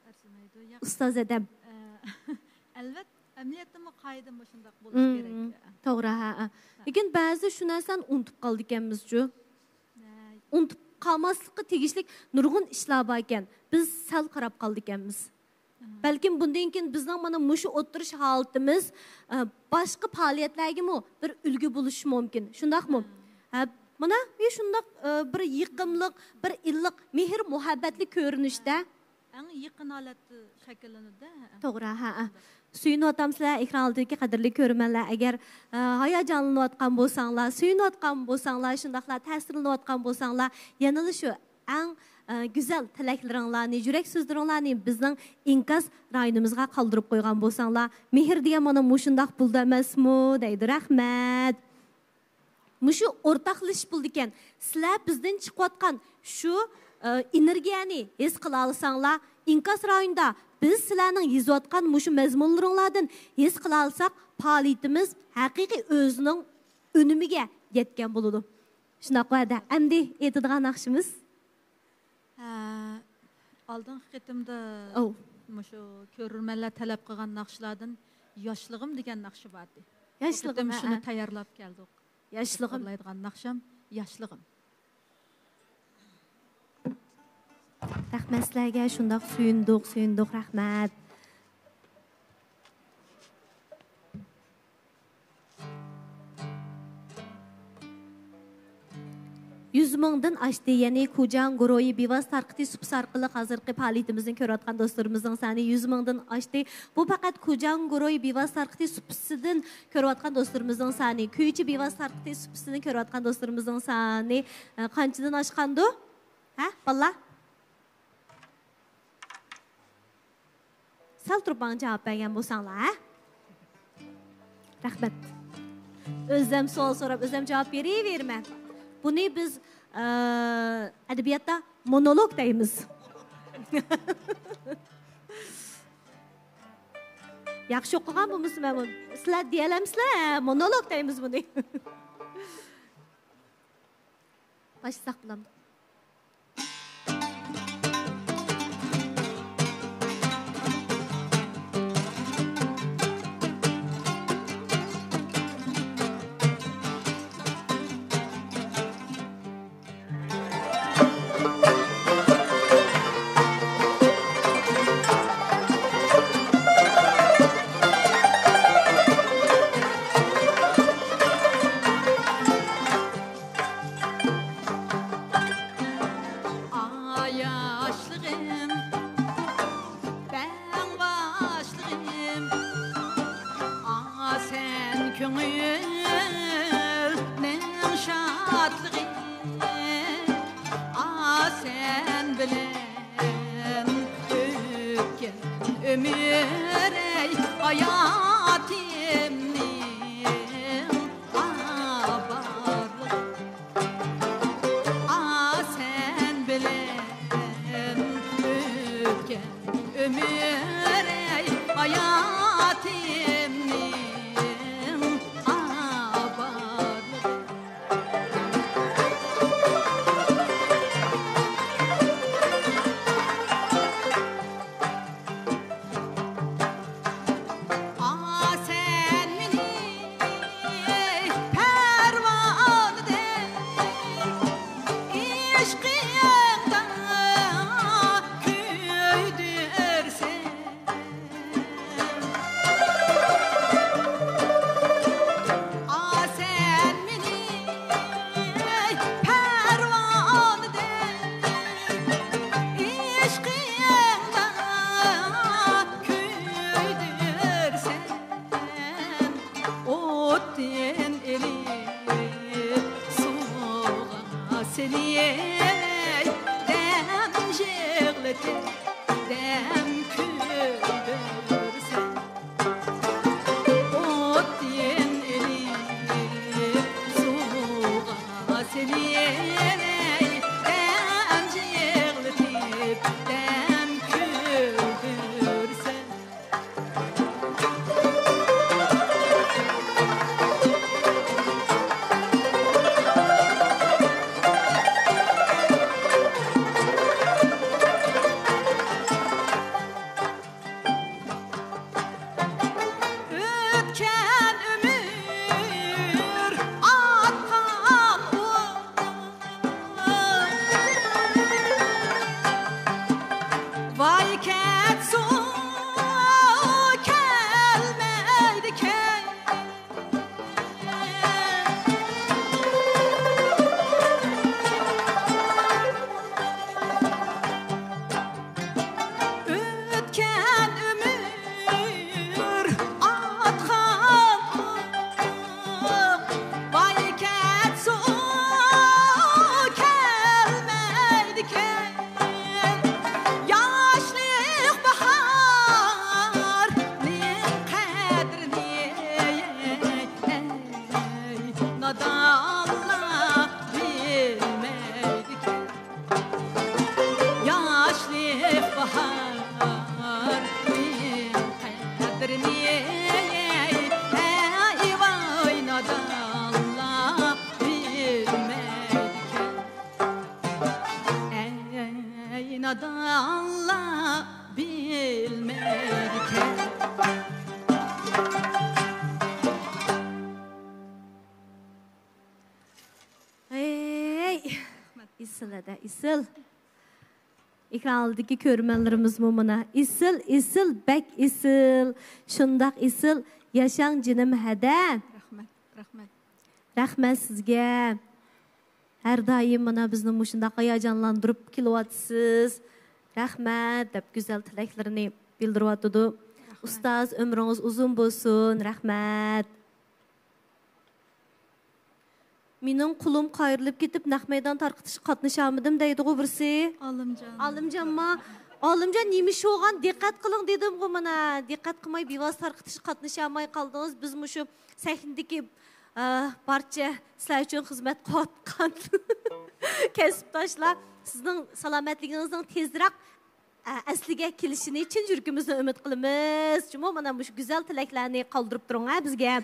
ئەرزىمەيدۇ، ياق. ئۇستاز ھەدەم. ئە، ئەلۋەت، ئەمەلىيەتتىمۇ قائىدە مۇشۇنداق بولۇش مم، كېرەك. توغرا، ھە، ھە. لېكىن بەزىدە شۇ نەرسىنى ئۇنتۇپ قالىدىكەنمىزچۇ. ھە. ئۇنتۇپ قالماسلىققا تېگىشلىك نۇرغۇن ئىشلار باركەن. بىز سەل قاراپ قالىدىكەنمىز. مم. بەلكىم بۇندىن كېيىن بىزنىڭ مانا مۇشۇ ئولتۇرۇش ھالىتىمىز، ئە، باشقا پائالىيەتلەرگىمۇ بىر ئۈلگە بولۇشى مۇمكىن. شۇنداقمۇ؟ مم. ھە، مانا، ئى، شۇنداق، ئە، بىر يېقىملىق، بىر ئىللىق، مېھىر-مۇھەببەتلىك كۆرۈنۈشتە. ئەڭ يېقىن ھالەتتە شەكىللىنىدۇ، ھە. توغرا، ھە. سۆيۈنۈۋاتامسىلەر، ئېكران ئالدىدىكى قەدىرلىك كۆرۈرمەنلەر. ئەگەر، ئە، ھاياجانلىنىۋاتقان بولساڭلار، سۆيۈنۈۋاتقان بولساڭلار، شۇنداقلا تەسىرلىنىۋاتقان بولساڭلار، يەنىلا شۇ ئەڭ، ئە، گۈزەل تىلەكلىرىڭلارنى، يۈرەك سۆزلىرىڭلارنى بىزنىڭ ئىنكاس رايونىمىزغا قالدۇرۇپ قويغان بولساڭلار، مېھىر دېگەن مانا مۇشۇنداق بولىدۇ ئەمەسمۇ؟ دەيدۇ. رەھمەت. مۇشۇ ئورتاقلىشىش بولىدىكەن. سىلەر بىزدىن چىقىۋاتقان شۇ، ئە، ئېنېرگىيەنى ھېس قىلالىساڭلار، ئىنكاس رايونىدا بىز سىلەرنىڭ يېزىۋاتقان مۇشۇ مەزمۇنلىرىڭلاردىن ھېس قىلالىساق، پائالىيىتىمىز ھەقىقىي ئۆزىنىڭ ئۈنۈمىگە يەتكەن بولىدۇ. شۇنداق ۋەدە. ئەمدى ئېيتىدىغان ناخشىمىز؟ ھە، ئالدىنقى قېتىمدا ئوۋ. مۇشۇ كۆرۈرمەنلەر تەلەپ قىلغان ناخشىلاردىن ياشلىقىم دېگەن ناخشا بار ئىدى. ياشلىقىم، بۇ قېتىم ھە، شۇنى ھە. تەييارلاپ كەلدۇق. ياشلىقىم. ئۇللايدىغان ناخشام ياشلىقىم. رەھمەت سىلەرگە، شۇنداق سۆيۈندۇق، سۆيۈندۇق، رەھمەت. يۈز مىڭدىن ئاشتى، يەنى كۇجاڭ گۇرۇھى بىۋاسىتە تارقىتىش سۇپىسى ئارقىلىق ھازىرقى پائالىيىتىمىزنى كۆرۈۋاتقان دوستلىرىمىزنىڭ سانى يۈز مىڭدىن ئاشتى. بۇ پەقەت كۇجاڭ گۇرۇھى بىۋاسىتە تارقىتىش سۇپىسىدىن كۆرۈۋاتقان دوستلىرىمىزنىڭ سانى، كۈيچى بىۋاسىتە تارقىتىش سۇپىسىدىن كۆرۈۋاتقان دوستلىرىمىزنىڭ سانى، ئە، قانچىدىن ئاشقاندۇ؟ ھە، بالىلار؟ سەل تۇرۇپ ماڭا جاۋاب بەرگەن بولساڭلار، ھە؟ رەھمەت. ئۆزۈم سوئال سوراپ، ئۆزۈم جاۋاب بېرىۋېرىمەن. بۇنى بىز، ئە، ئەدەبىياتتا مونولوگ دەيمىز. ياخشى ئوقۇغان بولمىسىمەن بۇنى. سىلەر دېيەلەمسىلەر؟ ھە، مونولوگ دەيمىز بۇنى. باشلىساق بولامدۇ؟ ئاياشلىغىم، بەڭ باشلىغىم، ئا سەن كۆڭۈلنىڭ شادلىقى، ئا سەن بىلەن ئۆتكەن ئۆمۈر، ئەي ھاياتىمنىڭ ئا بارلىق، ئا سەن بىلەن ئۆتكەن ئۆمۈر، ئەي ھاياتىمنىڭ ئا بارلىق. ئا سەن مېنى پەرۋانىدەك ئىشقىڭدا كۆيدۈرسەن. ئا سەن مېنى پەرۋانىدەك ئىشقىڭدا كۆيدۈرسەن. ئوتتىن ئېلىپ سۇغا سېلىپ دەم يىغلىتىپ دەم كۈلدۈرسەن. ئوتتىن ئېلىپ سۇغا سېلىپ دەم يىغلىتىپ دەم كۈلدۈرسەن. ئۆتكەن ئۆمۈر ئاتقان ئوق. ۋاي كەتسۇن، كەلمەيدىكەن. ئۆتكەن ئۆمۈر ئاتقان ئوق، ۋاي كەتسۇن، كەلمەيدىكەن. ياشلىق باھارنىڭ قەدرىنى نادانلار بىلمەيدىكەن. ياشلىق باھارنىڭ قەدرىنى، ئەي ۋاي نادانلار بىلمەيدىكەن. ئەي نادانلار بىلمەيدىكەن. ھەي، ئېسىل ئەدە، ئېسىل. ئېكران ئالدىدىكى كۆرۈرمەنلىرىمىزمۇ مانا ئېسىل، ئېسىل، بەك ئېسىل. شۇنداق ئېسىل. ياشاڭ جېنىم ھەدە. رەھمەت، رەھمەت. رەھمەت سىزگە. ھەر دائىم مانا بىزنى مۇشۇنداق ھاياجانلاندۇرۇپ كېلىۋاتىسىز. رەھمەت دەپ گۈزەل تىلەكلىرىنى بىلدۈرۈۋاتىدۇ. رەھمەت. ئۇستاز، ئۆمرىڭىز ئۇزۇن بولسۇن. رەھمەت. مېنىڭ قولۇم قايرىلىپ كېتىپ، نەق مەيدان تارقىتىشقا قاتنىشالمىدىم دەيدىغۇ بىرسى. ئالىمجان. ئالىمجانما؟ ئالىمجان، نېمە ئىش بولغان؟ دىققەت قىلىڭ دېدىمغۇ مانا. دىققەت قىلماي، بىۋاسىتە تارقىتىشقا قاتنىشالماي قالدىڭىز. بىز مۇشۇ سەھنىدىكى، ئە، بارچە سىلەر ئۈچۈن خىزمەت قىلىۋاتقان كەسىپداشلار، سىزنىڭ سالامەتلىكىڭىزنىڭ تېزرەك ئە، ئەسلىگە كېلىشىنى چىن يۈرىكىمىزدىن ئۈمىد قىلىمىز. جۇمۇ مانا مۇشۇ گۈزەل تىلەكلەرنى قالدۇرۇپ تۇرۇڭ ھە بىزگە.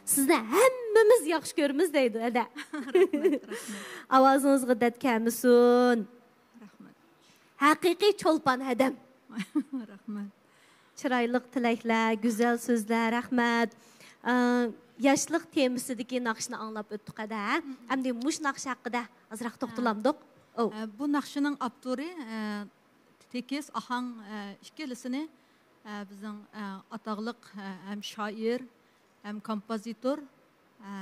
سىزنى ھەممىمىز ياخشى كۆرىمىز دەيدۇ ھەدە. رەھمەت، رەھمەت. ئاۋازىڭىزغا دەرد كەلمىسۇن. رەھمەت. ھەقىقىي چولپان ھەدەم. رەھمەت. چىرايلىق تىلەكلەر، گۈزەل سۆزلەر، رەھمەت. ئە، ياشلىق تېمىسىدىكى ناخشىنى ئاڭلاپ ئۆتتۇق ھەدە. ئەمدى مۇشۇ ناخشا ھەققىدە ئازراق توختىلامدۇق؟ ئوۋ. ئە، بۇ ناخشىنىڭ ئاپتورى، ئە، تېكىست، ئاھاڭ، ئە، ئىككىلىسىنى، ئە، بىزنىڭ، ئە، ئاتاقلىق، ئە، ھەم شائىر، ھەم كومپوزىتور، ئە،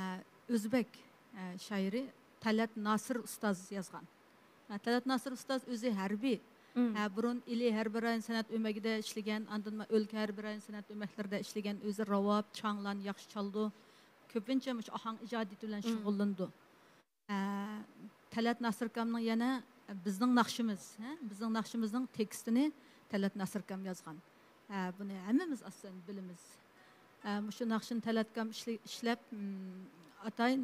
ئۆزبەك، ئە، شائىرى تەلئەت ناسىر ئۇستاز يازغان. ئە، تەلئەت ناسىر ئۇستاز ئۆزى ھەربىي. ئە، بۇرۇن ئىلى ھەربىي رايون سەنئەت ئۆمىكىدە ئىشلىگەن، ئاندىن ئۆلكە ھەربىي رايون سەنئەت ئۆمەكلىرىدە ئىشلىگەن، ئۆزى راۋاب، چاڭلان ياخشى چالىدۇ. كۆپىنچە مۇشۇ ئاھاڭ ئىجادىيىتى بىلەن شۇغۇللىنىدۇ. ئە، تەلئەت ناسىر ئاكامنىڭ يەنە بىزنىڭ ناخشىمىز، ھە، بىزنىڭ ناخشىمىزنىڭ تېكىستىنى تەلئەت ناسىر ئاكام يازغان. ئە، بۇنى ھەممىمىز ئاساسەن بىلىمىز. ئە، مۇشۇ ناخشىنى تەلئەت ئاكام ئىشلە-، ئىشلەپ، ئىم، ئاتايىن،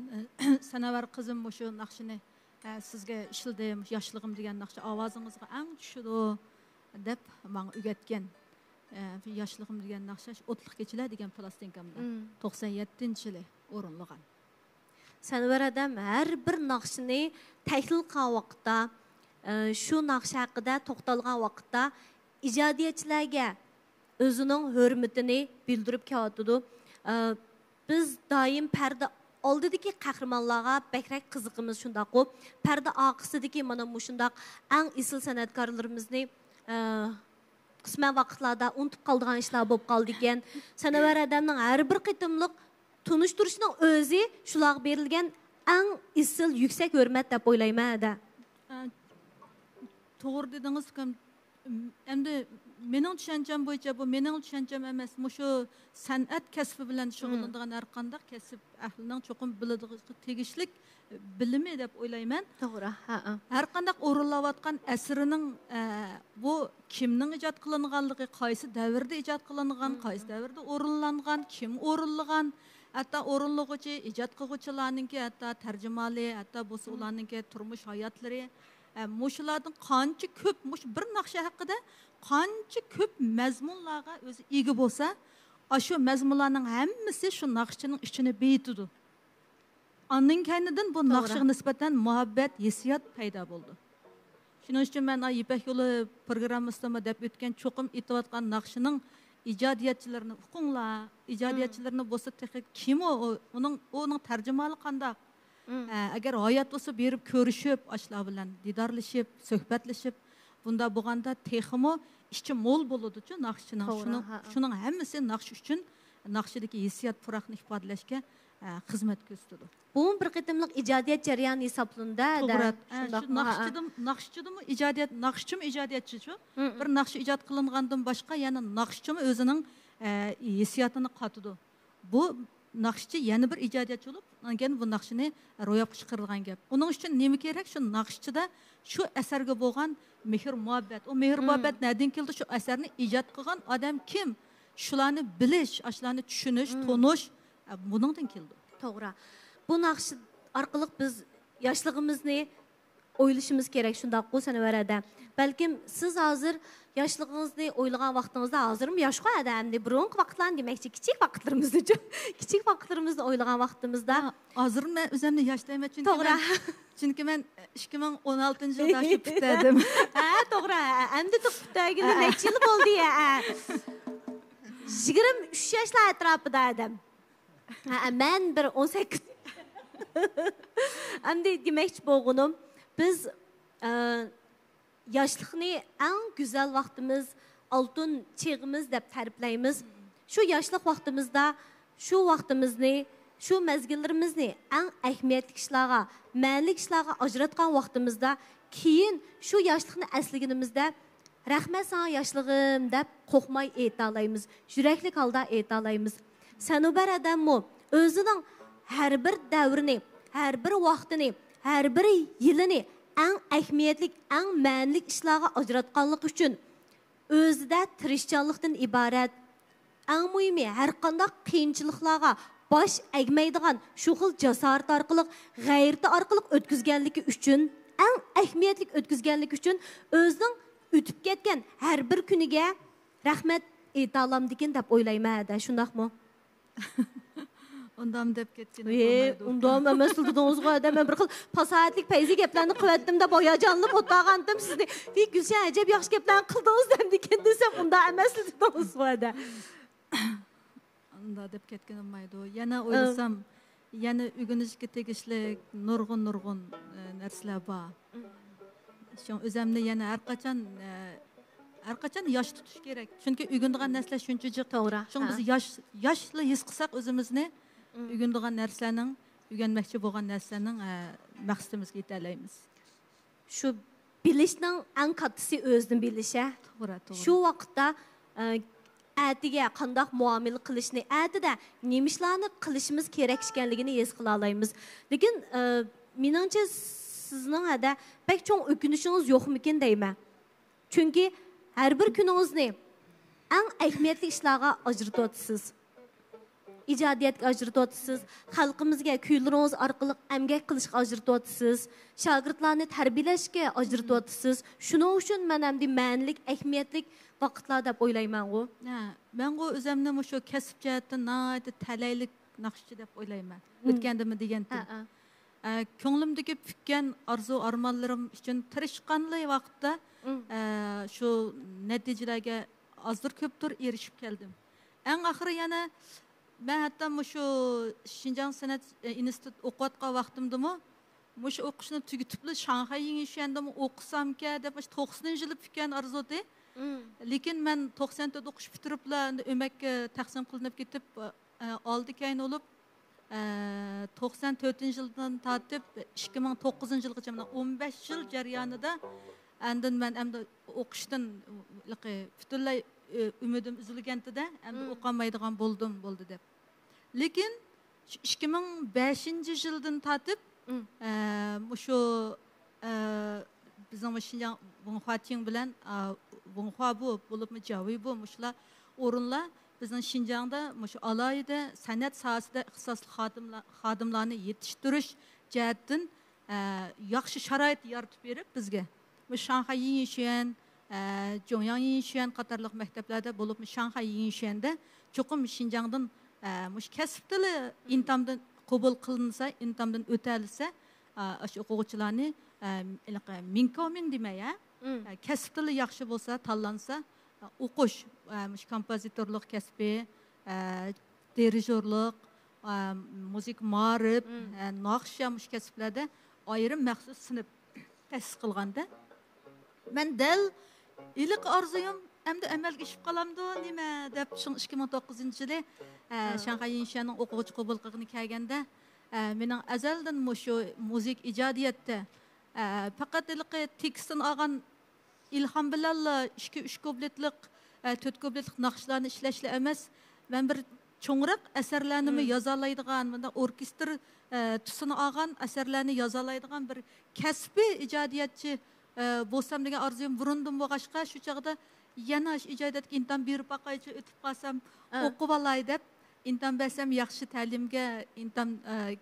سەنەۋەر قىزىم مۇشۇ ناخشىنى، ئە، سىزگە ئىشلىدىم، مۇشۇ ياشلىقىم دېگەن ناخشا ئاۋازىڭىزغا ئەڭ چۈشىدۇ، دەپ ماڭا ئۆگەتكەن. ئە، ياشلىقىم دېگەن ناخشا شۇ ئوتلۇق كېچىلەر دېگەن پىلاستىنكامدا توقسان يەتتىنچى يىلى ئورۇنلىغان. سەنۋەر ھەدەم ھەر بىر ناخشىنى تەھلىل قىلغان ۋاقىتتا، ئە، شۇ ناخشا ھەققىدە توختالغان ۋاقىتتا ئىجادىيەتچىلەرگە ئۆزىنىڭ ھۆرمىتىنى بىلدۈرۈپ كېلىۋاتىدۇ. ئە، بىز دائىم پەردە ئالدىدىكى قەھرىمانلارغا بەكرەك قىزىقىمىز، شۇنداققۇ؟ پەردە ئارقىسىدىكى مانا مۇشۇنداق ئەڭ ئېسىل سەنئەتكارلىرىمىزنى، ئە، قىسمەن ۋاقىتلاردا ئۇنتۇپ قالىدىغان ئىشلار بولۇپ قالىدىكەن. سەنەۋەر ھەدەمنىڭ ھەر بىر قېتىملىق تونۇشتۇرۇشنىڭ ئۆزى شۇلارغا بېرىلگەن ئەڭ ئېسىل، يۈكسەك ھۆرمەت دەپ ئويلايمەن ھەدە. ئە، توغرا دېدىڭىز، ئۇكام. ئەمدى مېنىڭ چۈشەنچەم بويىچە، بۇ مېنىڭ چۈشەنچەم ئەمەس، مۇشۇ سەنئەت كەسپى بىلەن شۇغۇللىنىدىغان ھەر قانداق كەسىپ ئەھلىنىڭ چوقۇم بىلىدىغان تېگىشلىك بىلىمى دەپ ئويلايمەن. توغرا، ھەئە. ھەر قانداق ئورۇنلاۋاتقان ئەسىرىنىڭ، ئە، بۇ كىمنىڭ ئىجاد قىلىنغانلىقى، قايسى دەۋردە ئىجاد قىلىنغان، قايسى دەۋردە ئورۇنلانغان، كىم ئورۇنلىغان، ھەتتا ئورۇنلىغۇچى، ئىجاد قىلغۇچىلارنىڭكى، ھەتتا تەرجىمىھالى، ھەتتا بولسا ئۇلارنىڭكى تۇرمۇش ھاياتلىرى، ئە، مۇشۇلاردىن قانچە كۆپ، مۇشۇ بىر ناخشا ھەققىدە قانچە كۆپ مەزمۇنلارغا ئۆزى ئىگە بولسا، ئاشۇ مەزمۇنلارنىڭ ھەممىسى شۇ ناخشىنىڭ ئىچىنى بېيىتىدۇ. ئاندىن كەينىدىن بۇ ناخشىغا نىسبەتەن مۇھەببەت، ھېسسىيات پەيدا بولىدۇ. شۇنىڭ ئۈچۈن مەن ئا يىپەك يولى پروگراممىسىدىمۇ دەپ ئۆتكەن، چوقۇم ئېيتىۋاتقان ناخشىنىڭ ئىجادىيەتچىلىرىنى ئۇقۇڭلار، ئىجادىيەتچىلىرىنى بولسا تېخى كىم ئۇ، ئۇ، ئۇنىڭ، ئۇنىڭ تەرجىمىھالى قانداق؟ ئە، ئەگەر ھايات بولسا بېرىپ كۆرۈشۈپ، ئاشۇلار بىلەن دىدارلىشىپ، سۆھبەتلىشىپ، بۇنداق بولغاندا تېخىمۇ ئىچى مول بولىدۇچۇ ناخشىنىڭ. شۇنىڭ، شۇنىڭ ھەممىسى ناخشا ئۈچۈن، ناخشىدىكى ھېسسىيات پۇراقنى ئىپادىلەشكە، ئە، خىزمەت كۆرسىتىدۇ. بۇمۇ بىر قېتىملىق ئىجادىيەت جەريانى ھېسابلىنىدۇ، توغرا. ئە، شۇنداقمۇ؟ شۇ ناخشىچىدىمۇ، ناخشىچىدىمۇ ئىجادىيەت، ناخشىچىمۇ ئىجادىيەتچىچۇ. بىر ناخشا ئىجاد قىلىنغاندىن باشقا يەنە ناخشىچىمۇ ئۆزىنىڭ، ئە، ھېسسىياتىنى قاتىدۇ. بۇ ناخشىچى يەنە بىر ئىجادىيەتچى بولۇپ، ئاندىن كېيىن بۇ ناخشىنى روياپقا چىقىرىدىغان گەپ. ئۇنىڭ ئۈچۈن نېمە كېرەك؟ شۇ ناخشىچىدا شۇ ئەسەرگە بولغان مېھىر-مۇھەببەت. ئۇ مېھىر-مۇھەببەت نەدىن كېلىدۇ؟ شۇ ئەسەرنى ئىجاد قىلغان ئادەم كىم؟ شۇلارنى بىلىش، ئاشۇلارنى چۈشىنىش، تونۇش، ئە، بۇنىڭدىن كېلىدۇ. توغرا. بۇ ناخشا ئارقىلىق بىز ياشلىقىمىزنى ئويلىشىمىز كېرەك، شۇنداققۇ، سەنۋەر ھەدە؟ بەلكىم سىز ھازىر ياشلىقىڭىزنى ئويلىغان ۋاقتىڭىزدا، ھازىرمۇ ياشقۇ ھەدە، ئەمدى بۇرۇنقى ۋاقىتلارنى دېمەكچى، كىچىك ۋاقىتلىرىمىزنىچۇ؟ كىچىك ۋاقىتلىرىمىزنى ئويلىغان ۋاقتىمىزدا. ھازىر مەن ئۆزۈمنى ياش دەيمەن، چۈنكى توغرا. مەن، چۈنكى مەن ئىككى مىڭ ئون ئالتىنچى يىلدا شۇ پۈتتۈردۈم. ھە، توغرا. ھە، ئەمدى توق پۈتتۈرگىلى نەچچە يىل بولدى، ھە. يىگىرمە ئۈچ ياشلار ئەتراپىدا ئادەم. ھە، مەن بىر ئون سەككىز. ئەمدى دېمەكچى بولغىنىم، بىز، ئە، ياشلىقنى ئەڭ گۈزەل ۋاقتىمىز، ئالتۇن چېغىمىز دەپ تەرىپلەيمىز. شۇ ياشلىق ۋاقتىمىزدا، شۇ ۋاقتىمىزنى، شۇ مەزگىللىرىمىزنى ئەڭ ئەھمىيەتلىك ئىشلارغا، مەنىلىك ئىشلارغا ئاجراتقان ۋاقتىمىزدا، كېيىن شۇ ياشلىقنى ئەسلىگىنىمىزدە، «رەھمەت ساڭا، ياشلىقىم» دەپ قورقماي ئېيتالايمىز، يۈرەكلىك ھالدا ئېيتالايمىز. سەنۇبەر ئادەممۇ ئۆزىنىڭ ھەر بىر دەۋرىنى، ھەر بىر ۋاقتىنى، ھەر بىر يىلىنى ئەڭ ئەھمىيەتلىك، ئەڭ مەنىلىك ئىشلارغا ئاجراتقانلىقى ئۈچۈن، ئۆزىدە تىرىشچانلىقتىن ئىبارەت، ئەڭ مۇھىمى، ھەرقانداق قىيىنچىلىقلارغا باش ئەگمەيدىغان شۇ خىل جاسارىتى ئارقىلىق، غەيرىتى ئارقىلىق ئۆتكۈزگەنلىكى ئۈچۈن، ئەڭ ئەھمىيەتلىك ئۆتكۈزگەنلىكى ئۈچۈن ئۆزىنىڭ ئۆتۈپ كەتكەن ھەر بىر كۈنىگە رەھمەت ئېيتالامدىكىن دەپ ئويلايمەن ھەدە، شۇنداقمۇ؟ ئۇندام دەپ كەتكىنى ۋى، بولمايدۇ. ئۇندام ئەمەسلا دېدىڭىزغۇ ھەدە، مەن بىر خىل پاساھەتلىك پەيزى گەپلەرنى قىلىۋەتتىم دەپ ھاياجانلىنىپ ئولتۇرغانتىم سىزنى. ۋى، گۈلشەن ئەجەب ياخشى گەپلەرنى قىلدىڭىز دەمدىكىن دېسەم، ئۇنداق ئەمەسلا دېدىڭىزغۇ ھەدە. ئۇنداق دەپ كەتكىنى بولمايدۇ. يەنە ئويلىسام، يەنە ئۆگىنىشكە تېگىشلىك نۇرغۇن، نۇرغۇن، ئە، نەرسىلەر بار. شۇڭا ئۆزەمنى يەنە ھەر قاچان، ئە، ھەر قاچان ياش تۇتۇش كېرەك. چۈنكى ئۆگىنىدىغان نەرسىلەر شۇنچە جىق. توغرا. شۇڭا بىز ياش، ياشلا ھېس قىلساق ئۆزىمىزنى، ئۆگىنىدىغان نەرسىلەرنىڭ، ئۆگەنمەكچى بولغان نەرسىلەرنىڭ، ئە، مەقسىتىمىزگە يېتەلەيمىز. شۇ بىلىشنىڭ ئەڭ كاتتىسى ئۆزىنى بىلىش، ھە؟ توغرا، توغرا. شۇ ۋاقىتتا، ئە، ئەتىگە قانداق مۇئامىلە قىلىشنى، ئەتىدە نېمە ئىشلارنى قىلىشىمىز كېرەك ئىكەنلىكىنى ھېس قىلالايمىز. لېكىن، ئە، مېنىڭچە، سىزنىڭ ھەدە بەك چوڭ ئۆكۈنۈشىڭىز يوقمىكىن دەيمەن. چۈنكى ھەر بىر كۈنىڭىزنى ئەڭ ئەھمىيەتلىك ئىشلارغا ئاجرىتىۋاتىسىز. ئىجادىيەتكە ئاجرىتىۋاتىسىز، خەلقىمىزگە كۈيلىرىڭىز ئارقىلىق ئەمگەك قىلىشقا ئاجرىتىۋاتىسىز، شاگىرتلارنى تەربىيەلەشكە ئاجرىتىۋاتىسىز. شۇنىڭ ئۈچۈن مەن ئەمدى مەنىلىك، ئەھمىيەتلىك ۋاقىتلار دەپ ئويلايمەنغۇ. ھە، مەنغۇ ئۆزەمنى مۇشۇ كەسىپ جەھەتتىن ناھايىتى تەلەيلىك ناخشىچى دەپ ئويلايمەن. مم. ئۆتكەندىمۇ دېگەنتىم. ھە، ھە. ئە، كۆڭلۈمدىكى پۈككەن ئارزۇ ئارمانلىرىم ئۈچۈن تىرىشقانلا ۋاقىتتا، مم. ئە، شۇ نەتىجىلەرگە ئازدۇر كۆپتۇر ئېرىشىپ كەلدىم. ئەڭ ئاخىرى يەنە مەن ھەتتا مۇشۇ شىنجاڭ سەنئەت ئىنستىتۇت ئوقۇۋاتقان ۋاقتىمدىمۇ مۇشۇ ئوقۇشنى تۈگىتىپلا شاڭخەي يىڭشۈەندىمۇ ئوقۇسامكەن دەپ مۇشۇ توقسىنىنچى يىلى پۈككەن ئارزۇ ئىدى. مم. لېكىن مەن توقسان تۆت ئوقۇش پۈتتۈرۈپلا ئەمدى ئۆمەككە تەقسىم قىلىنىپ كېتىپ، ئە، ئالدى كەينى بولۇپ، ئە، توقسان تۆتىنچى يىلدىن تارتىپ ئىككى مىڭ توققۇزىنچى يىلغىچە، مانا، ئون بەش يىل جەريانىدا ئاندىن مەن ئەمدى ئوقۇشتىن، لىقى، پۈتۈنلەي، ئە، ئۈمىدىم ئۈزۈلگەنتىدە، ئەمدى مم. ئوقۇالمايدىغان بولدۇم، بولدى دەپ. لېكىن شۇ ئىككى مىڭ بەشىنچى يىلدىن تارتىپ، مم. ئە، مۇشۇ، ئە، بىزنىڭ مۇشۇ شىنجاڭ ۋېنخۇا چىڭ بىلەن، ئا، ۋېنخۇا بۇ، بولۇپمۇ جاۋۇي بۇ، مۇشۇلار ئورۇنلار بىزنىڭ شىنجاڭدا مۇشۇ ئالاھىدە سەنئەت ساھەسىدە ئىختىساسلىق خادىملار، خادىملارنى يېتىشتۈرۈش جەھەتتىن، ئە، ياخشى شارائىت يارىتىپ بېرىپ بىزگە. مۇشۇ شاڭخەي يىڭشۈەن، ئە، جۇڭياڭ يىڭشۈەن قاتارلىق مەكتەپلەردە، بولۇپمۇ شاڭخەي يىڭشۈەندە چوقۇم شىنجاڭدىن، ئە، مۇشۇ كەسىپتىلا ئىنتامدىن قوبۇل قىلىنسا، ئىنتامدىن ئۆتەلىسە، ئا، ئاشۇ ئوقۇغۇچىلارنى، ئە، ھېلىقى مىڭكاۋمىڭ دېمەي، ھە؟ مم. ئە، كەسىپتىلا ياخشى بولسا، تاللانسا، ئە، ئوقۇش، ئە، مۇشۇ كومپوزىتورلۇق كەسپى، ئە، دىرىژورلۇق، ئە، مۇزىكا مائارىپ، مم. ئە، ناخشا، مۇشۇ كەسىپلەردە ئايرىم مەخسۇس سىنىپ تەسىس قىلغاندا، مەن دەل ھېلىقى ئارزۇيۇم ئەمدى ئەمەلگە ئېشىپ قالامدۇ نېمە دەپ، شۇڭ ئىككى مىڭ توققۇزىنچى يىلى، ئە، ھە. شاڭخەي يىنشۈەننىڭ ئوقۇغۇچى قوبۇل قىلغىنى كەلگەندە، ئە، مېنىڭ ئەزەلدىن مۇشۇ مۇزىكا ئىجادىيەتتە، ئە، پەقەت ھېلىقى تېكىستتىن ئالغان ئىلھام بىلەنلا ئىككى، ئۈچ كۇپلېتلىق، ئە، تۆت كۇپلېتلىق ناخشىلارنى ئىشلەشلا ئەمەس، مەن بىر چوڭراق ئەسەرلەرنىمۇ مم. يازالايدىغان، مۇنداق ئوركېستىر، ئە، تۈسىنى ئالغان ئەسەرلەرنى يازالايدىغان بىر كەسپىي ئىجادىيەتچى، ئە، بولسام دېگەن ئارزۇيۇم بۇرۇندىن بولغاچقا، شۇ چاغدا يەنە شۇ ئىجادىيەتكە ئىنتام بېرىپ باقايچۇ، ئۆتۈپ قالسام، ئە. ئوقۇۋالاي دەپ ئىنتام بەرسەم، ياخشى تەلىيىمگە ئىنتام، ئە،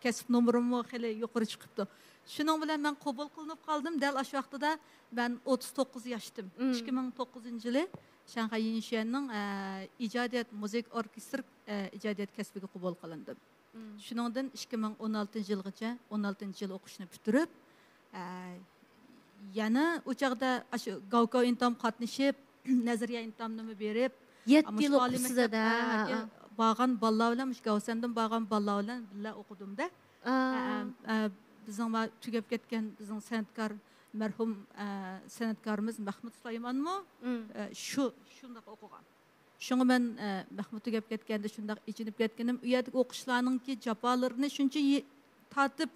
كەسىپ نومۇرۇممۇ خېلى يۇقىرى چىقىپتۇ. شۇنىڭ بىلەن مەن قوبۇل قىلىنىپ قالدىم. دەل ئاشۇ ۋاقتىدا مەن ئوتتۇز توققۇز ياشتىم. مم. ئىككى مىڭ توققۇزىنچى يىلى شاڭخەي يىنشۈەننىڭ، ئە، ئىجادىيەت مۇزىكا ئوركېستىر، ئە، ئىجادىيەت كەسپىگە قوبۇل قىلىندىم. مم. شۇنىڭدىن ئىككى مىڭ ئون ئالتىنچى يىلغىچە، ئون ئالتىنچى يىل ئوقۇشنى پۈتتۈرۈپ، ئە، يەنە ئۇ چاغدا ئاشۇ گاۋكاۋ ئىنتام قاتنىشىپ، نەزەرىيە ئىنتامنىمۇ بېرىپ، يەتتە يىل ئوقۇپسىز ھەدە. ھە، ھە، ھە. بارغان بالىلار بىلەن، مۇشۇ گاۋسەندىن بارغان بالىلار بىلەن بىللە ئوقۇدۇم-دە. ئا. ھە، ھە، ھە، بىزنىڭ ما-، تۈگەپ كەتكەن بىزنىڭ سەنئەتكار مەرھۇم، ئە، سەنئەتكارىمىز مەخمۇت سۇلايمانمۇ، مم. ئە، شۇ، شۇنداق ئوقۇغان. شۇڭا مەن، ئە، مەخمۇتقا گەپ كەتكەندە شۇنداق ئېچىنىپ كەتكىنىم، ئۇ يەردىكى ئوقۇشلارنىڭكى جاپالىرىنى شۇنچە يې-، تارتىپ،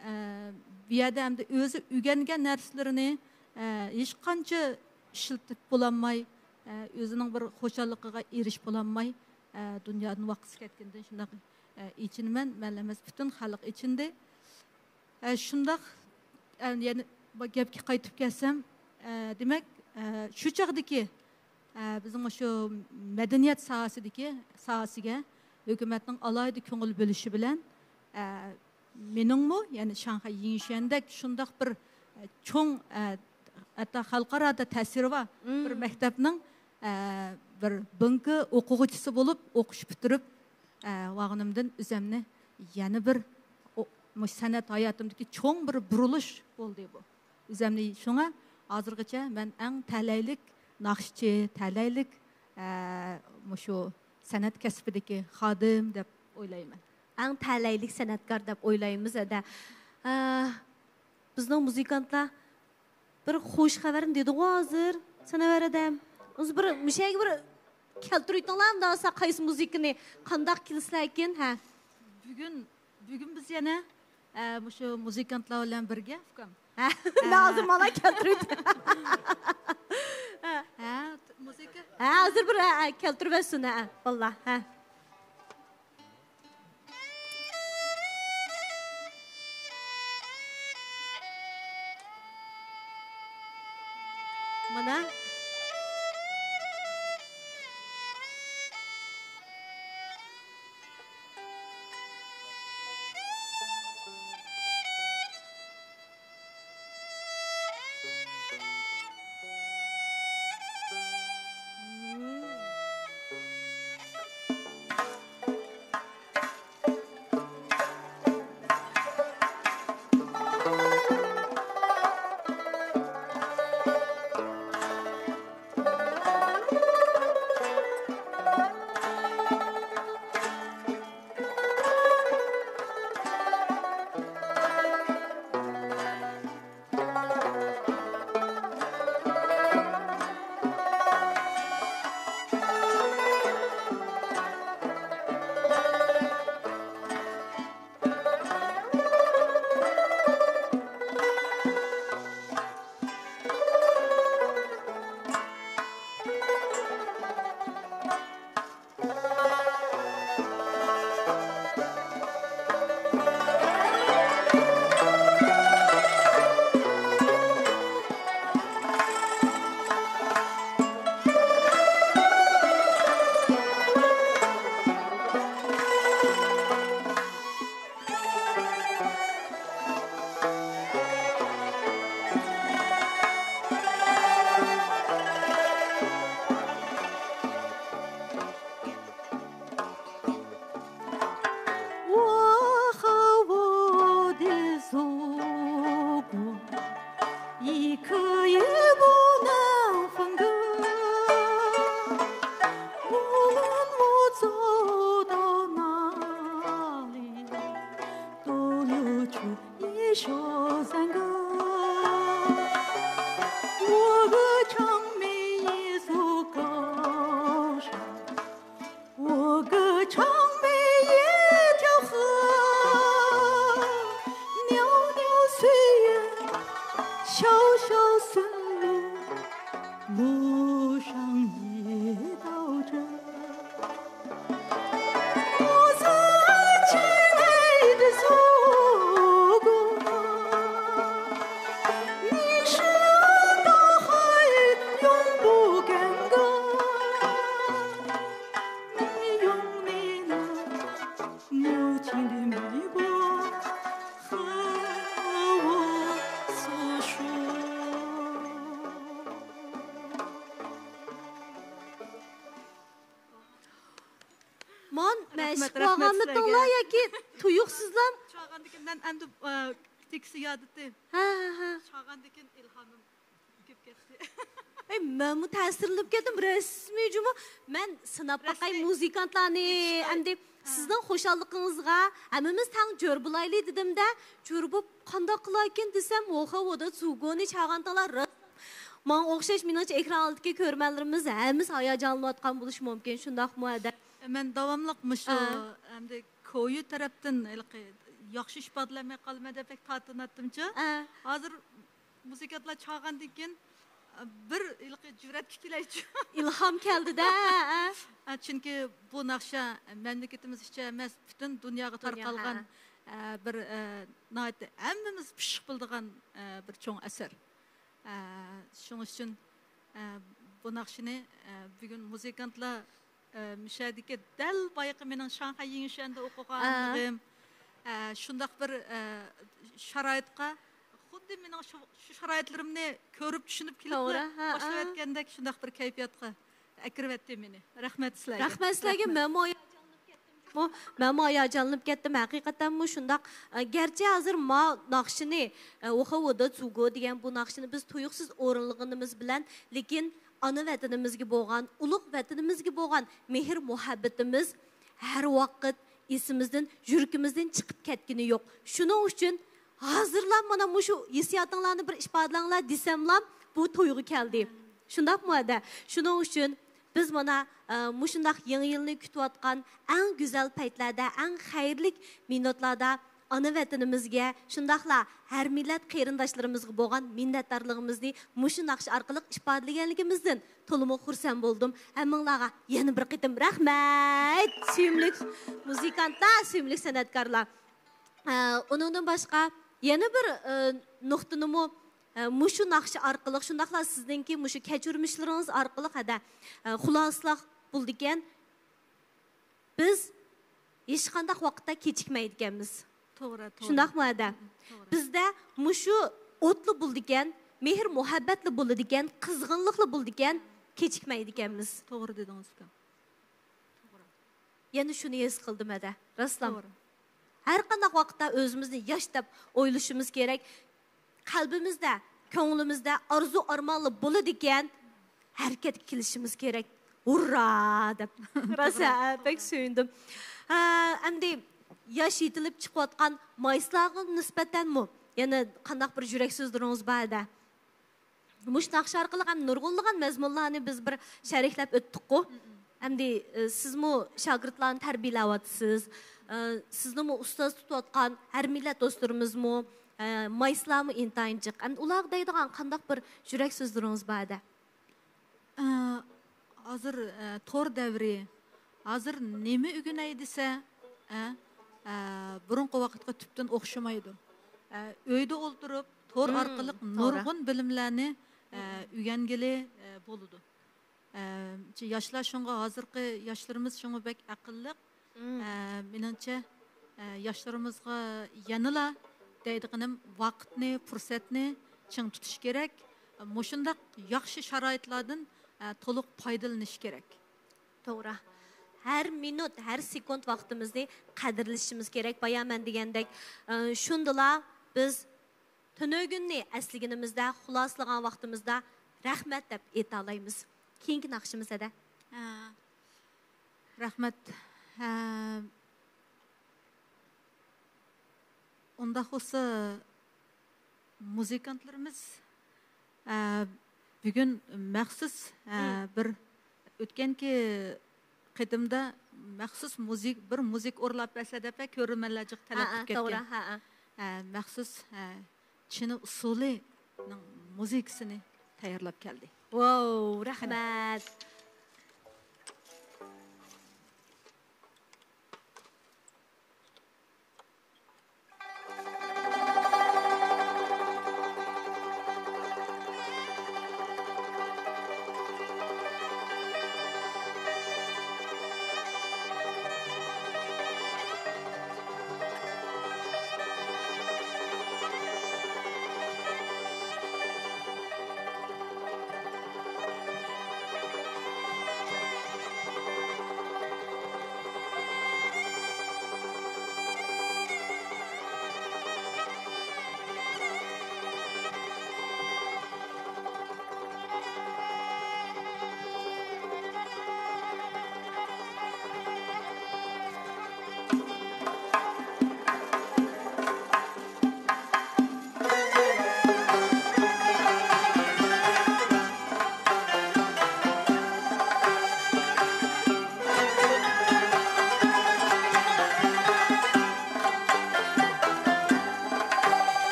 ئە، بۇ يەردە ئەمدى ئۆزى ئۆگەنگەن نەرسىلىرىنى، ئە، ھېچقانچە ئىشلىتىپ بولالماي، ئە، ئۆزىنىڭ بىر خۇشاللىقىغا ئېرىشىپ بولالماي، ئە، دۇنيادىن ۋاقتىسى كەتكىنىدىن شۇنداق، ئە، ئېچىنىمەن. مەنلا ئەمەس، پۈتۈن خەلق ئېچىندى. ئە، شۇنداق، ئە، يەنە بۇ گەپكە قايتىپ كەلسەم، ئە، دېمەك، ئە، شۇ چاغدىكى، ئە، بىزنىڭ شۇ مەدەنىيەت ساھەسىدىكى، ساھەسىگە ھۆكۈمەتنىڭ ئالاھىدە كۆڭۈل بۆلۈشى بىلەن، ئە، مېنىڭمۇ، يەنى شاڭخەي يىڭشۈەندەك شۇنداق بىر، ئە، چوڭ، ئە، ھەتتا خەلقئارادا تەسىرى بار بىر مم. مەكتەپنىڭ، ئە، بىر بىڭكې ئوقۇغۇچىسى بولۇپ، ئوقۇش پۈتتۈرۈپ، ئە، ۋاغنىمدىن ئۆزەمنى يەنە بىر ئو-، مۇشۇ سەنئەت ھاياتىمدىكى چوڭ بىر بۇرۇلۇش بولدى بۇ. ئۆزەمنى شۇڭا ھازىرغىچە مەن ئەڭ تەلەيلىك ناخشىچى، تەلەيلىك، ئە، مۇشۇ سەنئەت كەسپىدىكى خادىم دەپ ئويلايمەن. ئەڭ تەلەيلىك سەنئەتكار دەپ ئويلايمىز ھەدە. ئە، بىزنىڭ مۇزىكانتلار بىر خوش خەۋەرنى دېدىغۇ ھازىر، سەنەۋەر ئادەم. ئۇز بىر مۇشەگە بىر كەلتۈرۈۋېتىڭلار، ئۇنداق بولسا قايسى مۇزىكىنى، قانداق كېلىسىلەركىن، ھە؟ بۈگۈن، بۈگۈن بىز يەنە، ئە، مۇشۇ مۇزىكانتلار بىلەن بىرگە، ئۇكام. ھە، مەن ھازىر مانا كەلتۈرۈۋېتىمەن. ھە، مۇزىكا. ھە، ھازىر بىر، ھە، ھە، كەلتۈرۈۋەتسۇن، ھە، بالىلار، ھە. مانا. مان مەشىق قىلىۋالغانمىدىڭلار ياكى تۇيۇقسىزلا؟ چالغاندىكىن مەن ئەمدى، ئە، تېكىستى يادىتتىم. ھە، ھە، ھە. چالغاندىكىن ئىلھامىم كېلىپ كەتتى. ئەي، مەنمۇ تەسىرلىنىپ كەتتىم، رەسمىي جۇمۇ. مەن سىناپ باقاي مۇزىكانتلارنى، ئەمدى سىزنىڭ خۇشاللىقىڭىزغا ھەممىمىز تەڭ جۆر بولايلى دېدىم-دە، جۆر بوپ قانداق قىلاركىن دېسەم، ۋوخا ۋودا زۇگونى چاغانتالا راست. ماڭا ئوخشاش، مېنىڭچە، ئېكران ئالدىدىكى كۆرۈرمەنلىرىمىز ھەممىسى ھاياجانلىنىۋاتقان بولۇشى مۇمكىن، شۇنداقمۇ ھەدە؟ مەن داۋاملىق مۇشۇ ئە. ئەمدى كويۇ تەرەپتىن ھېلىقى ياخشى ئىپادىلەنمەي قالىمەن دەپ بەك تارتىناتتىمچۇ. ئە. ھازىر مۇزىكانتلار چالغاندىن كېيىن، ئە، بىر ھېلىقى جۈرئەتكە كېلەيچۇ. ئىلھام كەلدى-دە، ئە. ئە، چۈنكى بۇ ناخشا مەملىكىتىمىز ئىچىدە ئەمەس، پۈتۈن دۇنياغا دۇنيا، تارقالغان، ھە. ئە، بىر، ئە، ناھايىتى ھەممىمىز پىششىق بىلىدىغان، ئە، بىر چوڭ ئەسەر. ئە، شۇنىڭ ئۈچۈن، ئە، بۇ ناخشىنى، ئە، بۈگۈن مۇزىكانتلار، ئە، مۇشۇ يەردىكى دەل بايىقى مېنىڭ شاڭخەي يىڭشۈەندە ئوقۇغانلىقىم، ئە، شۇنداق بىر، ئە، شارائىتقا، خۇددى مېنىڭ شۇ، شۇ شارائىتلىرىمنى كۆرۈپ، چۈشىنىپ كېلىپلا توغرا، ھە، باشلاۋەتكەندەك شۇنداق بىر كەيپىياتقا ئەكىرىۋەتتى مېنى. رەھمەت سىلەرگە. رەھمەت سىلەرگە. رەھمەت. مەنمۇ ھاياجانلىنىپ كەتتىم. مەنمۇ ھاياجانلىنىپ كەتتىم، ھەقىقەتەنمۇ شۇنداق. ئە، گەرچە ھازىر ما ناخشىنى، ئە، ۋوخا ۋودا زۇگو دېگەن بۇ ناخشىنى بىز تۇيۇقسىز ئورۇنلىغىنىمىز بىلەن، لېكىن ئانا ۋەتىنىمىزگە بولغان، ئۇلۇغ ۋەتىنىمىزگە بولغان مېھىر مۇھەببىتىمىز ھەر ۋاقىت ئېسىمىزدىن، يۈرىكىمىزدىن چىقىپ كەتكىنى يوق. شۇنىڭ ئۈچۈن ھازىرلا مانا مۇشۇ ھېسسىياتىڭلارنى بىر ئىپادىلەڭلار دېسەملا، بۇ تۇيغۇ كەلدى. شۇنداقمۇ ھەدە؟ شۇنىڭ ئۈچۈن بىز مانا، ئە، مۇشۇنداق يېڭى يىلنى كۈتۈۋاتقان ئەڭ گۈزەل پەيتلەردە، ئەڭ خەيرلىك مىنۇتلاردا ئانا ۋەتىنىمىزگە، شۇنداقلا ھەر مىللەت قېرىنداشلىرىمىزغا بولغان مىننەتدارلىقىمىزنى مۇشۇ ناخشا ئارقىلىق ئىپادىلىگەنلىكىمىزدىن تولىمۇ خۇرسەن بولدۇم. ھەممىڭلارغا يەنە بىر قېتىم رەھمەت! سۆيۈملۈك مۇزىكانتلار، سۆيۈملۈك سەنئەتكارلار. ئە، ئۇنىڭدىن باشقا يەنە بىر، ئە، نۇقتىنىمۇ، ئە، مۇشۇ ناخشا ئارقىلىق، شۇنداقلا سىزنىڭكى مۇشۇ كەچۈرمىشلىرىڭىز ئارقىلىق ھەدە، ئە، خۇلاسىلاق بولىدىكەن. بىز ھېچقانداق ۋاقىتتا كېچىكمەيدىكەنمىز. توغرا، توغرا. شۇنداقمۇ ھەدە؟ توغرا. بىزدە مۇشۇ ئوتلا بولىدىكەن، مېھىر مۇھەببەتلا بولىدىكەن، قىزغىنلىقلا بولىدىكەن، كېچىكمەيدىكەنمىز. توغرا دېدىڭىز ئۇكام. توغرا. يەنە شۇنى ھېس قىلدىم ھەدە. راستلا. توغرا. ھەر قانداق ۋاقىتتا ئۆزىمىزنى ياش دەپ ئويلىشىمىز كېرەك. قەلبىمىزدە، كۆڭلىمىزدە ئارزۇ ئارمانلار بولىدىكەن، ھەرىكەتكە كېلىشىمىز كېرەك. ھۇررا دەپ. راست، ھە، بەك سۆيۈندۈم. ھە، ئەمدى ياش يېتىلىپ چىقىۋاتقان مايسىلارغا نىسبەتەنمۇ يەنە قانداق بىر يۈرەك سۆزلىرىڭىز بار ھەدە؟ مۇشۇ ناخشا ئارقىلىق ھەم نۇرغۇنلىغان مەزمۇنلارنى بىز بىر شەرھلەپ ئۆتتۇققۇ. ئەمدى، ئە، سىزمۇ شاگىرتلارنى تەربىيەلەۋاتىسىز. ئە، سىزنىمۇ ئۇستاز تۇتۇۋاتقان ھەر مىللەت دوستلىرىمىزمۇ، ئە، مايسىلارمۇ ئىنتايىن جىق. ئەمدى ئۇلارغا دەيدىغان قانداق بىر يۈرەك سۆزلىرىڭىز بار ھەدە؟ ئە، ھازىر، ئە، تور دەۋرى. ھازىر نېمە ئۆگىنەي دېسە، ئە، ئە، بۇرۇنقى ۋاقىتقا تۈپتىن ئوخشىمايدۇ. ئە، ئۆيدە ئولتۇرۇپ، تور ئارقىلىق توغرا. نۇرغۇن بىلىملەرنى، ئە، ئۆگەنگىلى، ئە، بولىدۇ. ئە، ياشلار شۇڭغا، ھازىرقى ياشلىرىمىز شۇڭغا بەك ئەقىللىق. ئە، مېنىڭچە، ئە، ياشلىرىمىزغا يەنىلا دەيدىغىنىم، ۋاقىتنى، پۇرسەتنى چىڭ تۇتۇش كېرەك. مۇشۇنداق ياخشى شارائىتلاردىن، ئە، تولۇق پايدىلىنىش كېرەك. توغرا. ھەر مىنۇت، ھەر سېكۇنت ۋاقتىمىزنى قەدىرلىشىمىز كېرەك. بايا مەن دېگەندەك، ئە، شۇندىلا بىز تۈنۈگۈننى ئەسلىگىنىمىزدە، خۇلاسىلىغان ۋاقتىمىزدا رەھمەت دەپ ئېيتالايمىز. كېيىنكى ناخشىمىز ھەدە. ھە. رەھمەت. ھە. ئۇنداق بولسا، مۇزىكانتلىرىمىز، ھە، بۈگۈن مەخسۇس، ھە، بىر ئۆتكەنكى قېتىمدا مەخسۇس مۇزىك، بىر مۇزىك ئورلاپ بەرسە دەپ كۆرۈرمەنلەر جىق تەلەپ قىلىپ كەتكەن. ھە، ھە، توغرا، ھە، ھە. ھە، مەخسۇس، ھە، چىنا ئۇسسۇلىنىڭ مۇزىكىسىنى تەييارلاپ كەلدى. ۋاو، رەھمەت.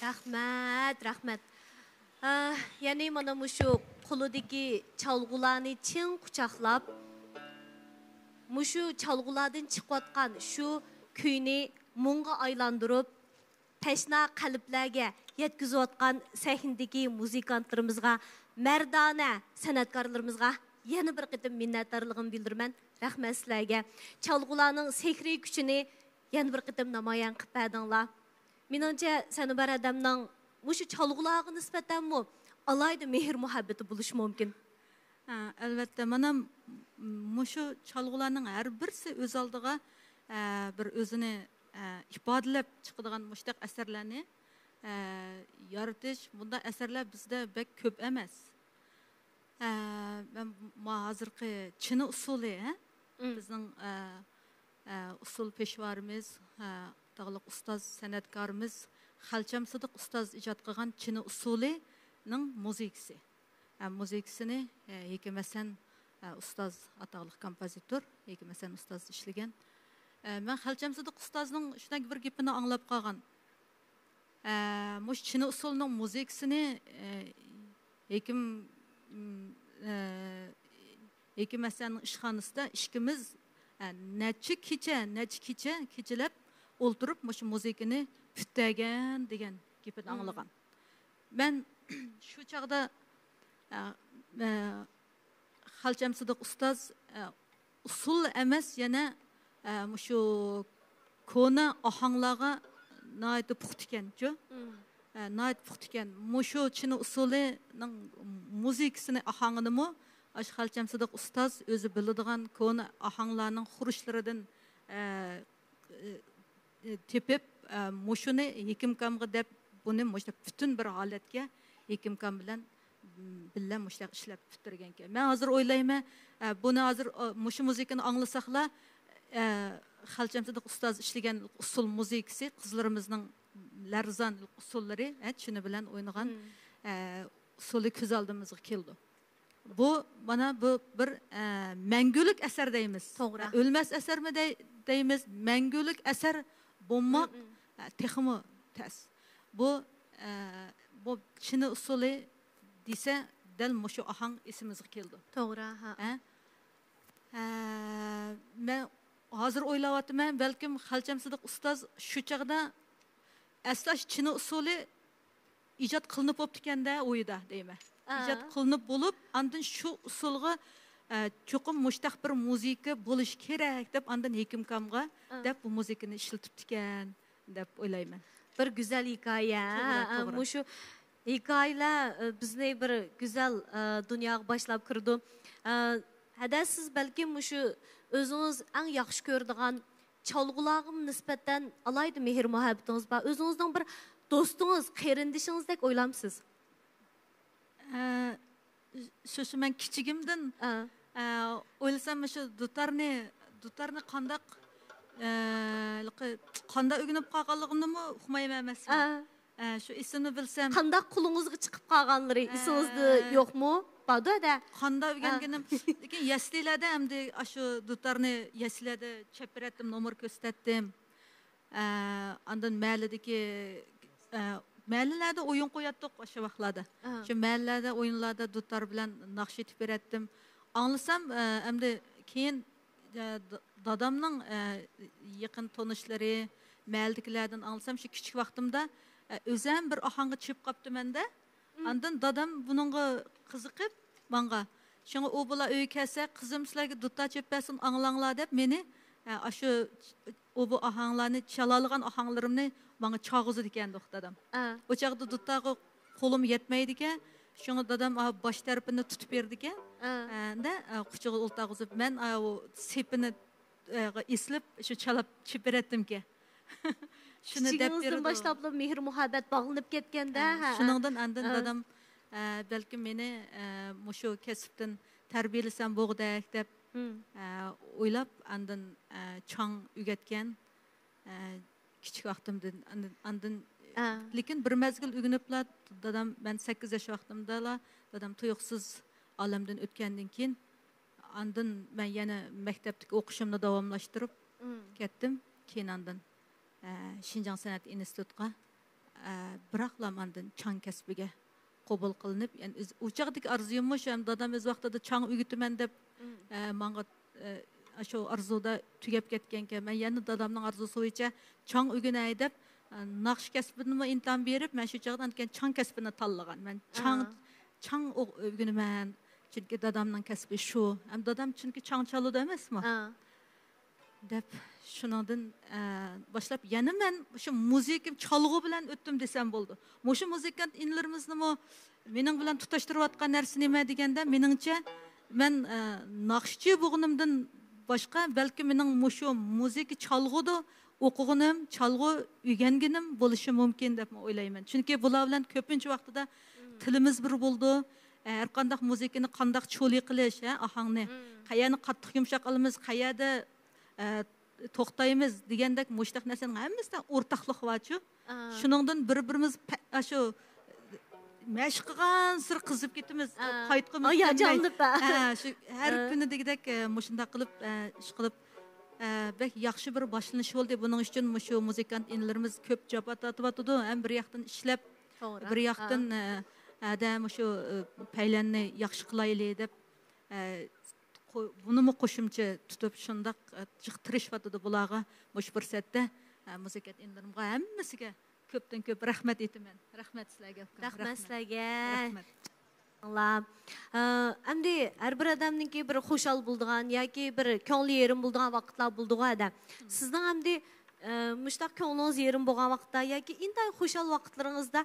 رەھمەت، رەھمەت. ئە، يەنى مانا مۇشۇ قولىدىكى چالغۇلارنى چىڭ قۇچاقلاپ، مۇشۇ چالغۇلاردىن چىقىۋاتقان شۇ كۈينى مۇڭغا ئايلاندۇرۇپ، تەشنا قەلبلەرگە يەتكۈزۈۋاتقان سەھنىدىكى مۇزىكانتلىرىمىزغا، مەردانە سەنئەتكارلىرىمىزغا يەنە بىر قېتىم مىننەتدارلىقىمنى بىلدۈرىمەن. رەھمەت سىلەرگە. چالغۇلارنىڭ سېھرىي كۈچىنى يەنە بىر قېتىم نامايان قىلىپ بەردىڭلار. مېنىڭچە، سەنۇبار ھەدەمنىڭ مۇشۇ چالغۇلارغا نىسبەتەنمۇ ئالاھىدە مېھىر-مۇھەببىتى بولۇشى مۇمكىن. ھە، ئەلۋەتتە، مانا م-، مۇشۇ چالغۇلارنىڭ ھەر بىرسى ئۆز ئالدىغا، ئە، بىر ئۆزىنى، ئە، ئىپادىلەپ چىقىدىغان مۇشۇنداق ئەسەرلەرنى، ئە، يارىتىش، بۇنداق ئەسەرلەر بىزدە بەك كۆپ ئەمەس. ئە، مەن ما ھازىرقى چىنە ئۇسسۇلى، ھە؟ مم. بىزنىڭ، ئە، ئە، ئۇسسۇل پېشۋارىمىز، ئە، ئاتاقلىق ئۇستاز سەنئەتكارىمىز خەلچەم سىدىق ئۇستاز ئىجاد قىلغان چىنە ئۇسسۇلىنىڭ مۇزىكىسى. ئە، مۇزىكىسىنى، ئە، ھېكىم ھەسەن، ئە، ئۇستاز، ئاتاقلىق كومپوزىتور ھېكىم ھەسەن ئۇستاز ئىشلىگەن. ئە، مەن خەلچەم سىدىق ئۇستازنىڭ شۇنداق بىر گېپىنى ئاڭلاپ قالغان. ئە، مۇشۇ چىنە ئۇسسۇلىنىڭ مۇزىكىسىنى، ئە، ھېكىم، ئە، ھېكىم ھەسەننىڭ ئىشخانىسىدا ئىككىمىز، ئە، نەچچە كېچە، نەچچە كېچە، كېچىلەپ ئولتۇرۇپ مۇشۇ مۇزىكىنى پۈتتەرگەن دېگەن گېپىنى مم. ئاڭلىغان. مەن شۇ چاغدا، ئە، ئە، خەلچەم سىدىق ئۇستاز، ئە، ئۇسسۇل ئەمەس، يەنە، ئە، مۇشۇ كونا ئاھاڭلارغا ناھايىتى پۇختا ئىكەنچۇ. مم. ئە، ناھايىتى پۇختا ئىكەن. مۇشۇ چىنە ئۇسسۇلىنىڭ مۇزىكىسىنى، ئاھاڭىنىمۇ ئاشۇ خەلچەم سىدىق ئۇستاز ئۆزى بىلىدىغان كونا ئاھاڭلارنىڭ خۇرۇچلىرىدىن، ئە، ئە، تېپىپ، ئە، مۇشۇنى ھېكىمكامغا دەپ، بۇنى مۇشۇ پۈتۈن بىر ھالەتكە ھېكىمكام بىلەن، م، بىللە مۇشۇنداق ئىشلەپ پۈتتۈرگەنكەن. مەن ھازىر ئويلايمەن، ئە، بۇنى ھازىر، ئا، مۇشۇ مۇزىكىنى ئاڭلىساقلا، ئە، خەلچەم سىدىق ئۇستاز ئىشلىگەن ئۇسسۇل مۇزىكىسى، قىزلىرىمىزنىڭ لەرزان ئۇسسۇللىرى، ئە، چىنە بىلەن ئوينىغان، مم. ئە، ئۇسسۇلى كۆز ئالدىمىزغا كېلىدۇ. بۇ، مانا بۇ بىر، ئە، مەڭگۈلۈك ئەسەر دەيمىز. توغرا. ئە، ئۆلمەس ئەسەرمۇ دەي-، دەيمىز، مەڭگۈلۈك ئەسەر بولماق، مم، مم. ئە، تېخىمۇ تەس. بۇ، ئە، بۇ چىنە ئۇسسۇلى دېسە، دەل مۇشۇ ئاھاڭ ئېسىمىزگە كېلىدۇ. توغرا، ھە. ئە؟ ئە، مەن ھازىر ئويلاۋاتىمەن، بەلكىم خەلچەم سىدىق ئۇستاز شۇ چاغدا ئەسلا چىنە ئۇسسۇلى ئىجاد قىلىنىپ بوپتىكەن-دە ئۇيدا دەيمەن. ئا. ئىجاد قىلىنىپ بولۇپ، ئاندىن شۇ ئۇسسۇلغا، ئە، چوقۇم مۇشتاق بىر مۇزىكا بولۇشى كېرەك دەپ، ئاندىن ھېكىمكامغا ئا. دەپ بۇ مۇزىكىنى ئىشلىتىپتىكەن دەپ ئويلايمەن. بىر گۈزەل ھېكايە. توغرا، ھە، ھە، توغرا. مۇشۇ ھېكايىلەر، ئە، بىزنى بىر گۈزەل، ئە، دۇنياغا باشلاپ كىرىدۇ. ئە، ھەدە سىز بەلكىم مۇشۇ ئۆزىڭىز ئەڭ ياخشى كۆرىدىغان چالغۇلارغىمۇ نىسبەتەن ئالاھىدە مېھىر-مۇھەببىتىڭىز بار. ئۆزىڭىزنىڭ بىر دوستىڭىز، قېرىندىشىڭىزدەك ئويلامسىز؟ ئە، شۇ، شۇ مەن كىچىكىمدىن، ئا. ئە، ئويلىسام، مۇشۇ دۇتارنى، دۇتارنى قانداق، ئە، ھېلىقى قانداق ئۆگىنىپ قالغانلىقىمنىمۇ ئۇقمايمەن ئەمەسمۇ. ئا. ئە، شۇ ئېسىمنى بىلسەم. قانداق قولىڭىزغا چىقىپ قالغانلىرى ئە. ئېسىڭىزدە يوقمۇ؟ باردۇ ھەدە. قانداق ئا. ئۆگەنگىنىم. لېكىن يەسلىلەردە ئەمدى ئاشۇ دۇتارنى يەسلىلەردە چېلىپ بېرەتتىم، نومۇر كۆرسىتەتتىم. ئە، ئاندىن مەھەللىدىكى، ئە، مەھەللىلەردە ئويۇن قوياتتۇق ئاشۇ ۋاقىتلاردا. ئاھا. شۇ مەھەللىلەردە ئويۇنلاردا دۇتار بىلەن ناخشا ئېيتىپ بېرەتتىم. ئاڭلىسام، ئە، ئەمدى كېيىن، ئە، د-، دادامنىڭ، ئە، يېقىن تونۇشلىرى، مەھەللىدىكىلەردىن ئاڭلىسام، شۇ كىچىك ۋاقتىمدا، ئە، ئۆزەم بىر ئاھاڭغا چۈشۈپ قاپتىمەن-دە. مم. ئاندىن دادام بۇنىڭغا قىزىقىپ، ماڭا، شۇڭا ئۇ بالا ئۆيگە كەلسە، «قىزىم سىلەرگە دۇتار چېلىپ بەرسۇن، ئاڭلاڭلار» دەپ مېنى، ئە، ئاشۇ ئۇ بۇ ئاھاڭلارنى، چالالىغان ئاھاڭلىرىمنى ماڭا چالغۇزىدىكەن دادام. ئا. ئۇ چاغدا دۇتارغا قولۇم يەتمەيدىكەن، شۇڭا دادام، ئا، باش تەرىپىنى تۇتۇپ بېرىدىكەن. ئا. ئە، دە، ئا، قۇچىقىغا ئولتۇرغۇزۇپ، مەن، ئا، ئۇ سېپىنى، ئا، ئېسىلىپ، شۇ چالاپ چېلىپ بېرەتتىمكەن. شۇنى دەپ كىچىكىڭىزدىن بېرىدۇ. باشلاپلا مېھىر-مۇھەببەت باغلىنىپ كەتكەندە، ھە، ھە، ھە. شۇنىڭدىن ئاندىن ھە. دادام، ئە، بەلكىم مېنى، ئە، مۇشۇ كەسىپتىن تەربىيەلىسەم بوغدەك دەپ، مم. ئە، ئويلاپ، ئاندىن، ئە، چاڭ ئۆگەتكەن، ئە، كىچىك ۋاقتىمدىن، ئاندىن، ئاندىن، ھە. لېكىن بىر مەزگىل ئۆگىنىپلا، دادام، مەن سەككىز ياش ۋاقتىمدىلا دادام تۇيۇقسىز ئالەمدىن ئۆتكەندىن كېيىن، ئاندىن مەن يەنە مەكتەپتىكى ئوقۇشۇمنى داۋاملاشتۇرۇپ مم. كەتتىم. كېيىن ئاندىن، ئە، شىنجاڭ سەنئەت ئىنستىتۇتىغا، ئە، بىراقلا ئاندىن چاڭ كەسپىگە قوبۇل قىلىنىپ، يەنى ئۆز-، ئۇ چاغدىكى ئارزۇيۇممۇ شۇ، ھەم دادام ئۆز ۋاقتىدا چاڭ ئۆگىتىمەن دەپ، ئە، ماڭا، ئە، شۇ ئارزۇدا تۈگەپ كەتكەنكەن. مەن يەنە دادامنىڭ ئارزۇسى بويىچە چاڭ ئۆگىنەي دەپ، ئە، ناخشا كەسپىنىمۇ ئىمتىھان بېرىپ، مەن شۇ چاغدا ئاندىكىن چاڭ كەسپىنى تاللىغان. مەن چاڭ، ئا. چاڭ ئو-، ئۆگىنىمەن. چۈنكى دادامنىڭ كەسپى شۇ. ھەم دادام چۈنكى چاڭ چالىدۇ ئەمەسمۇ؟ ئا. دەپ، شۇنىڭدىن، ئە، باشلاپ يەنە مەن شۇ مۇزىكا، چالغۇ بىلەن ئۆتتۈم دېسەم بولىدۇ. مۇشۇ مۇزىكانت ئىنىلىرىمىزنىمۇ مېنىڭ بىلەن تۇتاشتۇرۇۋاتقان نەرسە نېمە دېگەندە، مېنىڭچە، مەن، ئە، ناخشىچى بولغىنىمدىن باشقا، بەلكى مېنىڭ مۇشۇ مۇزىكا، چالغۇدا ئوقۇغىنىم، چالغۇ ئۆگەنگىنىم بولۇشى مۇمكىن دەپمۇ ئويلايمەن. چۈنكى بۇلار بىلەن كۆپىنچە ۋاقتىدا تىلىمىز بىر بولىدۇ. ئە، ھەر قانداق مۇزىكىنى قانداق چولى قىلىش، ھە، ئاھاڭنى، قەيەرنى قاتتىق يۇمشاق قىلىمىز، قەيەردە ئە، توختايمىز دېگەندەك مۇشۇنداق نەرسىنىڭ ھەممىسىدە ئورتاقلىق بارچۇ. ئا. شۇنىڭدىن بىر-بىرىمىز پە-، ئاشۇ مەشىق قىلغانسېرى قىزىپ كېتىمىز. ئا. قايتقۇمىز ئا، كەلمەي. ھاياجانلىنىپ، ئا. ھە، شۇ ھەر ئا. كۈنىدىكىدەك، ئە، مۇشۇنداق قىلىپ، ئە، ئىش قىلىپ، ئە، بەك ياخشى بىر باشلىنىش بولدى. بۇنىڭ ئۈچۈن مۇشۇ مۇزىكانت ئىنىلىرىمىز كۆپ جاپا تارتىۋاتىدۇ. ھەم بىر ياقتىن ئىشلەپ، توغرا. بىر ياقتىن، ئا. ئە، ئەدە مۇشۇ، ئە، پەيلەننى ياخشى قىلايلى دەپ، ئە، قو-، بۇنىمۇ قوشۇمچە تۇتۇپ، شۇنداق، ئە، جىق تىرىشىۋاتىدۇ بۇلارغا. مۇشۇ پۇرسەتتە، ئە، مۇزىكانت ئىنىلىرىمغا ھەممىسىگە كۆپتىن كۆپ رەھمەت ئېيتىمەن. رەھمەت سىلەرگە، ئۇكام. رەھمەت سىلەرگە. رەھمەت. ئاڭلا. ئە، ئەمدى ھەر بىر ئادەمنىڭكى بىر خۇشال بولىدىغان ياكى بىر كۆڭلى يېرىم بولىدىغان ۋاقىتلار بولىدىغۇ ئادەم. سىزنىڭ ئەمدى، ئە، مۇشۇنداق كۆڭلىڭىز يېرىم بولغان ۋاقىتتا ياكى ئىنتايىن خۇشال ۋاقىتلىرىڭىزدا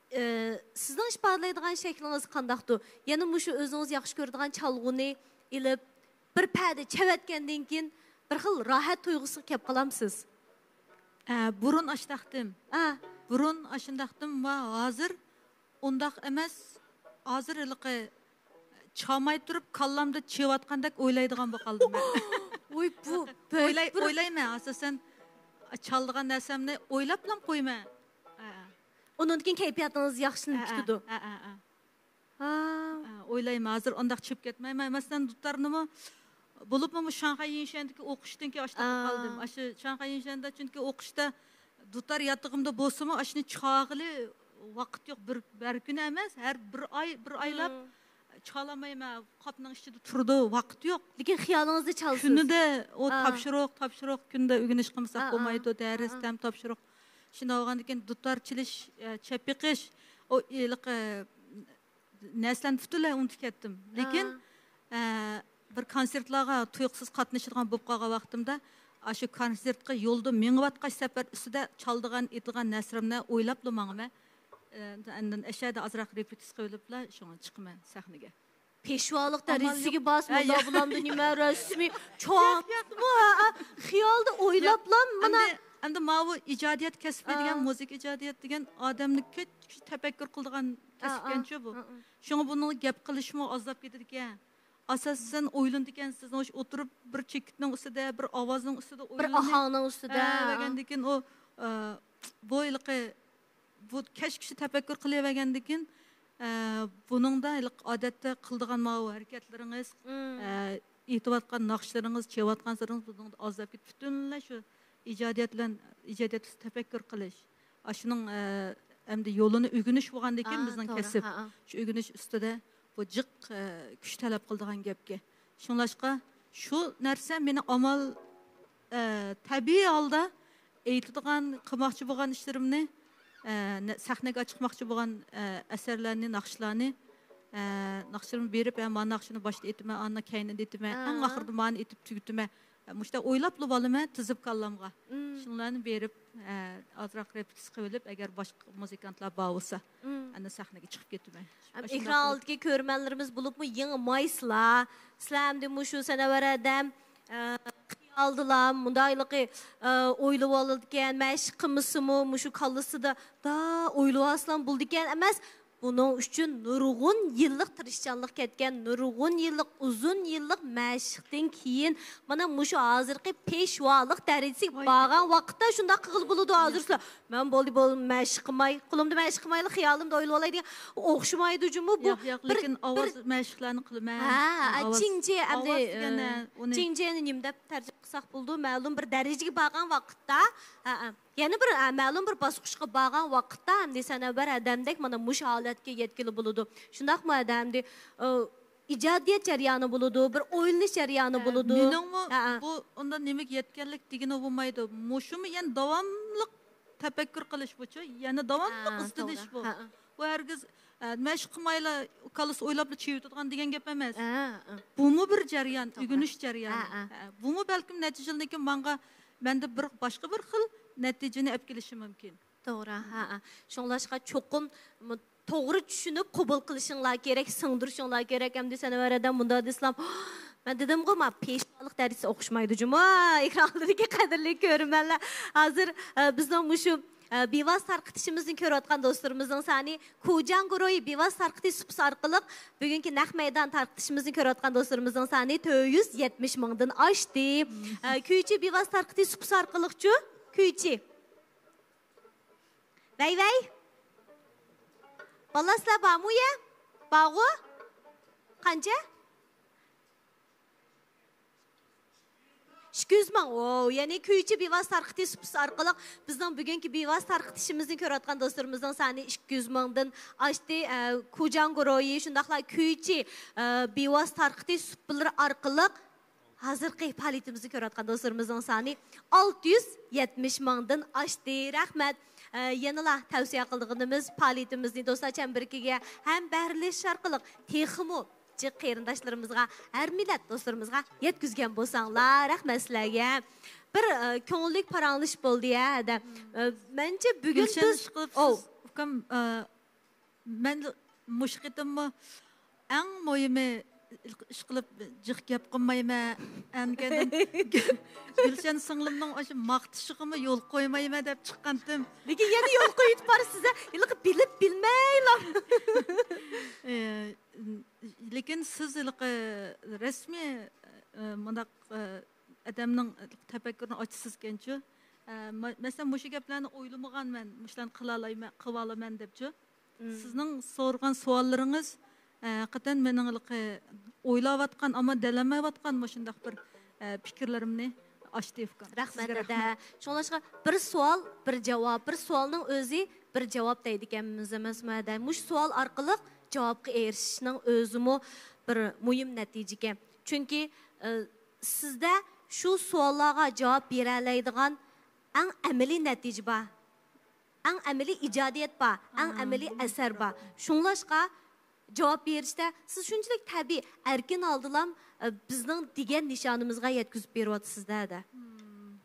ئى، سىزنىڭ ئىپادىلەيدىغان شەكلىڭىز قانداقتۇ؟ يەنە مۇشۇ ئۆزىڭىز ياخشى كۆرىدىغان چالغۇنى ئېلىپ، بىر پەدە چەۋەتكەندىن كېيىن بىر خىل راھەت تۇيغۇسىغا كەپ قالامسىز؟ ئە، بۇرۇن ئاشتاقتىم. ئە. بۇرۇن ئاشۇنداقتىم ۋە ھازىر ئۇنداق ئەمەس. ھازىر ھېلىقى چاماي تۇرۇپ، كاللامدا چېۋىۋاتقاندەك ئويلايدىغان بولۇپ قالدىم مەن. ۋوي، بۇ بەك ئويلاي-، بىر ئويلايمەن، ئاساسەن، چالىدىغان نەرسەمنى ئويلاپلا قويىمەن. ئە. ئۇنىڭدىن كېيىن كەيپىياتىڭىز ياخشىلىنىپ ئە، ئە، كېتىدۇ. ئە، ئە، ئە. ھا. ئە، ئويلايمەن، ھازىر ئۇنداق چۈشۈپ كەتمەيمەن. مەسىلەن، دۇتارنىمۇ، بولۇپمۇ مۇشۇ شاڭخەي يىنشەندىكى ئوقۇشتىن كېيىن ئاشتاق بولۇپ ئا. قالدىم. ئاشۇ شاڭخەي يىنشەندە چۈنكى ئوقۇشتا دۇتار ياتىقىمدا بولسىمۇ، ئاشۇنى چاغىلى ۋاقىت يوق. بىر، بىر كۈنى ئەمەس، ھەر بىر ئاي، بىر ئايلاپ مم. چالالمايمەن. قاپنىڭ ئىچىدە تۇرىدۇ، ۋاقىت يوق. لېكىن خىيالىڭىزدا چالىسىز. كۈنىدە ئۇ ئا. تاپشۇرۇق، تاپشۇرۇق، كۈندە ئۆگىنىش قىلمىساق ئا، ئا. بولمايدۇ، دەرس، ئا، ئا. تەم تاپشۇرۇق. شۇنداق بولغاندىن كېيىن دۇتار چېلىش، ئە، چەپ بېقىش، ئۇ ھېلىقى نەرسىلەرنى پۈتۈنلەي ئۇنتۇپ كەتتىم. لېكىن، ئا. ئە، بىر كونسېرتلارغا تۇيۇقسىز قاتنىشىدىغان بولۇپ قالغان ۋاقتىمدا، ئاشۇ كونسېرتقا يولدا مېڭىۋاتقان سەپەر ئۈستىدە چالىدىغان، ئېيتىدىغان نەرسىلىرىمنى ئويلاپلا ماڭىمەن. ئە، ئاندىن ئەشەدە ئازراق رېپېتىتسىيە قىلىۋېلىپلا شۇڭا چىقىمەن سەھنىگە. پېشۋالىق ئامال دەرىجىسىگە يوق. بارسا، ھە، مۇنداق ياق. بولامدۇ، نېمە رەسمىي؟ چوڭ. ياق، ياق. ھە، ھە. خىيالدا ئويلاپلا مانا. ئەمدى، ئەمدى ماۋۇ ئىجادىيەت كەسپى ئا. دېگەن، مۇزىكا ئىجادىيەت دېگەن ئادەمنى كۆچ-، كۆچ تەپەككۇر قىلىدىغان ئا، ئا. كەسىپكەنچۇ بۇ. ئا، ئا. شۇڭا بۇنىڭغا گەپ قىلىشمۇ ئازلاپ كېتىدىكەن. ئاساسەن ئويلىنىدىكەنسىز، ئوش-، ئولتۇرۇپ بىر چېكىتنىڭ ئۈستىدە، بىر ئاۋازنىڭ ئۈستىدە بىر ئويلىنىپ، ئاھاڭنىڭ ئۈستىدە. ھە، ئا. دېگەندىكىن ئۇ، ئا، بۇ ھېلىقى بۇ كەچكىچە تەپەككۇر قىلىۋەرگەندىكىن، ئە، بۇنىڭدا ھېلىقى ئادەتتە قىلىدىغان ماۋۇ ھەرىكەتلىرىڭىز، مم. ئە، ئېيتىۋاتقان ناخشىلىرىڭىز، چېلىۋاتقان سىرىڭىز بۇنىڭدا ئازلاپ كېتىپ، پۈتۈنلەي شۇ ئىجادىيەت بىلەن، ئىجادىيەت ئۈستىدە تەپەككۇر قىلىش. ئاشۇنىڭ، ئە، ئەمدى يولىنى ئۆگىنىش بولغاندىكىن ئا، بىزنىڭ توغرا، كەسىپ. ھە، ھە. شۇ ئۆگىنىش ئۈستىدە بۇ جىق، ئە، كۈچ تەلەپ قىلىدىغان گەپكەن. شۇڭلاشقا شۇ نەرسە مېنى ئامال، ئە، تەبىئىي ھالدا ئېيتىدىغان، قىلماقچى بولغان ئىشلىرىمنى، ئە، نە-، سەھنىگە چىقماقچى بولغان، ئە، ئەسەرلەرنى، ناخشىلارنى، ئە، ناخشىلىرىمنى بېرىپ، ئە، مانا ناخشىنى باشتا ئېيتىمەن، ئاندىن كەينىدە ئېيتىمەن، ئەڭ ئا. ئاخىرىدا مانى ئېيتىپ تۈگىتىمەن. ئە، مۇشۇنداق ئويلاپلا بولىمەن، تىزىپ كاللامغا. مم. شۇنىلارنى بېرىپ، ئە، ئازراق رېپېتىتسىيە قىلىۋېلىپ، ئەگەر باشقا مۇزىكانتلار بار بولسا، مم. ئەنە سەھنىگە چىقىپ كېتىمەن. ئەم، ئاشۇنداق ئېكران قىلىپ. ئالدىدىكى كۆرۈرمەنلىرىمىز بولۇپمۇ يېڭى مايسىلار. سىلەر ئەمدى مۇشۇ سەنەۋەر ئادەم، ئە، خىيالدىلا مۇنداقلىقى، ئە، ئويلىۋالىدىكەن، مەشىق قىلمىسىمۇ مۇشۇ كاللىسىدا دا ئويلىۋالسىلا بولىدىكەن ئەمەس. بۇنىڭ ئۈچۈن نۇرغۇن يىللىق تىرىشچانلىق كەتكەن، نۇرغۇن يىللىق، ئۇزۇن يىللىق مەشىقتىن كېيىن، مانا مۇشۇ ھازىرقى پېشۋالىق دەرىجىسىگە بارغان ۋاقىتتا شۇنداق قىلغىلى بولىدۇ. ھازىر سىلەر، مەن بولدى، بول، مەشىق قىلماي، قولۇمدا مەشىق قىلمايلا، خىيالىمدا ئوينىۋالاي دېگەن ئوخشىمايدۇ جۇمۇ. بۇ ياق، ياق، بىر، لېكىن بىر ئاۋاز مەشىقلەرنى قىلىمەن. ھە، ھە، ئاۋاز، چىڭجې ئەمدى، ئاۋاز دېگەن، ئە، ئۇنى چىڭجېنى نېمە دەپ تەرجىمە قىلساق بولىدۇ؟ مەلۇم بىر دەرىجىگە بارغان ۋاقىتتا، ھە، ھە. يەنە بىر، ئە، مەلۇم بىر باسقۇچقا بارغان ۋاقىتتا، ئەمدى سەنەۋەر ئادەمدەك مانا مۇشۇ ھالەتكە يەتكىلى بولىدۇ. شۇنداقمۇ ئادەم ئەمدى، ئە، ئىجادىيەت جەريانى بولىدۇ، بىر ئويلىنىش جەريانى ھە، بولىدۇ. مېنىڭمۇ ھە، ھە. بۇ ئۇنداق نېمىگە يەتكەنلىك دېگىنى بولمايدۇ. مۇشۇمۇ يەنە داۋاملىق تەپەككۇر قىلىش بۇچۇ، يەنە داۋاملىق ھە، ئىزدىنىش توغرا. بۇ. ھە، ھە. بۇ ھەرگىز، ئە، مەشىق قىلمايلا، كاللىسى ئويلاپلا چېۋىتىدىغان دېگەن گەپ ئەمەس. ھە، ھە. بۇمۇ بىر جەريان، توغرا. ئۆگىنىش جەريانى. ھە، ھە. ھە، بۇمۇ بەلكىم نەتىجىلىرىدىن كېيىن ماڭا، مەندە بىر باشقا بىر خىل نەتىجىنى ئەپ كېلىشى مۇمكىن. توغرا، ھە، ھە. شۇڭلاشقا چوقۇم مۇ-، توغرا چۈشىنىپ قوبۇل قىلىشىڭلار كېرەك، سىڭدۈرۈشۈڭلار كېرەك. ئەمدى سەنەۋەر ئادەم مۇنداق دېسىلام، مەن دېدىمغۇ، ما پېشۋالىق دەرىجىسى ئوخشىمايدۇ جۇمۇ. ئېكران ئالدىدىكى قەدىرلىك كۆرۈرمەنلەر. ھازىر، ئە، بىزنىڭ مۇشۇ، ئە، بىۋاسىتە تارقىتىشىمىزنى كۆرۈۋاتقان دوستلىرىمىزنىڭ سانى، كۇجاڭ گۇرۇھى بىۋاسىتە تارقىتىش سۇپىسى ئارقىلىق بۈگۈنكى نەق مەيدان تارقىتىشىمىزنى كۆرۈۋاتقان دوستلىرىمىزنىڭ سانى تۆت يۈز يەتمىش مىڭدىن ئاشتى. ئە، كۈيچى بىۋاسىتە تارقىتىش سۇپىسى ئارقىلىقچۇ؟ كۈيچى. ۋەي، ۋەي. بالىلار، سىلەر بارمۇ يە؟ بارغۇ؟ قانچە؟ ئىككى يۈز مىڭ. ئوو، يەنى كۈيچى بىۋاسىتە تارقىتىش سۇپىسى ئارقىلىق بىزنىڭ بۈگۈنكى بىۋاسىتە تارقىتىشىمىزنى كۆرۈۋاتقان دوستلىرىمىزنىڭ سانى ئىككى يۈز مىڭدىن ئاشتى. ئە، كۇجاڭ گۇرۇھى، شۇنداقلا كۈيچى، ئە، بىۋاسىتە تارقىتىش سۇپىلىرى ئارقىلىق ھازىرقى پائالىيىتىمىزنى كۆرۈۋاتقان دوستلىرىمىزنىڭ سانى ئالتە يۈز يەتمىش مىڭدىن ئاشتى. رەھمەت. ئە، يەنىلا تەۋسىيە قىلىدىغىنىمىز، پائالىيىتىمىزنى دوستلار چەمبىرىكىگە ھەمبەھىرلىشىش ئارقىلىق تېخىمۇ جىق قېرىنداشلىرىمىزغا، ھەر مىللەت دوستلىرىمىزغا يەتكۈزگەن بولساڭلار، رەھمەت سىلەرگە. بىر، ئە، كۆڭۈللۈك پاراڭلىشىش بولدى يا، ھەدە. ئە، مەنچە بۈگۈن گۈلشەن، بىز، ئىشقىلىپ، ئوۋ. سىز ئۇكام، ئە، مەن مۇشۇ قېتىممۇ ئەڭ مۇھىمى، ئىشقىلىپ جىق گەپ قىلمايمەن. ئەنكەدىن گۈلشەن سىڭلىمنىڭ ئاشۇ ماختىشىغىمۇ يول قويمايمەن دەپ چىققانتىم. لېكىن يەنە يول قويۇۋېتىپ بارىسىز-ھە. ھېلىقى بىلىپ بىلمەيلا. ئى، لېكىن سىز ھېلىقى رەسمىي، ئى، مۇنداق، ئى، ئادەمنىڭ تەپەككۇرىنى ئاچىسىزكەنچۇ. ئە، مە-، مەسىلەن، مۇشۇ گەپلەرنى ئويلىمىغانمەن، مۇشۇلارنى قىلالايمەن، قىلىۋالىمەن دەپچۇ. مم. سىزنىڭ سورىغان سوئاللىرىڭىز، ئە، ھەقىقەتەن مېنىڭ ھېلىقى ئويلاۋاتقان، ئەمما دەلەلمەيۋاتقان مۇشۇنداق بىر، ئە، پىكىرلىرىمنى ئاچتى، ئۇكام. رەھمەت، سىزگە ھەدە. رەھمەت. شۇڭلاشقا بىر سوئال، بىر جاۋاب، بىر سوئالنىڭ ئۆزى بىر جاۋاب دەيدىكەنمىز ئەمەسمۇ، ھەدە. مۇشۇ سوئال ئارقىلىق جاۋابقا ئېرىشىشنىڭ ئۆزىمۇ بىر مۇھىم نەتىجىكەن. چۈنكى، ئە، سىزدە شۇ سوئاللارغا جاۋاب بېرەلەيدىغان ئەڭ ئەمەلىي نەتىجە بار، ئەڭ ئەمەلىي ئىجادىيەت بار، ئەڭ ئەمەلىي ئەسەر بار. شۇڭلاشقا جاۋاب بېرىشتە سىز شۇنچىلىك تەبىئىي، ئەركىن ھالدىلام، ئە، بىزنىڭ دېگەن نىشانىمىزغا يەتكۈزۈپ بېرىۋاتىسىز-دە، ھەدە. مم.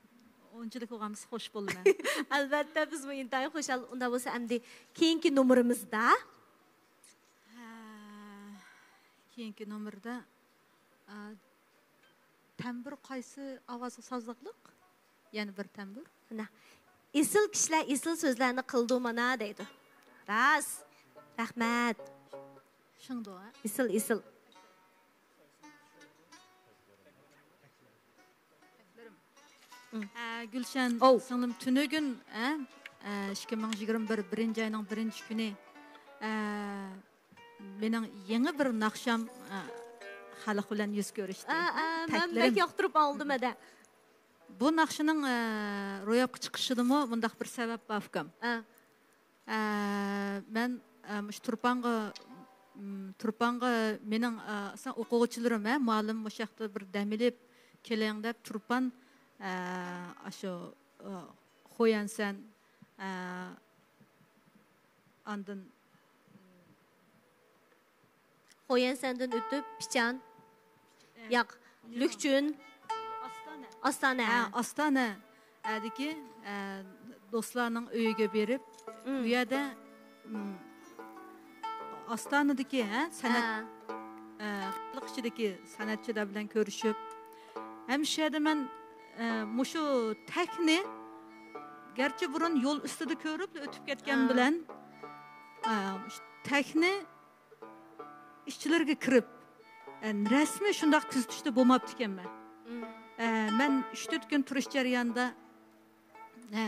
ئۇنچىلىك بولغانمىسا خوش بولىمەن. ئەلۋەتتە، بىزمۇ ئىنتايىن خۇشال. ئۇنداق بولسا ئەمدى كېيىنكى نومۇرىمىزدا. ھە، كېيىنكى نومۇردا، ئا، تەمبۇر قايسى ئاۋازغا سازلىقلىق؟ يەنە بىر تەمبۇر. مانا، ئېسىل كىشىلەر ئېسىل سۆزلەرنى قىلىدۇ مانا دەيدۇ. راست. رەھمەت. شىڭدۇ، ھە؟ ئېسىل، ئېسىل. ئە، گۈلشەن سىڭلىم، تۈنۈگۈن، ئە، ئە، ئىككى مىڭ يىگىرمە بىر، بىرىنچى ئاينىڭ بىرىنچى كۈنى، ئە، مېنىڭ يېڭى بىر ناخشام، ئە، خەلق بىلەن يۈز كۆرۈشتى. ئە، ئە، مەن بەك ياقتۇرۇپ ئاڭلىدىم، ھەدە. بۇ ناخشىنىڭ، ئە، روياپقا چىقىشىدىمۇ مۇنداق بىر سەۋەب بار، ئۇكام. ئە. ئە، مەن، ئە، مۇشۇ تۇرپانغا، م، تۇرپانغا مېنىڭ، ئە، ئاساسەن ئوقۇغۇچىلىرىم، ھە، مۇئەللىم مۇشۇ ياقتا بىر دەم ئېلىپ كېلىڭ دەپ تۇرپان، ئە، ئاشۇ، ئە، خۇيەنسەن، ئە، ئاندىن خۇيەنسەندىن ئۆتۈپ، پىچان. ئە، ياق، نېمە؟ لۈكچۈن. ئاستانە. ئاستانە. ھە، ئاستانە. ئەدىكى، ئە، دوستلارنىڭ ئۆيىگە بېرىپ، مم. ئۇ يەردە، مم، ئاستانىدىكى، ھە، سەنئەت، ھە. ئە، خەلق ئىچىدىكى سەنئەتچىلەر بىلەن كۆرۈشۈپ، ھەم شۇ يەردە مەن، ئە، مۇشۇ تەكنى گەرچە بۇرۇن يول ئۈستىدە كۆرۈپلا ئۆتۈپ كەتكەن ھە. بىلەن، ئە، تەكنى ئىچلىرىگە كىرىپ، ئە، رەسمىي شۇنداق تۈزىتىشتە بولماپتىكەنمەن. ئە، مەن ئۈچ تۆت كۈن تۇرۇش جەريانىدا، ئە،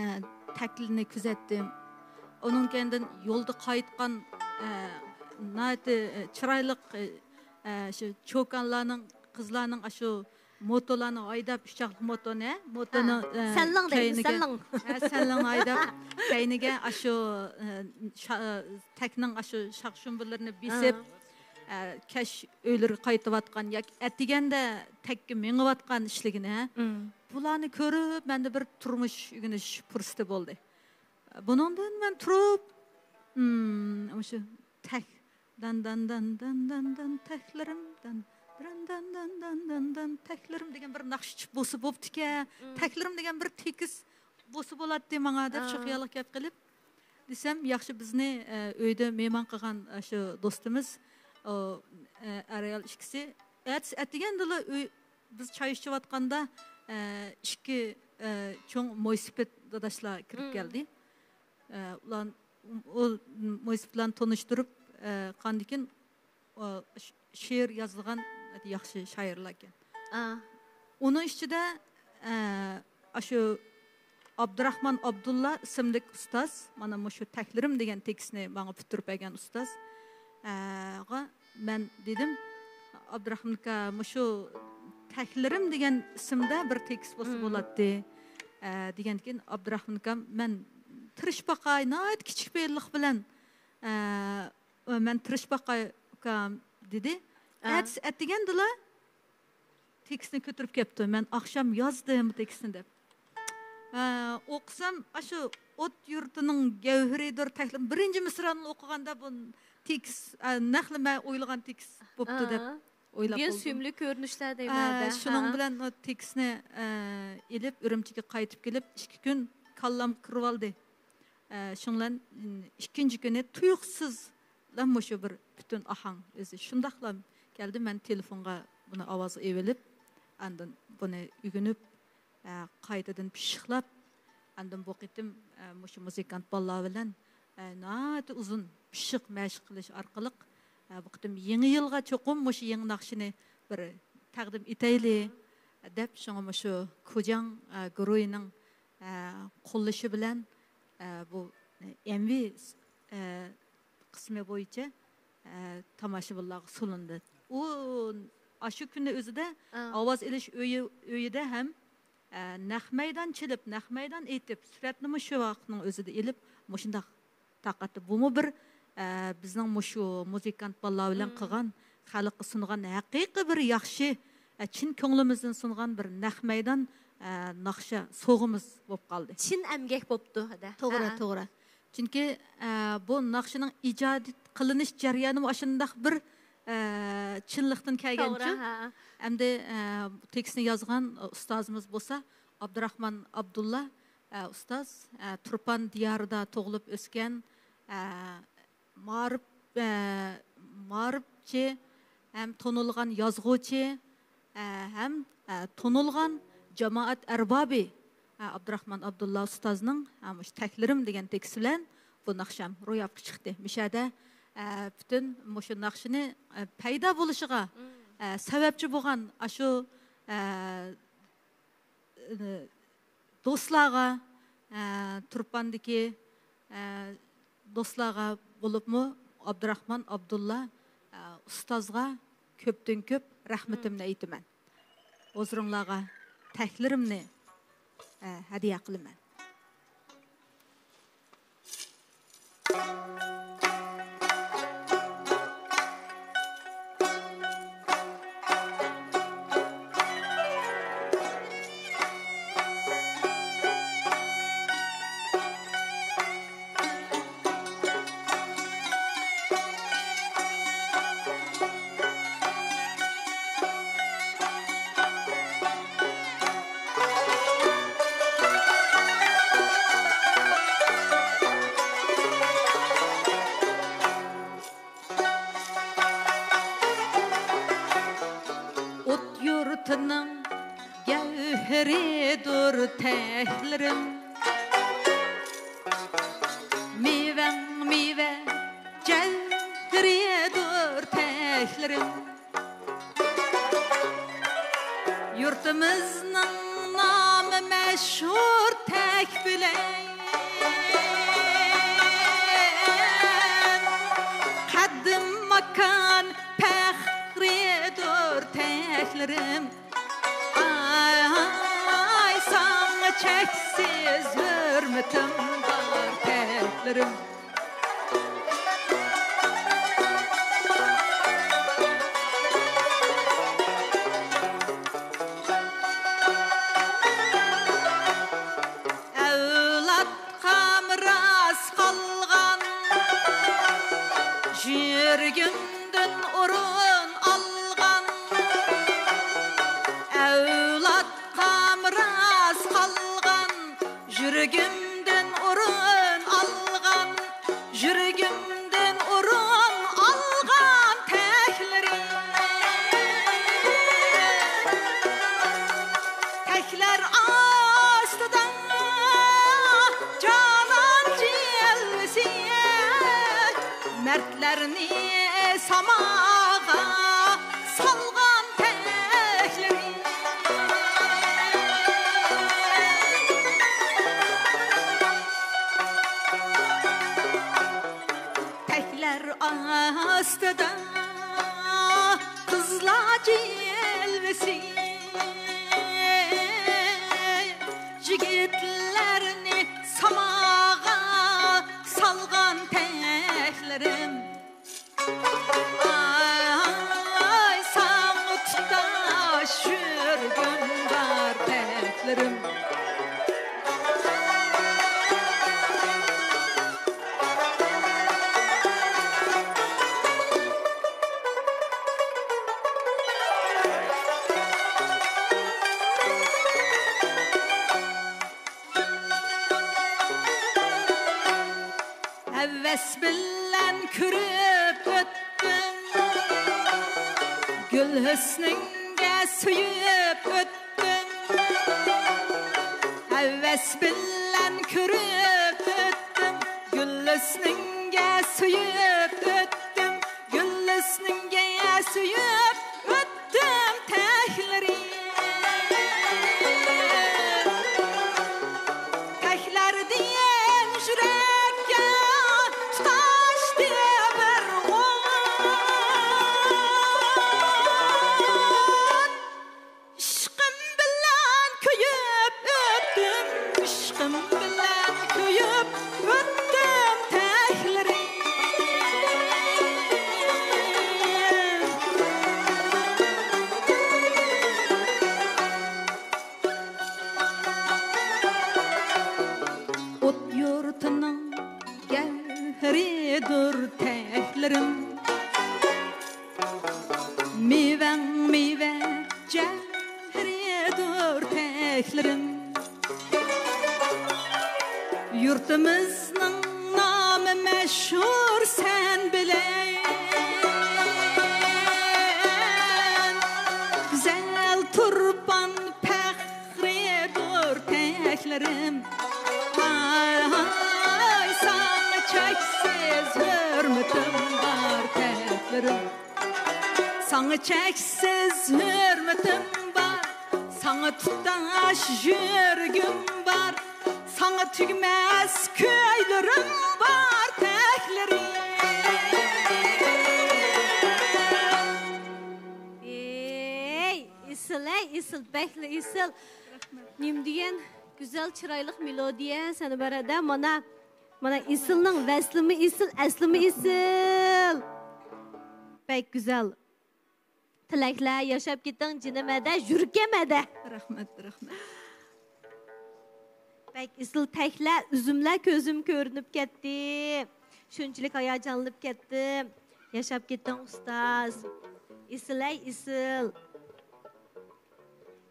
تەكلىنى كۆزەتتىم. ئۇنىڭ كەينىدىن يولدا قايتقان، ئە، ناھايىتى، ئە، چىرايلىق، ئە، ئە، شۇ چوكانلارنىڭ، قىزلارنىڭ ئاشۇ موتولارنى ھايداپ، ئۈچ چاقلىق موتونى، موتونىڭ، ھە. ئە، سەنلىڭ دەيمىز، كەينىگە، سەنلىڭ. ھە، سەنلىڭ ھايداپ، كەينىگە ئاشۇ، ئە، شا-، ئە، تەكنىڭ ئاشۇ شاخ-شۇمبىلىرىنى بېسىپ، ھە. ئە، كەچ ئۆيلىرىگە قايتىۋاتقان ياكى ئەتىگەندە تەككە مېڭىۋاتقان ئىشلىكىنى، ھە. مم. بۇلارنى كۆرۈپ، مەندە بىر تۇرمۇش ئۆگىنىش پۇرسىتى بولدى. بۇنىڭدىن مەن تۇرۇپ، مم، مۇشۇ تەك دان، دان، دان، دان، دان، دان، تەكلىرىم، دان، دان، دان، دان، دان، دان، دان، تەكلىرىم دېگەن بىر ناخشا چىپ بولسا بوپتىكەن، مم. تەكلىرىم دېگەن بىر تېكىست بولسا بولاتتى ماڭا دەپ شۇ ئا. خىيالغا كەپ قېلىپ، دېسەم، ياخشى، بىزنى، ئە، ئۆيدە مېھمان قىلغان، ئە، شۇ دوستىمىز، ئۇ، ئە، ئەر-ئايال ئىككىسى، ئەتىسى ئەتىگەندىلا ئۆي، بىز چاي ئىچىۋاتقاندا، ئە، ئىككى، ئە، چوڭ مويسىپىت داداشلار كىرىپ مم. كەلدى. ئە، ئۇلار، ئۇ مويسىپىتلارنى تونۇشتۇرۇپ، ئە، قاندىكىن، ئۇ، ش-، شېئىر يازىدىغان ياخشى شائىرلار ئىكەن. ئا. ئۇنىڭ ئىچىدە، ئە، ئاشۇ ئابدۇراخمان ئابدۇللا ئىسىملىك ئۇستاز، مانا مۇشۇ تەكلىرىم دېگەن تېكىستنى ماڭا پۈتتۈرۈپ بەرگەن ئۇستاز، ئە، غا مەن دېدىم، ئابدۇراخمان ئاكا، مۇشۇ تەكلىرىم دېگەن ئىسىمدە بىر تېكىست بولسا مم. بولاتتى، ئە، دېگەندىكىن، ئابدۇراخمان ئاكام، مەن تىرىشىپ باقاي، ناھايىتى كىچىك پېئىللىق بىلەن، ئە، مەن تىرىشىپ باقاي، ئۇكام، دېدى. ئا. ئەتىسى ئەتىگەندىلا تېكىستنى كۆتۈرۈپ كەپتۇ. مەن ئاخشام يازدىم بۇ تېكىستنى دەپ. ئە، ئوقۇسام، ئاشۇ ئوت يۇرتىنىڭ گەۋھىرىدۇر تەكلىم. بىرىنچى مىسرانى ئوقۇغاندا بۇ تېكىست، ئە، نەقلى مەن ئويلىغان تېكىست بوپتۇ دەپ ئا. ئويلاپ بىر قالدىم. سۆيۈملۈك كۆرۈنۈشلەر دەيمەن ئە، ھەدە. شۇنىڭ ھە. بىلەن ئۇ تېكىستنى، ئە، ئېلىپ، ئۈرۈمچىگە قايتىپ كېلىپ، ئىككى كۈن كاللام قىرىۋالدى. ئە، شۇنىڭ بىلەن، ئىككىنچى كۈنى تۇيۇقسىزلا مۇشۇ بىر پۈتۈن ئاھاڭ ئۆزى شۇنداقلا كەلدى. مەن تېلېفونغا بۇنى ئاۋازغا ئېلىپ، ئاندىن بۇنى ئۆگىنىپ، ئە، قايتىدىن پىششىقلاپ، ئاندىن بۇ قېتىم، ئە، مۇشۇ مۇزىكانت بالىلار بىلەن، ئە، ناھايىتى ئۇزۇن پىششىق مەشىق قىلىش ئارقىلىق، ئە، بۇ قېتىم يېڭى يىلغا چوقۇم مۇشۇ يېڭى ناخشىنى بىر تەقدىم ئېتەيلى، دەپ، شۇڭا مۇشۇ كۇجاڭ، ئە، گۇرۇھىنىڭ، ئە، قوللىشى بىلەن، ئە، بۇ، ئە، ئەمۋى، ئە، قىسمى بويىچە، ئە، تاماشىبىنلارغا سۇنۇلدى. ئۇ ئاشۇ كۈنى ئۆزىدە ئا. ئاۋاز ئېلىش ئۆيى، ئۆيىدە ھەم، ئە، نەق مەيدان چېلىپ، نەق مەيدان ئېيتىپ، سۈرەتنىمۇ شۇ ۋاقىتنىڭ ئۆزىدە ئېلىپ، مۇشۇنداق تارقاتتى. بۇمۇ بىر، ئە، بىزنىڭ مۇشۇ مۇزىكانت بالىلار بىلەن مم. قىلغان، خەلققە سۇنغان ھەقىقىي بىر ياخشى، ئە، چىن كۆڭلىمىزدىن سۇنغان بىر نەق مەيدان، ئە، ناخشا سوۋغىمىز بولۇپ قالدى. چىن ئەمگەك بوپتۇ، ھەدە. توغرا، ھە. توغرا. چۈنكى، ئە، بۇ ناخشىنىڭ ئىجاد قىلىنىش جەريانىمۇ ئاشۇنداق بىر، ئە، چىنلىقتىن كەلگەنچۇ. توغرا، ھە. ئەمدى، ئە، تېكىستنى يازغان ئۇستازىمىز بولسا ئابدۇراخمان ئابدۇللا، ئە، ئۇستاز، ئە، تۇرپان دىيارىدا تۇغۇلۇپ ئۆسكەن، ئە، مائارىپ، ئە، مائارىپچى ھەم تونۇلغان يازغۇچى، ئە، ھەم، ئە، تونۇلغان جامائەت ئەربابى، ئە، ئابدۇراخمان ئابدۇللا ئۇستازنىڭ، ئە، مۇشۇ تەكلىرىم دېگەن تېكىست بىلەن بۇ ناخشام روياپقا چىقتى. مۇشۇ يەردە، ئە، پۈتۈن مۇشۇ ناخشىنى، ئە، پەيدا بولۇشىغا، مم. ئە، سەۋەبچى بولغان ئاشۇ، ئە، ئى، دوستلارغا، ئە، تۇرپاندىكى، ئە، دوستلارغا بولۇپمۇ ئابدۇراخمان ئابدۇللا، ئە، ئۇستازغا كۆپتىن كۆپ رەھمىتىمنى ئېيتىمەن. ھۇزۇرۇڭلارغا تەكلىرىمنى، ئە، ھەدىيە قىلىمەن. يۇرتىمىزنىڭ نامى مەشھۇر تەك بىلەن، قەدىم ماكان پەخرىدۇر تەكلىرىم. ئاي، ساڭا چەكسىز ھۆرمىتىم بار تەكلىرىم. ئەۋلادقا مىراس قالغان، يۈرىكىمدىن ئورۇن ئالغان. ئەۋلادقا مىراس قالغان، يۈرىكىمدىن ئورۇن ئالغان. يۈرىكىمدىن ئورۇن ئالغان تەكلىرىم. تەكلەر ئاستىدا جانان جىلۋىسى، مەردلەرنى ساماغا سالغان تەكلىرىم. تەكلەر ئاستىدا قىزلار جىلۋىسى، يىگىتلەرنى ساماغا سالغان تەكلىرىم. ئاي، ساڭا تۇتاش يۈرىكىم بار تەكلىرىم. ھەۋەس بىلەن كۆرۈپ ئۆتتۈم، گۈل ھۆسنۈڭگە سۆيۈپ ئۆتتۈم. ھەۋەس بىلەن كۆرۈپ ئۆتتۈم، گۈل ھۆسنۈڭگە سۆيۈپ ئۆتتۈم. گۈل ھۆسنۈڭگە سۆيۈپ ئۆتتۈم تەكلىرىم. تەكلەردىن يۈرەككە تۇتاشتى بىر ئوت. ئىشقىم بىلەن كۆيۈپ ئۆتتۈم، ئىشقىم بىلەن كۆيۈپ ئۆتتۈم تەكلىرىم. ئوت يۇرتىنىڭ گەۋھىرىدۇر تەكلىرىم. مېۋەڭ مېۋە جەۋھىرىدۇر تەكلىرىم. يۇرتىمىزنىڭ نامى مەشھۇر سەن بىلەن، گۈزەل تۇرپان پەخرىدۇر تەكلىرىم. ئاي، ساڭا چەكسىز ھۆرمىتىم بار تەكلىرىم. ساڭا چەكسىز ھۆرمىتىم بار، ساڭا تۇتاش يۈرىكىم بار، ساڭا تۈگىمەس كۈيلىرىم بار تەكلىرىم. ئەي، ئېسىل، ئەي، ئېسىل، بەكلا ئېسىل. نېمە دېگەن گۈزەل، چىرايلىق مېلودىيە سەن بار ھەدە. مانا، مانا ئېسىلنىڭ ۋەسلىمۇ ئېسىل، ئەسلىمۇ ئېسىل. بەك گۈزەل. تىلەكلەر، ياشاپ كېتىڭ جېنىم ھەدە، يۈرىكىم ھەدە. رەھمەت، رەھمەت. بەك ئېسىل تەكلەر، ئۈزۈملەر كۆزۈم كۆرۈنۈپ كەتتى. شۇنچىلىك ھاياجانلىنىپ كەتتىم. ياشاپ كېتىڭ ئۇستاز. ئېسىل، ئەي، ئېسىل.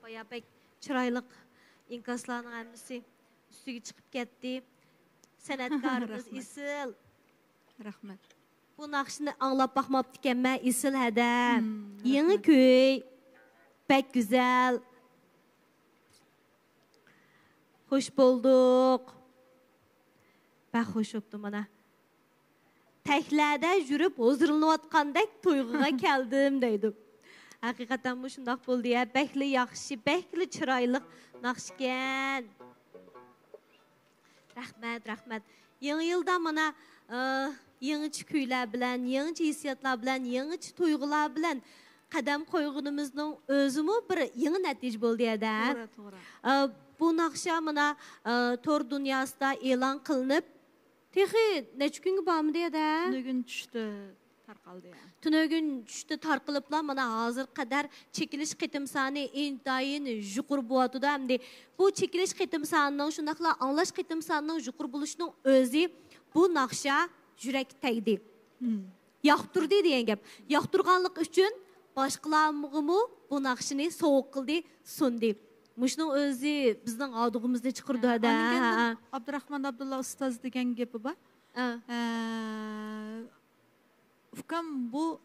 بايا بەك چىرايلىق ئىنكاسلارنىڭ ھەممىسى ئۈستىگە چىقىپ كەتتى. سەنئەتكارىمىز رەھمەت. ئېسىل. رەھمەت. بۇ ناخشىنى ئاڭلاپ باقماپتىكەنمەن، ئېسىل ھەدە. مم، يېڭى رەھمەت. كۈي. بەك گۈزەل. خوش بولدۇق. بەك خوش بوپتۇ مانا. بەكلەردە يۈرۈپ ھۇزۇرلىنىۋاتقاندەك تۇيغۇغا كەلدىم» دەيدۇ. ھەقىقەتەنمۇ شۇنداق بولدى يا، بەكلا ياخشى، بەكلا چىرايلىق ناخشىكەن. رەھمەت، رەھمەت. يېڭى يىلدا مانا، ئى، يېڭىچە كۈيلەر بىلەن، يېڭىچە ھېسسىياتلار بىلەن، يېڭىچە تۇيغۇلار بىلەن قەدەم قويغىنىمىزنىڭ ئۆزىمۇ بىر يېڭى نەتىجە بولدى يەدە. توغرا، توغرا. ئى، بۇ ناخشا مانا، ئى، تور دۇنياسىدا ئېلان قىلىنىپ، تېخى نەچچە كۈنگە بارمىدى يەدە. تۈنۈگۈن چۈشتە تارقالدى. تۈنۈگۈن چۈشتە تارقىلىپلا، مانا ھازىرغا قەدەر چېكىلىش قېتىم سانى ئىنتايىن يۇقىرى بولۇۋاتىدۇ. ئەمدى بۇ چېكىلىش قېتىم سانىنىڭ، شۇنداقلا ئاڭلاش قېتىم سانىنىڭ يۇقىرى بولۇشىنىڭ ئۆزى بۇ ناخشا يۈرەككە تەگدى. مم. ياقتۇردى دېگەن گەپ. ياقتۇرغانلىقى ئۈچۈن باشقىلارغىمۇ بۇ ناخشىنى سوۋغا قىلدى، سۇندى. مۇشۇنىڭ ئۆزى بىزنىڭ ھاردۇقىمىزنى چىقىرىدۇ ھەدە. ئاندىن كېيىن ئابدۇراخمان ئابدۇللا ئۇستاز دېگەن گېپى بار. ئە. ئە، ئۇكام، بۇ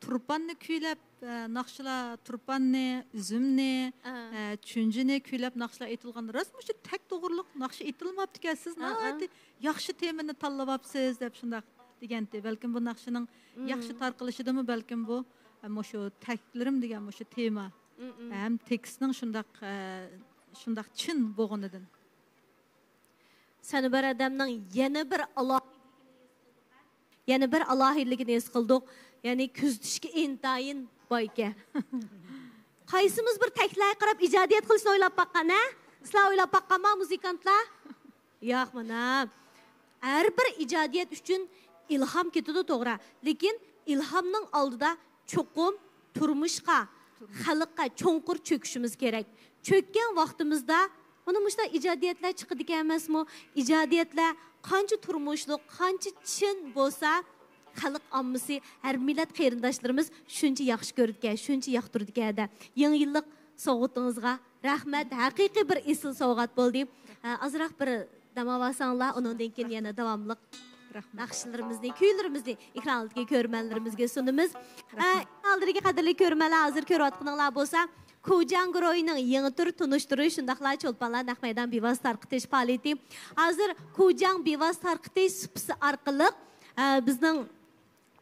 تۇرپاننى كۈيلەپ، ئە، ناخشىلار، تۇرپاننى، ئۈزۈمنى، ئە، چۈنجىنى كۈيلەپ ناخشىلار ئېيتىلغان، راست مۇشۇ تەك توغرۇلۇق ناخشا ئېيتىلماپتىكەن. سىز ناھايىتى ياخشى تېمىنى تاللىۋاپسىز، دەپ شۇنداق دېگەنتى. بەلكىم بۇ ناخشىنىڭ ياخشى تارقىلىشىدىمۇ، بەلكىم بۇ، ئە، مۇشۇ تەكلىرىم دېگەن مۇشۇ تېما ھەم تېكىستنىڭ شۇنداق، ئە، شۇنداق چىن بولغىنىدىن. سەنۇبەر ئادەمنىڭ يەنە بىر ئالا-، يەنە بىر ئالاھىدىلىكىنى ھېس قىلدۇق. يەنى كۆزىتىشكە ئىنتايىن بايكەن. قايسىمىز بىر تەكلەرگە قاراپ ئىجادىيەت قىلىشنى ئويلاپ باققان، ھە؟ سىلەر ئويلاپ باققانما، مۇزىكانتلار؟ ياق، مانا. ھەر بىر ئىجادىيەت ئۈچۈن ئىلھام كېتىدۇ، توغرا. لېكىن ئىلھامنىڭ ئالدىدا چوقۇم تۇرمۇشقا، خەلققە چوڭقۇر چۆكۈشىمىز كېرەك. چۆككەن ۋاقتىمىزدا مانا مۇشۇنداق ئىجادىيەتلەر چىقىدىكەن ئەمەسمۇ؟ ئىجادىيەتلەر قانچە تۇرمۇشلۇق، قانچە چىن بولسا، خەلق ئاممىسى، ھەر مىللەت قېرىنداشلىرىمىز شۇنچە ياخشى كۆرىدىكەن، شۇنچە ياقتۇرىدىكەن-دە. يېڭى يىللىق سوۋغىتىڭىزغا رەھمەت، ھەقىقىي بىر ئېسىل سوۋغات بولدى. ئە، ئازراق بىر دەم ئالساڭلار، ئۇنىڭدىن كېيىن يەنە داۋاملىق ناخشىلىرىمىزنى، كۈيلىرىمىزنى ئېكران ئالدىدىكى كۆرۈرمەنلىرىمىزگە سۇنىمىز. ئە، ئېكران ئالدىدىكى قەدىرلىك كۆرۈرمەنلەر، ھازىر كۆرۈۋاتقىنىڭلار بولسا، كۇجاڭ گۇرۇھىنىڭ يېڭى تۈر تونۇشتۇرۇش، شۇنداقلا چولپانلار نەق مەيدان بىۋاسىتە تارقىتىش پائالىيىتى. ھازىر كۇجاڭ بىۋاسىتە تارقىتىش سۇپىسى ئارقىلىق، ئە، بىزنىڭ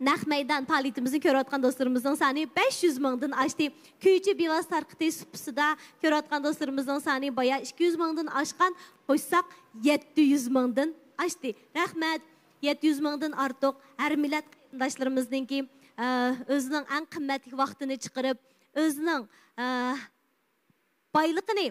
نەق مەيدان پائالىيىتىمىزنى كۆرۈۋاتقان دوستلىرىمىزنىڭ سانى بەش يۈز مىڭدىن ئاشتى. كۈيچى بىۋاسىتە تارقىتىش سۇپىسىدا كۆرۈۋاتقان دوستلىرىمىزنىڭ سانى بايا ئىككى يۈز مىڭدىن ئاشقان، قوشساق يەتتە يۈز مىڭدىن ئاشتى. رەھمەت، يەتتە يۈز مىڭدىن ئارتۇق ھەر مىللەت قېرىنداشلىرىمىزنىڭكى، ئە، ئۆزىنىڭ ئەڭ قىممەتلىك ۋاقتىنى چىقىرىپ، ئۆزىنىڭ، ئە، بايلىقىنى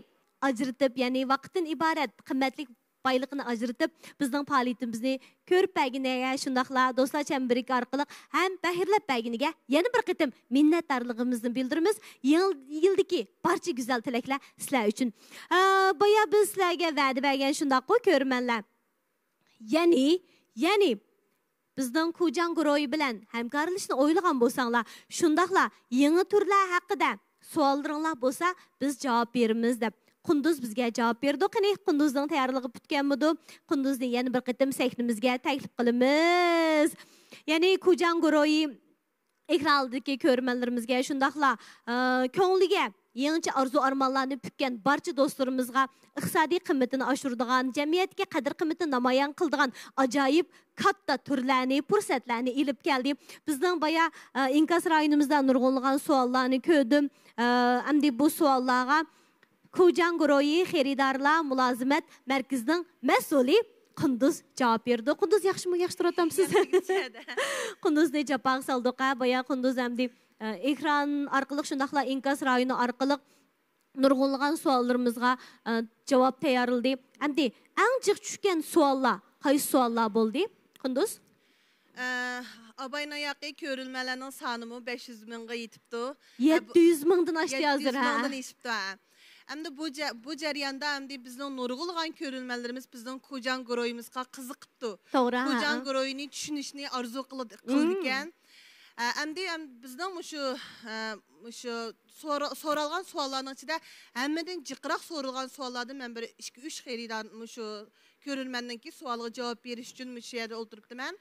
ئاجرىتىپ، يەنى ۋاقىتتىن ئىبارەت قىممەتلىك بايلىقىنى ئاجرىتىپ، بىزنىڭ پائالىيىتىمىزنى كۆرۈپ بەرگىنىگە، شۇنداقلا دوستلار چەمبىرىكى ئارقىلىق ھەم بەھرىلەپ بەرگىنىگە يەنە بىر قېتىم مىننەتدارلىقىمىزنى بىلدۈرىمىز. يېڭى يىلدىكى بارچە گۈزەل تىلەكلەر سىلەر ئۈچۈن. ئە، بايا بىز سىلەرگە ۋەدە بەرگەن شۇنداققۇ، كۆرۈرمەنلەر؟ يەنى، يەنى بىزنىڭ كۇجاڭ گۇرۇھى بىلەن ھەمكارلىشىشنى ئويلىغان بولساڭلار، شۇنداقلا يېڭى تۈرلەر ھەققىدە سوئاللىرىڭلار بولسا، بىز جاۋاب بېرىمىز، دەپ قۇندۇز بىزگە جاۋاب بېرىدۇ. قېنى، قۇندۇزنىڭ تەييارلىقى پۈتكەنمىدۇ؟ قۇندۇزنى يەنە بىر قېتىم سەھنىمىزگە تەكلىپ قىلىمىز. يەنى كۇجاڭ گۇرۇھى ئېكران ئالدىدىكى كۆرۈرمەنلىرىمىزگە، شۇنداقلا، ئە، كۆڭلىگە يېڭىچە ئارزۇ-ئارمانلارنى پۈككەن بارچە دوستلىرىمىزغا ئىقتىسادىي قىممىتىنى ئاشۇرىدىغان، جەمئىيەتتىكى قەدىر-قىممىتىنى نامايان قىلىدىغان ئاجايىپ كاتتا تۈرلەرنى، پۇرسەتلەرنى ئېلىپ كەلدى. بىزنىڭ بايا، ئە، ئىنكاس رايونىمىزدا نۇرغۇنلىغان سوئاللارنى كۆردۈم. ئە، ئەمدى بۇ سوئاللارغا كۇجاڭ گۇرۇھى خېرىدارلار مۇلازىمەت مەركىزىنىڭ مەسئۇلى قۇندۇز جاۋاب بېرىدۇ. قۇندۇز، ياخشىمۇ؟ ياخشى تۇرۇۋاتامسىز؟ قۇندۇزنى جاپاغا سالدۇق ھە. بايا قۇندۇز ئەمدى، ئە، ئېكران ئارقىلىق، شۇنداقلا ئىنكاس رايونى ئارقىلىق نۇرغۇنلىغان سوئاللىرىمىزغا، ئە، جاۋاب تەييارلىدى. ئەمدى ئەڭ جىق چۈشكەن سوئاللار قايسى سوئاللار بولدى، قۇندۇز؟ ئە، ئاباينىڭ ياقى كۆرۈرمەنلەرنىڭ سانىمۇ بەش يۈز مىڭغا يېتىپتۇ. يەتتە يۈز مىڭدىن ئاشتى ھازىر، ھە؟ يەتتە يۈز مىڭدىن ئېشىپتۇ، ھە. ئەمدى بۇ جە-، بۇ جەرياندا ئەمدى بىزنىڭ نۇرغۇنلىغان كۆرۈرمەنلىرىمىز بىزنىڭ كۇجاڭ گۇرۇھىمىزغا قىزىقىپتۇ. توغرا، ھە. كۇجاڭ گۇرۇھىنى چۈشىنىشنى ئارزۇ قىلىد-، قىلىدىكەن. ئە، ئەمدى ئەم-، بىزنىڭ مۇشۇ، ئە، مۇشۇ سورا-، سورالغان سوئاللارنىڭ ئىچىدە ھەممىدىن جىقراق سورىلغان سوئاللاردىن مەن بىر ئىككى، ئۈچ خېرىدار مۇشۇ كۆرۈرمەننىڭكى سوئالىغا جاۋاب بېرىش ئۈچۈن مۇشۇ يەردە ئولتۇرۇپتىمەن.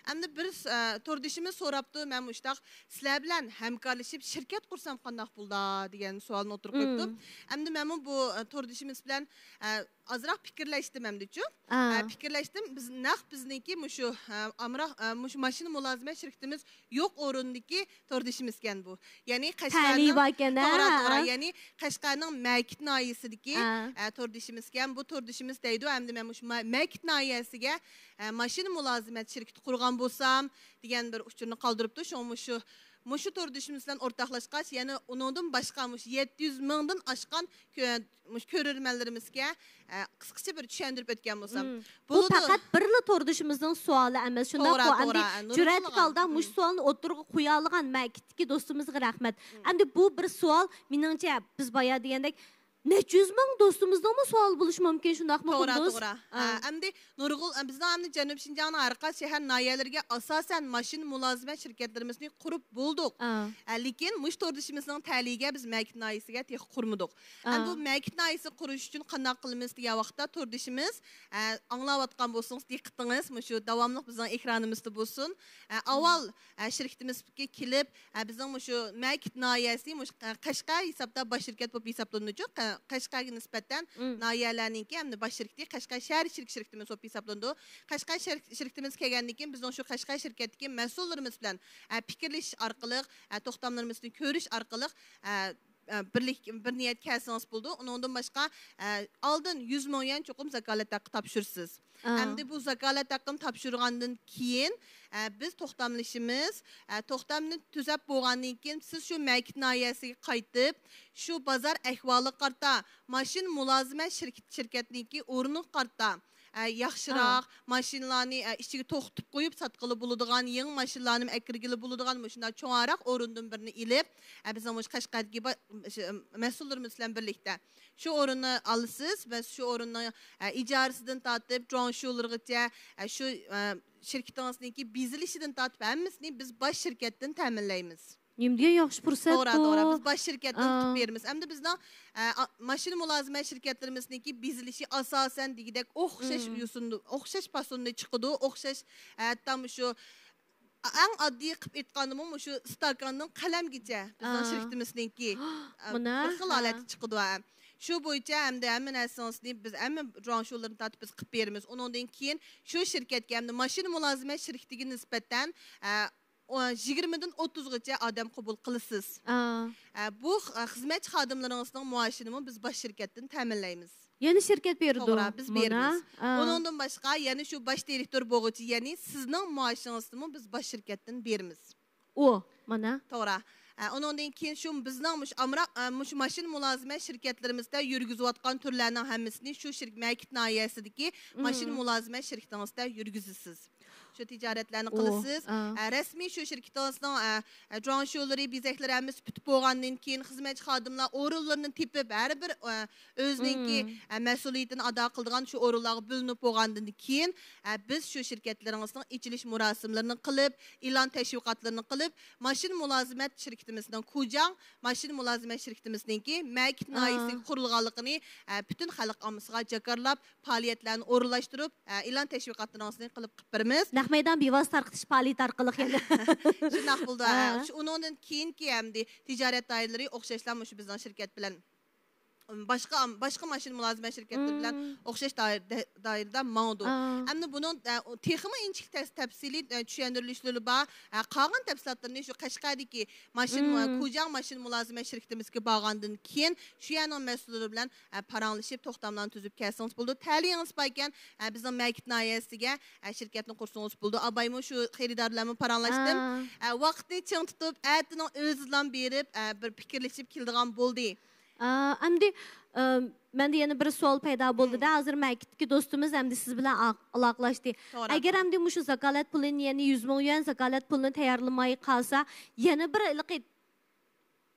ئەمدى بىر، ئە، توردىشىمىز سوراپتۇ، مەن مۇشۇنداق سىلەر بىلەن ھەمكارلىشىپ شىركەت قۇرسام قانداق بولىدۇ دېگەن سوئالنى ئوتتۇرىغا قويۇپتۇ. ئەمدى مەنمۇ بۇ، ئە، توردىشىمىز بىلەن، ئە، ئازراق پىكىرلەشتىم ئەمدىچۇ. ئە، پىكىرلەشتىم. بىز نەق بىزنىڭكى مۇشۇ، ئە، ئامراق، ئە، مۇشۇ ماشىنا مۇلازىمەت شىركىتىمىز يوق ئورۇندىكى توردىشىمىزكەن بۇ. يەنى قەشقەرنىڭ، توغرا، توغرا. يەنى قەشقەرنىڭ مەكىت ناھىيەسىدىكى، ئە، توردىشىمىزكەن. بۇ توردىشىمىز دەيدۇ، ئەمدى مەن مۇشۇ ما-، مەكىت ناھىيەسىگە، ئە، ماشىنا مۇلازىمەت شىركىتى قۇرغان بولسام دېگەن بىر ئۇچۇرنى قالدۇرۇپتۇ. شۇڭا مۇشۇ، مۇشۇ توردىشىمىز بىلەن ئورتاقلاشقاچ، يەنە ئۇنىڭدىن باشقا مۇشۇ يەتتە يۈز مىڭدىن ئاشقان كۆ-، مۇشۇ كۆرۈرمەنلىرىمىزگە، ئە، قىسقىچە بىر چۈشەندۈرۈپ ئۆتكەن بولسام. بۇ بولىدۇ. پەقەت بىرلا توردىشىمىزنىڭ سوئالى ئەمەس، شۇنداققۇ؟ توغرا، ئەمدى توغرا، ئە، نۇرغۇنلىغان. جۈرئەتلىك ھالدا مۇشۇ سوئالنى ئوتتۇرىغا قويالىغان مەكىتتىكى دوستىمىزغا رەھمەت. ئەمدى بۇ بىر سوئال، مېنىڭچە، بىز بايا دېگەندەك، نەچچە يۈز مىڭ دوستىمىزنىڭمۇ سوئالى بولۇشى مۇمكىن، شۇنداقمۇ، توغرا، قۇددۇس؟ توغرا. ئە، ئەمدى نۇرغۇن، ئە، بىزنىڭ ئەمدى جەنۇبىي شىنجاڭنىڭ ھەر قايسى شەھەر، ناھىيەلىرىگە ئاساسەن ماشىنا مۇلازىمەت شىركەتلىرىمىزنى قۇرۇپ بولدۇق. ئە، لېكىن مۇشۇ توردىشىمىزنىڭ تەلىيىگە بىز مەكىت ناھىيەسىگە تېخى قۇرمىدۇق. ئەمدى بۇ مەكىت ناھىيەسى قۇرۇش ئۈچۈن قانداق قىلىمىز دېگەن ۋاقىتتا، توردىشىمىز، ئە، ئاڭلاۋاتقان بولسىڭىز، دىققىتىڭىز مۇشۇ داۋاملىق بىزنىڭ ئېكرانىمىزدا بولسۇن. ئە، ئاۋۋال، ئە، شىركىتىمىزگە كېلىپ، ئە، بىزنىڭ مۇشۇ مەكىت ناھىيەسى مۇشۇ، ئە، قەشقەر ھېسابتا باش شىركەت بولۇپ ھېسابلىنىدۇچۇ. قە-، قەشقەرگە نىسبەتەن ناھىيەلەرنىڭكى ئەمدى باش شىركىتى قەشقەر شەھەر ئىچىدىكى شىركىتىمىز بولۇپ ھېسابلىنىدۇ. قەشقەر شەھەر شىركىتىمىز كەلگەندىن كېيىن، بىزنىڭ شۇ قەشقەر شىركەتتىكى مەسئۇللىرىمىز بىلەن، ئە، پىكىرلىشىش ئارقىلىق، ئە، توختاملىرىمىزنى كۆرۈش ئارقىلىق، ئە، ئە، بىرلىك، بىر نىيەت كەلسىڭىز بولىدۇ. ئۇنىڭدىن باشقا، ئە، ئالدىن يۈز مىڭ يۈەن چوقۇم زاكالەت ھەققى تاپشۇرىسىز. ئەمدى بۇ زاكالەت ھەققىنى تاپشۇرغاندىن كېيىن، ئە، بىز توختاملىشىمىز. ئە، توختامنى تۈزەپ بولغاندىن كېيىن، سىز شۇ مەكىت ناھىيەسىگە قايتىپ، شۇ بازار ئەھۋالىغا قارىتا، ماشىنا مۇلازىمەت شىركىتى، شىركەتنىڭكى ئورنىغا قارىتا، ئە، ياخشىراق ماشىنىلارنى، ئە، ئىچىگە توختىتىپ قويۇپ ساتقىلى بولىدىغان، يېڭى ماشىنىلارنىمۇ ئەكىرگىلى بولىدىغان مۇشۇنداق چوڭراق ئورۇندىن بىرنى ئېلىپ، ئە، بىزنىڭ مۇشۇ قەشقەردىكى با-، شۇ، مەسئۇللىرىمىز بىلەن بىرلىكتە شۇ ئورۇننى ئالىسىز ۋە شۇ ئورۇننىڭ، ئە، ئىجارىسىدىن تارتىپ، جۇاڭشۇلىرىغىچە، ئە، شۇ، ئە، شىركىتىڭىزنىڭكى بېزىلىشىدىن تارتىپ ھەممىسىنى بىز باش شىركەتتىن تەمىنلەيمىز. نېمە دېگەن ياخشى پۇرسەت بۇ! توغرا، توغرا. بىز باش شىركەتتىن قىلىپ بېرىمىز. ئەمدى بىزنىڭ، ئە، ئا-، ماشىنا مۇلازىمەت شىركەتلىرىمىزنىڭكى بېزىلىشى ئاساسەن دېگۈدەك ئوخشاش يوسۇندا، ئوخشاش پاسوندا چىقىدۇ، ئوخشاش، ئە، ھەتتا مۇشۇ ئەڭ ئاددىي قىلىپ ئېيتقاندىمۇ، مۇشۇ ئىستاكاندىن قەلەمگىچە بىزنىڭ شىركىتىمىزنىڭكى، ئە، مانا، بىر خىل ھالەتتە چىقىدۇ، ھە. شۇ بويىچە ئەمدى ھەممە نەرسىڭىزنى بىز، ھەممە جۇاڭشۇلىرىنى تارتىپ بىز قىلىپ بېرىمىز. ئۇنىڭدىن كېيىن شۇ شىركەتكە، ئەمدى ماشىنا مۇلازىمەت شىركىتىگە نىسبەتەن، ئە، ئو-، يىگىرمىدىن ئوتتۇزغىچە ئادەم قوبۇل قىلىسىز. ئە، بۇ خ-، خىزمەتچى خادىملىرىڭىزنىڭ مائاشىنىمۇ بىز باش شىركەتتىن تەمىنلەيمىز. يەنە شىركەت بېرىدۇ. توغرا، بىز بېرىمىز. ئۇنىڭدىن باشقا، يەنە شۇ باش دىرېكتور بولغۇچە، يەنى سىزنىڭ مائاشىڭىزنىمۇ بىز باش شىركەتتىن بېرىمىز. ئۇ، مانا. توغرا. ئە، ئۇنىڭدىن كېيىن شۇ بىزنىڭ مۇشۇ ئامراق، ئە، مۇشۇ ماشىنا مۇلازىمەت شىركەتلىرىمىزدە يۈرگۈزۈۋاتقان تۈرلەرنىڭ ھەممىسىنى شۇ شىر-، مەكىت ناھىيەسىدىكى ماشىنا مۇلازىمەت شىركىتىڭىزدە يۈرگۈزىسىز. شۇ تىجارەتلەرنى قىلىسىز. ئە، رەسمىي شۇ شىركىتىڭىزنىڭ، ئە، ئە، جۇاڭشۇلىرى، بېزەكلىرى ھەممىسى پۈتۈپ بولغاندىن كېيىن، خىزمەتچى خادىملار ئورۇنلىرىنى تېپىپ، ھەر بىر، ئە، ئۆزىنىڭكى، ئە، مەسئۇلىيىتىنى ئادا قىلىدىغان شۇ ئورۇنلارغا بۆلۈنۈپ بولغاندىن كېيىن، ئە، بىز شۇ شىركەتلىرىڭىزنىڭ ئېچىلىش مۇراسىملىرىنى قىلىپ، ئېلان تەشۋىقاتلىرىنى قىلىپ، ماشىنا مۇلازىمەت شىركىتىمىزنىڭ، كۇجاڭ ماشىنا مۇلازىمەت شىركىتىمىزنىڭكى مەكىت ناھىيەسىگە قۇرۇلغانلىقىنى، ئە، پۈتۈن خەلق ئاممىسىغا جاكارلاپ، پائالىيەتلەرنى ئورۇنلاشتۇرۇپ، ئە، ئېلان تەشۋىقاتلىرىڭىزنى قىلىپ، قىلىپ بېرىمىز. نەق مەيدان بىۋاسىتە تارقىتىش پائالىيىتى ئارقىلىق يەنە. شۇنداق بولىدۇ. ئە، شۇ، ئۇنىڭدىن كېيىنكى ئەمدى تىجارەت دائىرىلىرى ئوخشاشلا مۇشۇ بىزنىڭ شىركەت بىلەن باشقا، باشقا ماشىنا مۇلازىمەت شىركەتلىرى بىلەن ئوخشاش دائىر-، دە-، دائىرىدە ماڭىدۇ. ئەمدى بۇنىڭ، ئە، تېخىمۇ ئىنچىكە تەس-، تەپسىلىي، ئە، چۈشەندۈرۈلۈشلىرى بار. ئە، قالغان تەپسىلاتلىرىنى شۇ قەشقەردىكى ماشىنا، كۇجاڭ ماشىنا مۇلازىمەت شىركىتىمىزگە بارغاندىن كېيىن، شۇ يەرنىڭ مەسئۇللىرى بىلەن، ئە، پاراڭلىشىپ، توختاملارنى تۈزۈپ كەلسىڭىز بولىدۇ. تەلىيىڭىز باركەن، ئە، بىزنىڭ مەكىت ناھىيەسىگە، ئە، شىركەتنى قۇرسىڭىز بولىدۇ. ئابايمۇ شۇ خېرىدار بىلەنمۇ پاراڭلاشتىم. ئە، ۋاقىتنى چىڭ تۇتۇپ، ئەتىنىڭ ئۆزىدىلا بېرىپ، ئە، بىر پىكىرلىشىپ كېلىدىغان بولدى. ئا، ئەمدى، ئە، مەندە يەنە بىر سوئال پەيدا بولدى-دە، ھازىر مەكىتتىكى دوستىمىز ئەمدى سىز بىلەن ئا-، ئالاقىلاشتى. توغرا. ئەگەر ئەمدى مۇشۇ زاكالەت پۇلىنى، يەنى يۈز مىڭ يۈەن زاكالەت پۇلىنى تەييارلىماي قالسا، يەنە بىر ھېلىقى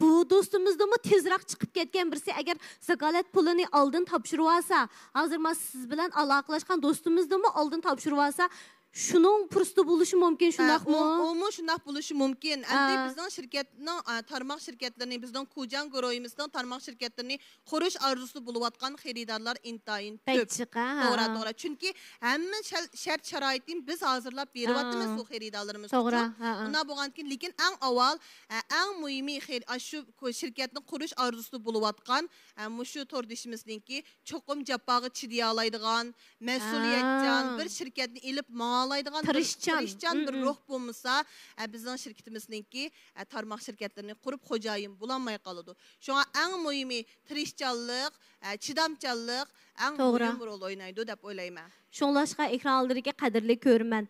بۇ دوستىمىزدىنمۇ تېزراق چىقىپ كەتكەن بىرسى، ئەگەر زاكالەت پۇلىنى ئالدىن تاپشۇرۇۋالسا، ھازىر ما سىز بىلەن ئالاقىلاشقان دوستىمىزدىنمۇ ئالدىن تاپشۇرۇۋالسا، شۇنىڭ پۇرسىتى بولۇشى مۇمكىن، شۇنداقمۇ؟ ئۇ، ئۇمۇ شۇنداق بولۇشى مۇمكىن. ئەمدى بىزنىڭ شىركەتنىڭ، ئە، تارماق شىركەتلىرىنى، بىزنىڭ كۇجياڭ گۇرۇھىمىزنىڭ تارماق شىركەتلىرىنى قۇرۇش ئارزۇسىدا بولۇۋاتقان خېرىدارلار ئىنتايىن كۆپ. بەك جىق، ھە، ھە. توغرا، توغرا. چۈنكى ھەممە شەل-، شەرت شارائىتنى بىز ھازىرلاپ بېرىۋاتىمىز، ھە، بۇ خېرىدارلىرىمىز توغرا، ئۈچۈن. ھە، ھە. ئۇنداق بولغاندىكىن، لېكىن ئەڭ ئاۋۋال، ئە، ئەڭ مۇھىمى خېر-، ئاشۇ كو-، شىركەتنى قۇرۇش ئارزۇسىدا بولۇۋاتقان، ئە، مۇشۇ توردىشىمىزنىڭكى چوقۇم جاپاغا چىدىيالايدىغان، مەسئۇلىيەتچان، ھە، بىر شىركەتنى ئېلىپ ماڭالايدىغان بىر تىرىشچان، تىرىشچان بىر روھ بولمىسا، ئە، بىزنىڭ شىركىتىمىزنىڭكى، ئە، تارماق شىركەتلىرىنى قۇرۇپ خوجايىن بولالماي قالىدۇ. شۇڭا ئەڭ مۇھىمى تىرىشچانلىق، ئە، چىدامچانلىق ئەڭ توغرا. مۇھىم رول ئوينايدۇ دەپ ئويلايمەن. شۇڭلاشقا ئېكران ئالدىدىكى قەدىرلىك كۆرۈرمەن،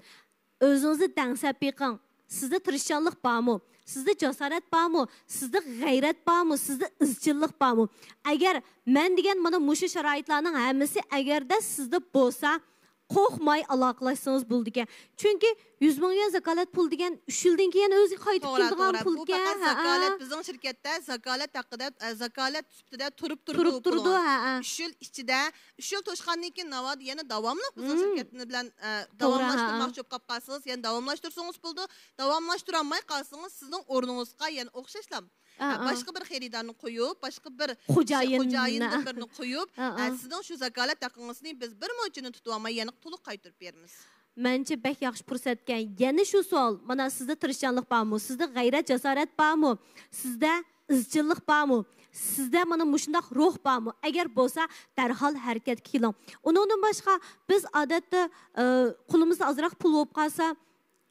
ئۆزىڭىزنى دەڭسەپ بېقىڭ. سىزدە تىرىشچانلىق بارمۇ؟ سىزدە جاسارەت بارمۇ؟ سىزدە غەيرەت بارمۇ؟ سىزدە ئىزچىللىق بارمۇ؟ ئەگەر مەن دېگەن مانا مۇشۇ شارائىتلارنىڭ ھەممىسى ئەگەردە سىزدە بولسا، قورقماي ئالاقىلاشسىڭىز بولىدىكەن. چۈنكى يۈز مىڭ يۈەن زاكالەت پۇلى دېگەن ئۈچ يىلدىن كېيىن ئۆزى قايتىپ توغرا، كېلىدىغان توغرا. بۇ پۇلكەن. پەقەت ھەئە. زاكالەت، بىزنىڭ شىركەتتە زاكالەت ھەققىدە، ئە، زاكالەت سۈپىتىدە تۇرۇپ تۇرىدۇ تۇرۇپ بۇ تۇرىدۇ، پۇلىڭىز. ھەئە. ئۈچ يىل ئىچىدە، ئۈچ يىل توشقاندىن كېيىن ناۋادا يەنە داۋاملىق بىزنىڭ مم. شىركەتىمىز بىلەن، ئە، توغرا، داۋاملاشتۇرماقچى ھەئە. بولۇپ قاپ قالسىڭىز، يەنە داۋاملاشتۇرسىڭىز بولىدۇ. داۋاملاشتۇرالماي قالسىڭىز، سىزنىڭ ئورنىڭىزغا يەنە ئوخشاشلا، ئا، ئە، ئا. باشقا بىر خېرىدارنى قويۇپ، باشقا بىر خوجايىن. خوجايىندىن بىرنى قويۇپ، ئا، ئا. ئە، سىزنىڭ شۇ زاكالەت ھەققىڭىزنى بىز بىر موچىنى تۇتۇۋالماي يەنە تولۇق قايتۇرۇپ بېرىمىز. مەنچە بەك ياخشى پۇرسەتكەن. يەنە شۇ سوئال، مانا سىزدە تىرىشچانلىق بارمۇ؟ سىزدە غەيرەت، جاسارەت بارمۇ؟ سىزدە ئىزچىللىق بارمۇ؟ سىزدە مانا مۇشۇنداق روھ بارمۇ؟ ئەگەر بولسا، دەرھال ھەرىكەتكە كېلىڭ. ئۇنىڭدىن باشقا، بىز ئادەتتە، ئە، قولىمىزدا ئازراق پۇل بولۇپ قالسا،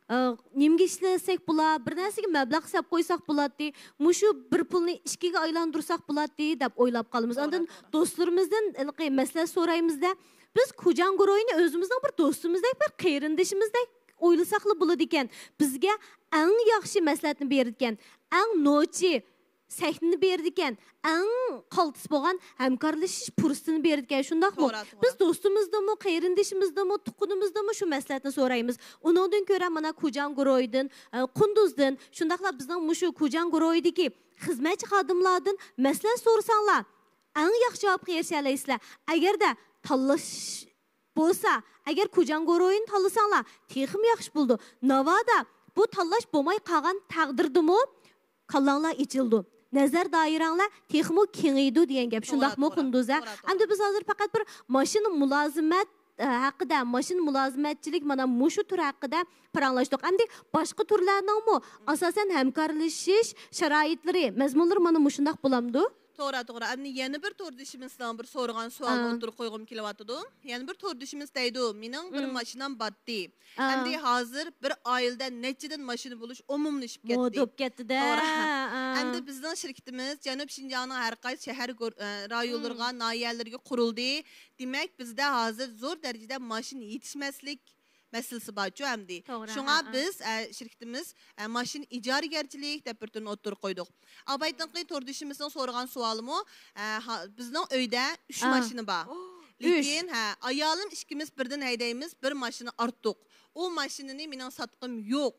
ئە، نېمىگە ئىشلەتسەك بولا، بىر نەرسىگە مەبلەغ سېلىپ قويساق بولاتتى، مۇشۇ بىر پۇلنى ئىككىگە ئايلاندۇرساق بولاتتى دەپ ئويلاپ قالىمىز. توغرا، ئاندىن توغرا. دوستلىرىمىزدىن ھېلىقى مەسلىھەت سورايمىزدە، بىز كۇجاڭ گۇرۇھىنى ئۆزىمىزنىڭ بىر دوستىمىزدەك، بىر قېرىندىشىمىزدەك ئويلىساقلا بولىدىكەن. بىزگە ئەڭ ياخشى مەسلىھەتنى بېرىدىكەن، ئەڭ نوچى سەھنىنى بېرىدىكەن، ئەڭ قالتىس بولغان ھەمكارلىشىش پۇرسىتىنى بېرىدىكەن، شۇنداقمۇ؟ توغرا، توغرا. بىز دوستىمىزدىنمۇ، قېرىندىشىمىزدىنمۇ، تۇغقىنىمىزدىنمۇ شۇ مەسلىھەتنى سورايمىز. ئۇنىڭدىن كۆرە مانا كۇجاڭ گۇرۇھىدىن، ئە، قۇندۇزدىن، شۇنداقلا بىزنىڭ مۇشۇ كۇجاڭ گۇرۇھىدىكى خىزمەتچى خادىملاردىن مەسلىھەت سورىساڭلار، ئەڭ ياخشى جاۋابقا ئېرىشەلەيسىلەر. ئەگەردە تاللاش بولسا، ئەگەر كۇجاڭ گۇرۇھىنى تاللىساڭلار، تېخىمۇ ياخشى بولىدۇ. ناۋادا بۇ تاللاش بولماي قالغان تەقدىردىمۇ، كاللاڭلار ئېچىلىدۇ. نەزەر دائىرەڭلار تېخىمۇ كېڭىيىدۇ دېگەن گەپ. توغرا، شۇنداقمۇ، توغرا. قۇندۇزە؟ توغرا، توغرا. ئەمدى بىز ھازىر پەقەت بىر ماشىنا مۇلازىمەت، ئە، ھەققىدە، ماشىنا مۇلازىمەتچىلىك، مانا مۇشۇ تۈر ھەققىدە پاراڭلاشتۇق. ئەمدى باشقا تۈرلەرنىڭمۇ ئاساسەن ھەمكارلىشىش شارائىتلىرى، مەزمۇنلىرى مانا مۇشۇنداق بولامدۇ؟ توغرا، توغرا. ئەمدى يەنە بىر توردىشىمىزنىڭ بىر سورىغان سوئالىنى ئا. ئوتتۇرىغا قويغۇم كېلىۋاتىدۇ. يەنە بىر توردىشىمىز دەيدۇ، مېنىڭ بىر مم. ماشىنام باتتى. ئا. ئەمدى ھازىر بىر ئائىلىدە نەچچىدىن ماشىنا بولۇش ئومۇملىشىپ كەتتى. مودا بولۇپ كەتتىدە. توغرا. ئا. ئەمدى بىزنىڭ شىركىتىمىز جەنۇب شىنجاڭنىڭ ھەر قايسى شەھەر گور-، ئە، رايونلىرىغا، مم. ناھىيەلىرىگە قۇرۇلدى. دېمەك، بىزدە ھازىر زور دەرىجىدە ماشىنا يېتىشمەسلىك مەسىلىسى بارچۇ ئەمدى. توغرا، شۇڭا ھە، ھە. بىز، ئە، شىركىتىمىز، ئە، ماشىنا ئىجارىگەرچىلىك دەپ بىر تۈرنى ئوتتۇرىغا قويدۇق. ئاۋايتىنقى توردىشىمىزنىڭ سورىغان سوئالىمۇ، ئە، ھا-، بىزنىڭ ئۆيدە ئۈچ ئا. ماشىنا بار. ئۈچ. لېكىن، ھە، ئايالىم ئىككىمىز بىردىن ھەيدەيمىز، بىر ماشىنا ئارتۇق. ئۇ ماشىنىنى مېنىڭ ساتقۇم يوق.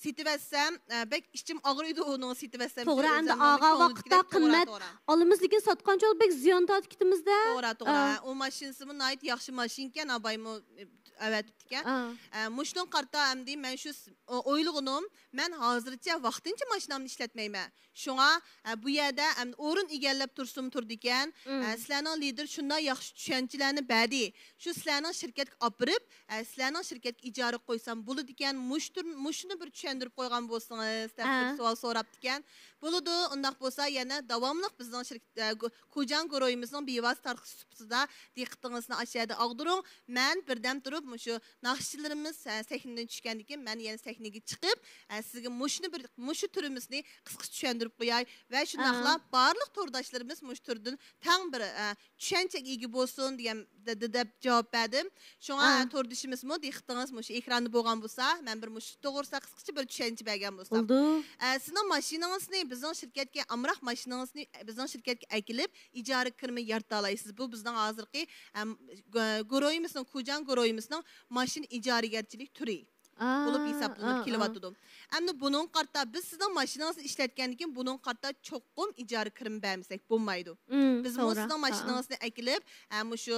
سېتىۋەتسەم، ئە، بەك ئىچىم ئاغرىيدۇ ئۇنىڭ سېتىۋەتسەم. توغرا، ئەمدى ئالغان ۋاقىتتا قىممەت ئالىمىز، لېكىن ساتقان چاغدا بەك زىيان تارتىپ كېتىمىز-دە. توغرا، توغرا. ئا. ئۇ ماشىنىسىمۇ ناھايىتى ياخشى ماشىنىكەن، ئابايمۇ، ئە، ئەۋەتىپتىكەن. ئا. ئە، مۇشۇنىڭغا قارىتا ئەمدى مەن شۇ س-، ئو-، ئويلىغىنىم، مەن ھازىرچە ۋاقتىنچە ماشىنامنى ئىشلەتمەيمەن. شۇڭا، ئە، بۇ يەردە ئەمدى ئورۇن ئىگىلەپ تۇرسىمۇ تۇرىدىكەن. ئە، سىلەرنىڭ لىدىر شۇنداق ياخشى چۈشەنچىلەرنى بەردى. شۇ سىلەرنىڭ شىركەتكە ئاپىرىپ، ئە، سىلەرنىڭ شىركەتكە ئىجارىگە قويسام بولىدىكەن، مۇشۇ تۈر-، مۇشۇنى بىر چۈشەندۈرۈپ قويغان بولسىڭىز، دەپ بىر سوئال سوراپتىكەن. بولىدۇ، ئۇنداق بولسا يەنە داۋاملىق بىزنىڭ شىركەت، ئە، گۇ-، كۇجاڭ گۇرۇھىمىزنىڭ بىۋاسىتە تارقىتىش سۇپىسىدا دىققىتىڭىزنى ئاشۇ يەردە ئاغدۇرۇڭ. مەن بىردەم تۇرۇپ مۇشۇ ناخشىچىلىرىمىز، ئە، سەھنىدىن چۈشكەندىن كېيىن مەن يەنە سەھنىگە چىقىپ، ئە، سىزگە مۇشۇنى بىر، مۇشۇ تۈرىمىزنى قىسقىچە چۈشەندۈرۈپ قوياي ۋە شۇنداقلا بارلىق تورداشلىرىمىز مۇشۇ تۈردىن تەڭ بىر، ئە، چۈشەنچەگە ئىگە بولسۇن دېگەن، دە-، دە-، دەپ جاۋاب بەردىم. شۇڭا، ئا. توردىشىمىزمۇ دىققىتىڭىز مۇشۇ ئېكراندا بولغان بولسا، مەن بىر مۇشۇ توغرىسىدا قىسقىچە بىر چۈشەنچە بەرگەن بولسام. بولىدۇ. ئە، سىزنىڭ ماشىنىڭىزنى بىزنىڭ شىركەتكە، ئامراق ماشىنىڭىزنى بىزنىڭ شىركەتكە ئەكېلىپ، ئىجارە كىرىمى يارىتالايسىز. بۇ بىزنىڭ ھازىرقى، ئەم، گۇ-، گۇرۇھىمىزنىڭ، كۇجاڭ گۇرۇھىمىزنىڭ ماشىنا ئىجارىگەرچىلىك تۈرى. بولۇپ ھېسابلىنىپ كېلىۋاتىدۇ. ئەمدى بۇنىڭغا قارىتا بىز سىزنىڭ ماشىنىڭىزنى ئىشلەتكەندىن كېيىن بۇنىڭغا قارىتا چوقۇم ئىجارە كىرىمى بەرمىسەك بولمايدۇ. بىزمۇ سىزنىڭ ماشىنىڭىزنى ئەكېلىپ، ئە، مۇشۇ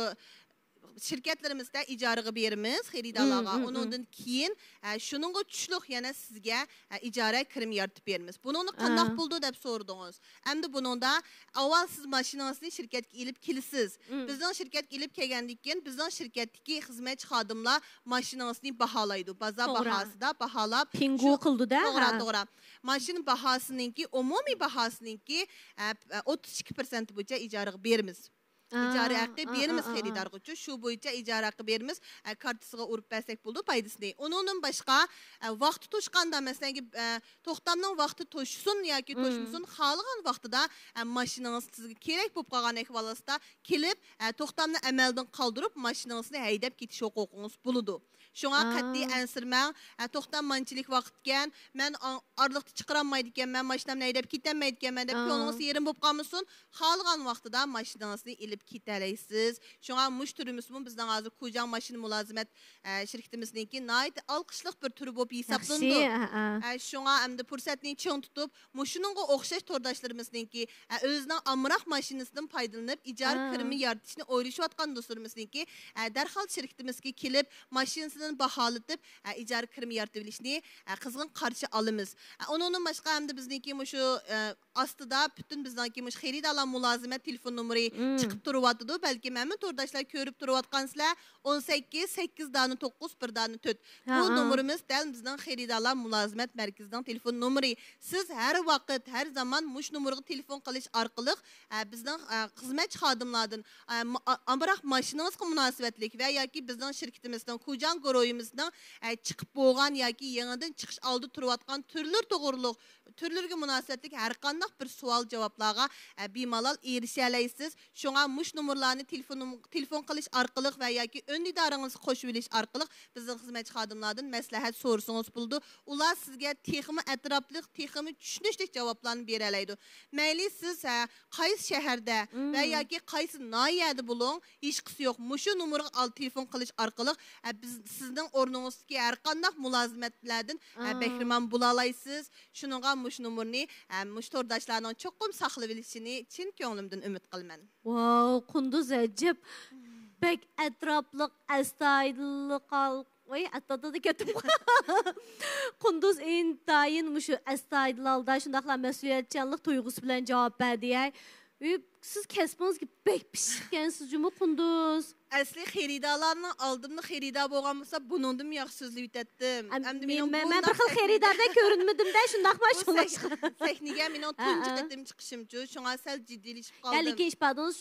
شىركەتلىرىمىزدە ئىجارىگە بېرىمىز خېرىدارلارغا. ئۇنىڭدىن كېيىن، ئە، شۇنىڭغا چۈشلۈك يەنە سىزگە، ئە، ئىجارە كىرىمى يارىتىپ بېرىمىز. بۇنىڭدا قانداق بولىدۇ دەپ سورىدىڭىز. ئەمدى بۇنىڭدا ئاۋۋال سىز ماشىنىڭىزنى شىركەتكە ئېلىپ كېلىسىز. بىزنىڭ شىركەتكە ئېلىپ كەلگەندىن كېيىن، بىزنىڭ شىركەتتىكى خىزمەتچى خادىملار ماشىنىڭىزنى باھالايدۇ. بازار باھاسىدا باھالاپ، پىڭگۇ قىلىدۇ-دە، توغرا، ھە. توغرا. ماشىنا باھاسىنىڭكى، ئومۇمىي باھاسىنىڭكى، ئە، ئوتتۇز ئىككى پىرسەنت بويىچە ئىجارىغا بېرىمىز. ئىجارە ھەققى بېرىمىز خېرىدارغىچۇ. شۇ بويىچە ئىجارە ھەققى بېرىمىز. ئە، كارتىسىغا ئۇرۇپ بەرسەك بولىدۇ پايدىسىنى. ئۇنىڭدىن باشقا، ئە، ۋاقتى توشقاندا، مەسىلەن، ئە، توختامنىڭ ۋاقتى توشسۇن ياكى توشمىسۇن، خالىغان ۋاقتىدا، ئە، ماشىنىڭىز سىزگە كېرەك بولۇپ قالغان ئەھۋالىڭىزدا كېلىپ، ئە، توختامنى ئەمەلدىن قالدۇرۇپ، ماشىنىڭىزنى ھەيدەپ كېتىش ھوقۇقىڭىز بولىدۇ. شۇڭا قەتئىي ئەنسىرىمەڭ. ئە، توختام مانچىلىك ۋاقىتكەن، مەن ئا-، ئارىلىقتا چىقىرالمايدىكەنمەن، ماشىنامنى ھەيدەپ كېتەلمەيدىكەنمەن دەپ كۆڭلىڭىز يېرىم بولۇپ قالمىسۇن. خالىغان ۋاقتىدا ماشىنىڭىزنى ئېلىپ كېتەلەيسىز. شۇڭا مۇشۇ تۈرىمىزمۇ بىزنىڭ ھازىر كۇجاڭ ماشىنا مۇلازىمەت، ئە، شىركىتىمىزنىڭكى ناھايىتى ئالقىشلىق بىر تۈرى بولۇپ ھېسابلىنىدۇ. ئە، شۇڭا ئەمدى پۇرسەتنى چىڭ تۇتۇپ، مۇشۇنىڭغا ئوخشاش تورداشلىرىمىزنىڭكى، ئە، ئۆزىنىڭ ئامراق ماشىنىسىدىن پايدىلىنىپ، ئىجارە كىرىمى يارىتىشنى ئويلىشىۋاتقان دوستلىرىمىزنىڭكى، ئە، دەرھال شىركىتىمىزگە كېلىپ، ماشىنىسىدىن باھالىتىپ، ئە، ئىجارە كىرىمى يارىتىۋېلىشنى، ئە، قىزغىن قارشى ئالىمىز. ئە، ئۇنىڭدىن باشقا ئەمدى بىزنىڭكى مۇشۇ، ئە، ئاستىدا پۈتۈن بىزنىڭكى مۇشۇ خېرىدارلار مۇلازىمەت تېلېفون نومۇرى چىقىپ تۇرۇۋاتىدۇ. بەلكىم ھەممە تورداشلار كۆرۈپ تۇرۇۋاتقانسىلەر، ئون سەككىز، سەككىز دانە توققۇز، بىر دانە تۆت. بۇ نومۇرىمىز دەل بىزنىڭ خېرىدارلار مۇلازىمەت مەركىزىنىڭ تېلېفون نومۇرى. سىز ھەر ۋاقىت، ھەر زامان مۇشۇ نومۇرغا تېلېفون قىلىش ئارقىلىق، ئە، بىزنىڭ، ئە، خىزمەتچى خادىملاردىن، ئە، ما-، ئا-، ئامراق ماشىنىڭىزغا مۇناسىۋەتلىك ۋە ياكى بىزنىڭ شىركىتىمىزنىڭ، كۇجاڭ گۇرۇھىمىزنىڭ، ئە، چىقىپ بولغان ياكى يېڭىدىن چىقىش ئالدىدا تۇرۇۋاتقان تۈرلىرى توغرۇلۇق، تۈرلىرىگە مۇناسىۋەتلىك ھەر قانداق بىر سوئال-جاۋابلارغا، ئە، بىمالال ئېرىشەلەيسىز. شۇڭا مۇشۇ نومۇرلارنى تېلېفون، تېلېفون قىلىش ئارقىلىق ۋە ياكى ئۈندىدارىڭىزغا قوشۇۋېلىش ئارقىلىق بىزنىڭ خىزمەتچى خادىملاردىن مەسلىھەت سورىسىڭىز بولىدۇ. ئۇلار سىزگە تېخىمۇ ئەتراپلىق، تېخىمۇ چۈشىنىشلىك جاۋابلارنى بېرەلەيدۇ. مەيلى سىز، ھە، قايسى شەھەردە ۋە ياكى قايسى ناھىيەدە بولۇڭ، ھېچقىسى يوق. مۇشۇ نومۇرغا ئال-، تېلېفون قىلىش ئارقىلىق، ئە، بىز سىزنىڭ ئورنىڭىزدىكى ھەر قانداق مۇلازىمەتلەردىن، ئە، بەھرىمەن بولالايسىز. شۇنىڭغا مۇشۇ نومۇرنى، ئە، مۇشۇ تورداشلارنىڭ چوقۇم ساقلىۋېلىشىنى چىن كۆڭلۈمدىن ئۈمىد قىلىمەن. ۋاۋ، قۇندۇز ئەجەب بەك ئەتراپلىق، ئەستايىدىللىق ھال-، ۋاي، ئەتتاتتىدە كەتتىم. قۇندۇز ئىنتايىن مۇشۇ ئەستايىدىل ھالدا، شۇنداقلا مەسئۇلىيەتچانلىق تۇيغۇسى بىلەن جاۋاب بەردى، ھەي. ئۆي، سىز كەسپىڭىزگە بەك پىششىقكەنسىز جۇمۇ، قۇندۇز. ئەسلى خېرىدارلارنىڭ ئالدىمدا خېرىدار بولغان بولسا، بۇنىڭدىن ياخشى سۆزلىۋېتەتتىم. ئەم-، ئەمدى مېنىڭ مەن، مەن بۇ بىر خىل خېرىداردەك كۆرۈنمىدىم-دە، شۇنداقمۇ، بۇ شۇنداق. سەھ-، سەھنىگە مېنىڭ تۇنجى قېتىم چىقىشىمچۇ، شۇڭا سەل جىددىيلىشىپ قالدىم. لېكىن ئىپادىڭىز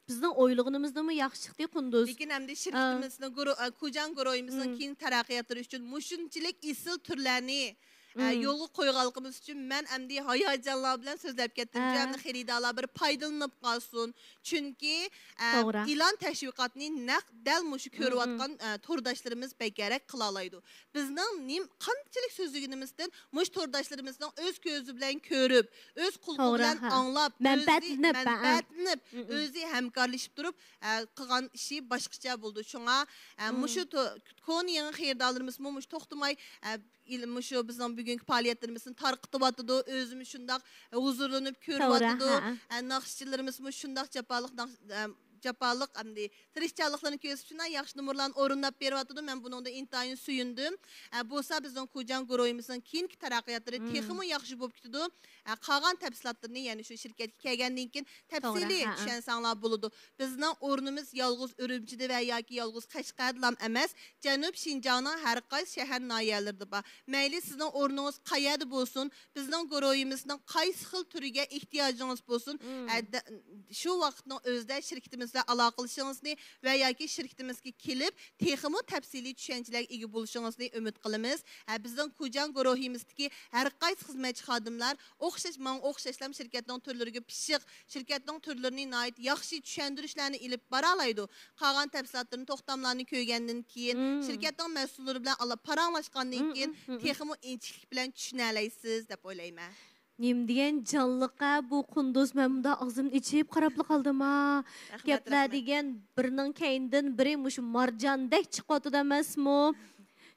بىزنىڭ ئويلىغىنىمىزدىنمۇ ياخشى چىقتى، قۇندۇز. لېكىن ئەمدى شىركىتىمىزنىڭ گۇرۇ-، ئە، كۇجاڭ گۇرۇھىمىزنىڭ كېيىنكى تەرەققىياتلىرى ئۈچۈن مۇشۇنچىلىك ئېسىل تۈرلەرنى، ئە، يولغا قويغانلىقىمىز ئۈچۈن مەن ئەمدى ھاياجانلار بىلەن سۆزلەپ كەتتىم. ئەمدى خېرىدارلار بىر پايدىلىنىپ قالسۇن. چۈنكى، ئە، توغرا. ئېلان تەشۋىقاتنى نەق دەل مۇشۇ كۆرۈۋاتقان، ئە، تورداشلىرىمىز بەكرەك قىلالايدۇ. بىزنىڭ نېم-، قانچىلىك سۆزلىگىنىمىزدىن مۇشۇ تورداشلىرىمىزنىڭ ئۆز كۆزى بىلەن كۆرۈپ، ئۆز قۇلىقى بىلەن ئاڭلاپ، مەنپەئەتلىنىپ، مەنپەئەتلىنىپ، ئۆزى ھەمكارلىشىپ تۇرۇپ، ئە، قىلغان ئىشى باشقىچە بولىدۇ. شۇڭا، ئە، مۇشۇ تو-، كونا يېڭى خېرىدارلىرىمىزمۇ مۇشۇ توختىماي، ئە، ئىل-، مۇشۇ بىزنىڭ بۈگۈنكى پائالىيەتلىرىمىزنى تارقىتىۋاتىدۇ. ئۆزىمۇ شۇنداق ھۇزۇرلىنىپ كۆرۈۋاتىدۇ. ئە، ناخشىچىلىرىمىزمۇ شۇنداق جاپالىق ناخ-، ئە، جاپالىق ئەمدى تىرىشچانلىقلىرىنى كۆرسىتىپ، شۇنداق ياخشى نومۇرلارنى ئورۇنداپ بېرىۋاتىدۇ. مەن بۇنىڭدىن ئىنتايىن سۆيۈندۈم. ئە، بولسا بىزنىڭ كۇجاڭ گۇرۇھىمىزنىڭ كېيىنكى تەرەققىياتلىرى تېخىمۇ ياخشى بولۇپ كېتىدۇ. ئە، قالغان تەپسىلاتلىرىنى يەنە شۇ شىركەتكە كەلگەندىن كېيىن تەپسىلىي چۈشەنسەڭلار بولىدۇ. بىزنىڭ ئورنىمىز يالغۇز ئۈرۈمچىدە ۋە ياكى يالغۇز قەشقەردىلام ئەمەس، جەنۇب شىنجاڭنىڭ ھەر قايسى شەھەر ناھىيەلىرىدە بار. مەيلى سىزنىڭ ئورنىڭىز قەيەردە بولسۇن، بىزنىڭ گۇرۇھىمىزنىڭ قايسى خىل تۈرىگە ئېھتىياجىڭىز بولسۇن، ئە، دە-، شۇ ۋاقىتنىڭ ئۆزىدە شىركىتىمىز بىلەن ئالاقىلىشىشىڭىزنى ۋە ياكى شىركىتىمىزگە كېلىپ، تېخىمۇ تەپسىلىي چۈشەنچىلەرگە ئىگە بولۇشىڭىزنى ئۈمىد قىلىمىز. ئە، بىزنىڭ كۇجاڭ گۇرۇھىمىزدىكى ھەر قايسى خىزمەتچى خادىملار ئوخشاش، ماڭا ئوخشاشلام شىركەتنىڭ تۈرلىرىگە پىششىق، شىركەتنىڭ تۈرلىرىنى ناھايىتى ياخشى چۈشەندۈرۈشلەرنى ئېلىپ بارالايدۇ. قالغان تەپسىلاتلىرىنى، توختاملارنى كۆرگەندىن كېيىن، شىركەتنىڭ مەسئۇللىرى بىلەن ئالا-، پاراڭلاشقاندىن كېيىن، تېخىمۇ ئىنچىكىلىك بىلەن چۈشىنەلەيسىز دەپ ئويلايمەن. نېمە دېگەن جانلىق-ھە بۇ قۇندۇز، مەن مۇنداق ئاغزىمنى ئېچىپ قاراپلا قالدىم-ھا. رەھمەت، گەپلەر رەھمەت. دېگەن بىرىنىڭ كەينىدىن بىرى مۇشۇ مارجاندەك چىقىۋاتىدۇ ئەمەسمۇ؟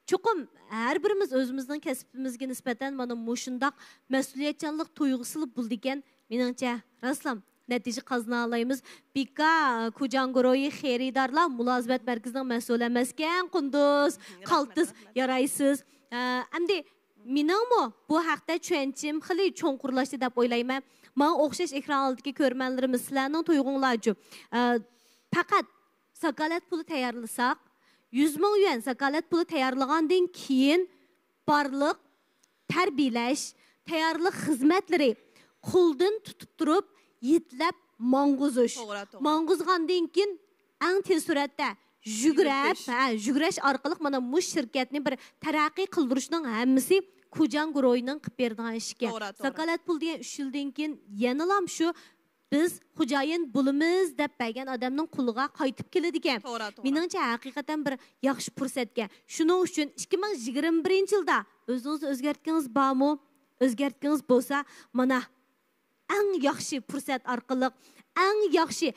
چوقۇم ھەر بىرىمىز ئۆزىمىزنىڭ كەسپىمىزگە نىسبەتەن مانا مۇشۇنداق مەسئۇلىيەتچانلىق تۇيغۇسىلا بولىدىكەن، مېنىڭچە، راستلا. نەتىجە قازىنالايمىز. بىكا، كۇجاڭ گۇرۇھى خېرىدارلار مۇلازىمەت مەركىزىنىڭ مەسئۇلى ئەمەسكەن، قۇندۇز. رەھمەت، قالتىس رەھمەت. يارايسىز. ئە، ئەمدى مېنىڭمۇ بۇ ھەقتە چۈشەنچەم خېلى چوڭقۇرلاشتى دەپ ئويلايمەن. ماڭا ئوخشاش ئېكران ئالدىدىكى كۆرۈرمەنلىرىمىز، سىلەرنىڭ تۇيغۇڭلارچۇ؟ ئە، پەقەت زاكالەت پۇلى تەييارلىساق، يۈز مىڭ يۈەن زاكالەت پۇلى تەييارلىغاندىن كېيىن بارلىق تەربىيەلەش، تەييارلىق خىزمەتلىرى قولدىن تۇتۇپ تۇرۇپ يېتىلەپ ماڭغۇزۇش. توغرا، توغرا. ماڭغۇزغاندىن كېيىن ئەڭ تېز سۈرئەتتە يۈگۈرۈپ، يۈگۈرۈش. ھە، يۈگۈرۈش ئارقىلىق مانا مۇشۇ شىركەتنى بىر تەرەققىي قىلدۇرۇشنىڭ ھەممىسى كۇجاڭ گۇرۇھىنىڭ قىلىپ بېرىدىغان ئىشىكەن. توغرا، توغرا. زاكالەت پۇل دېگەن ئۈچ يىلدىن كېيىن يەنىلام شۇ بىز خوجايىن بولىمىز دەپ بەرگەن ئادەمنىڭ قولىغا قايتىپ كېلىدىكەن. توغرا، توغرا. مېنىڭچە ھەقىقەتەن بىر ياخشى پۇرسەتكەن. شۇنىڭ ئۈچۈن ئىككى مىڭ يىگىرمە بىرىنچى يىلدا ئۆزىڭىزنى ئۆزگەرتكىڭىز بارمۇ؟ ئۆزگەرتكىڭىز بولسا، مانا، ئەڭ ياخشى پۇرسەت ئارقىلىق، ئەڭ ياخشى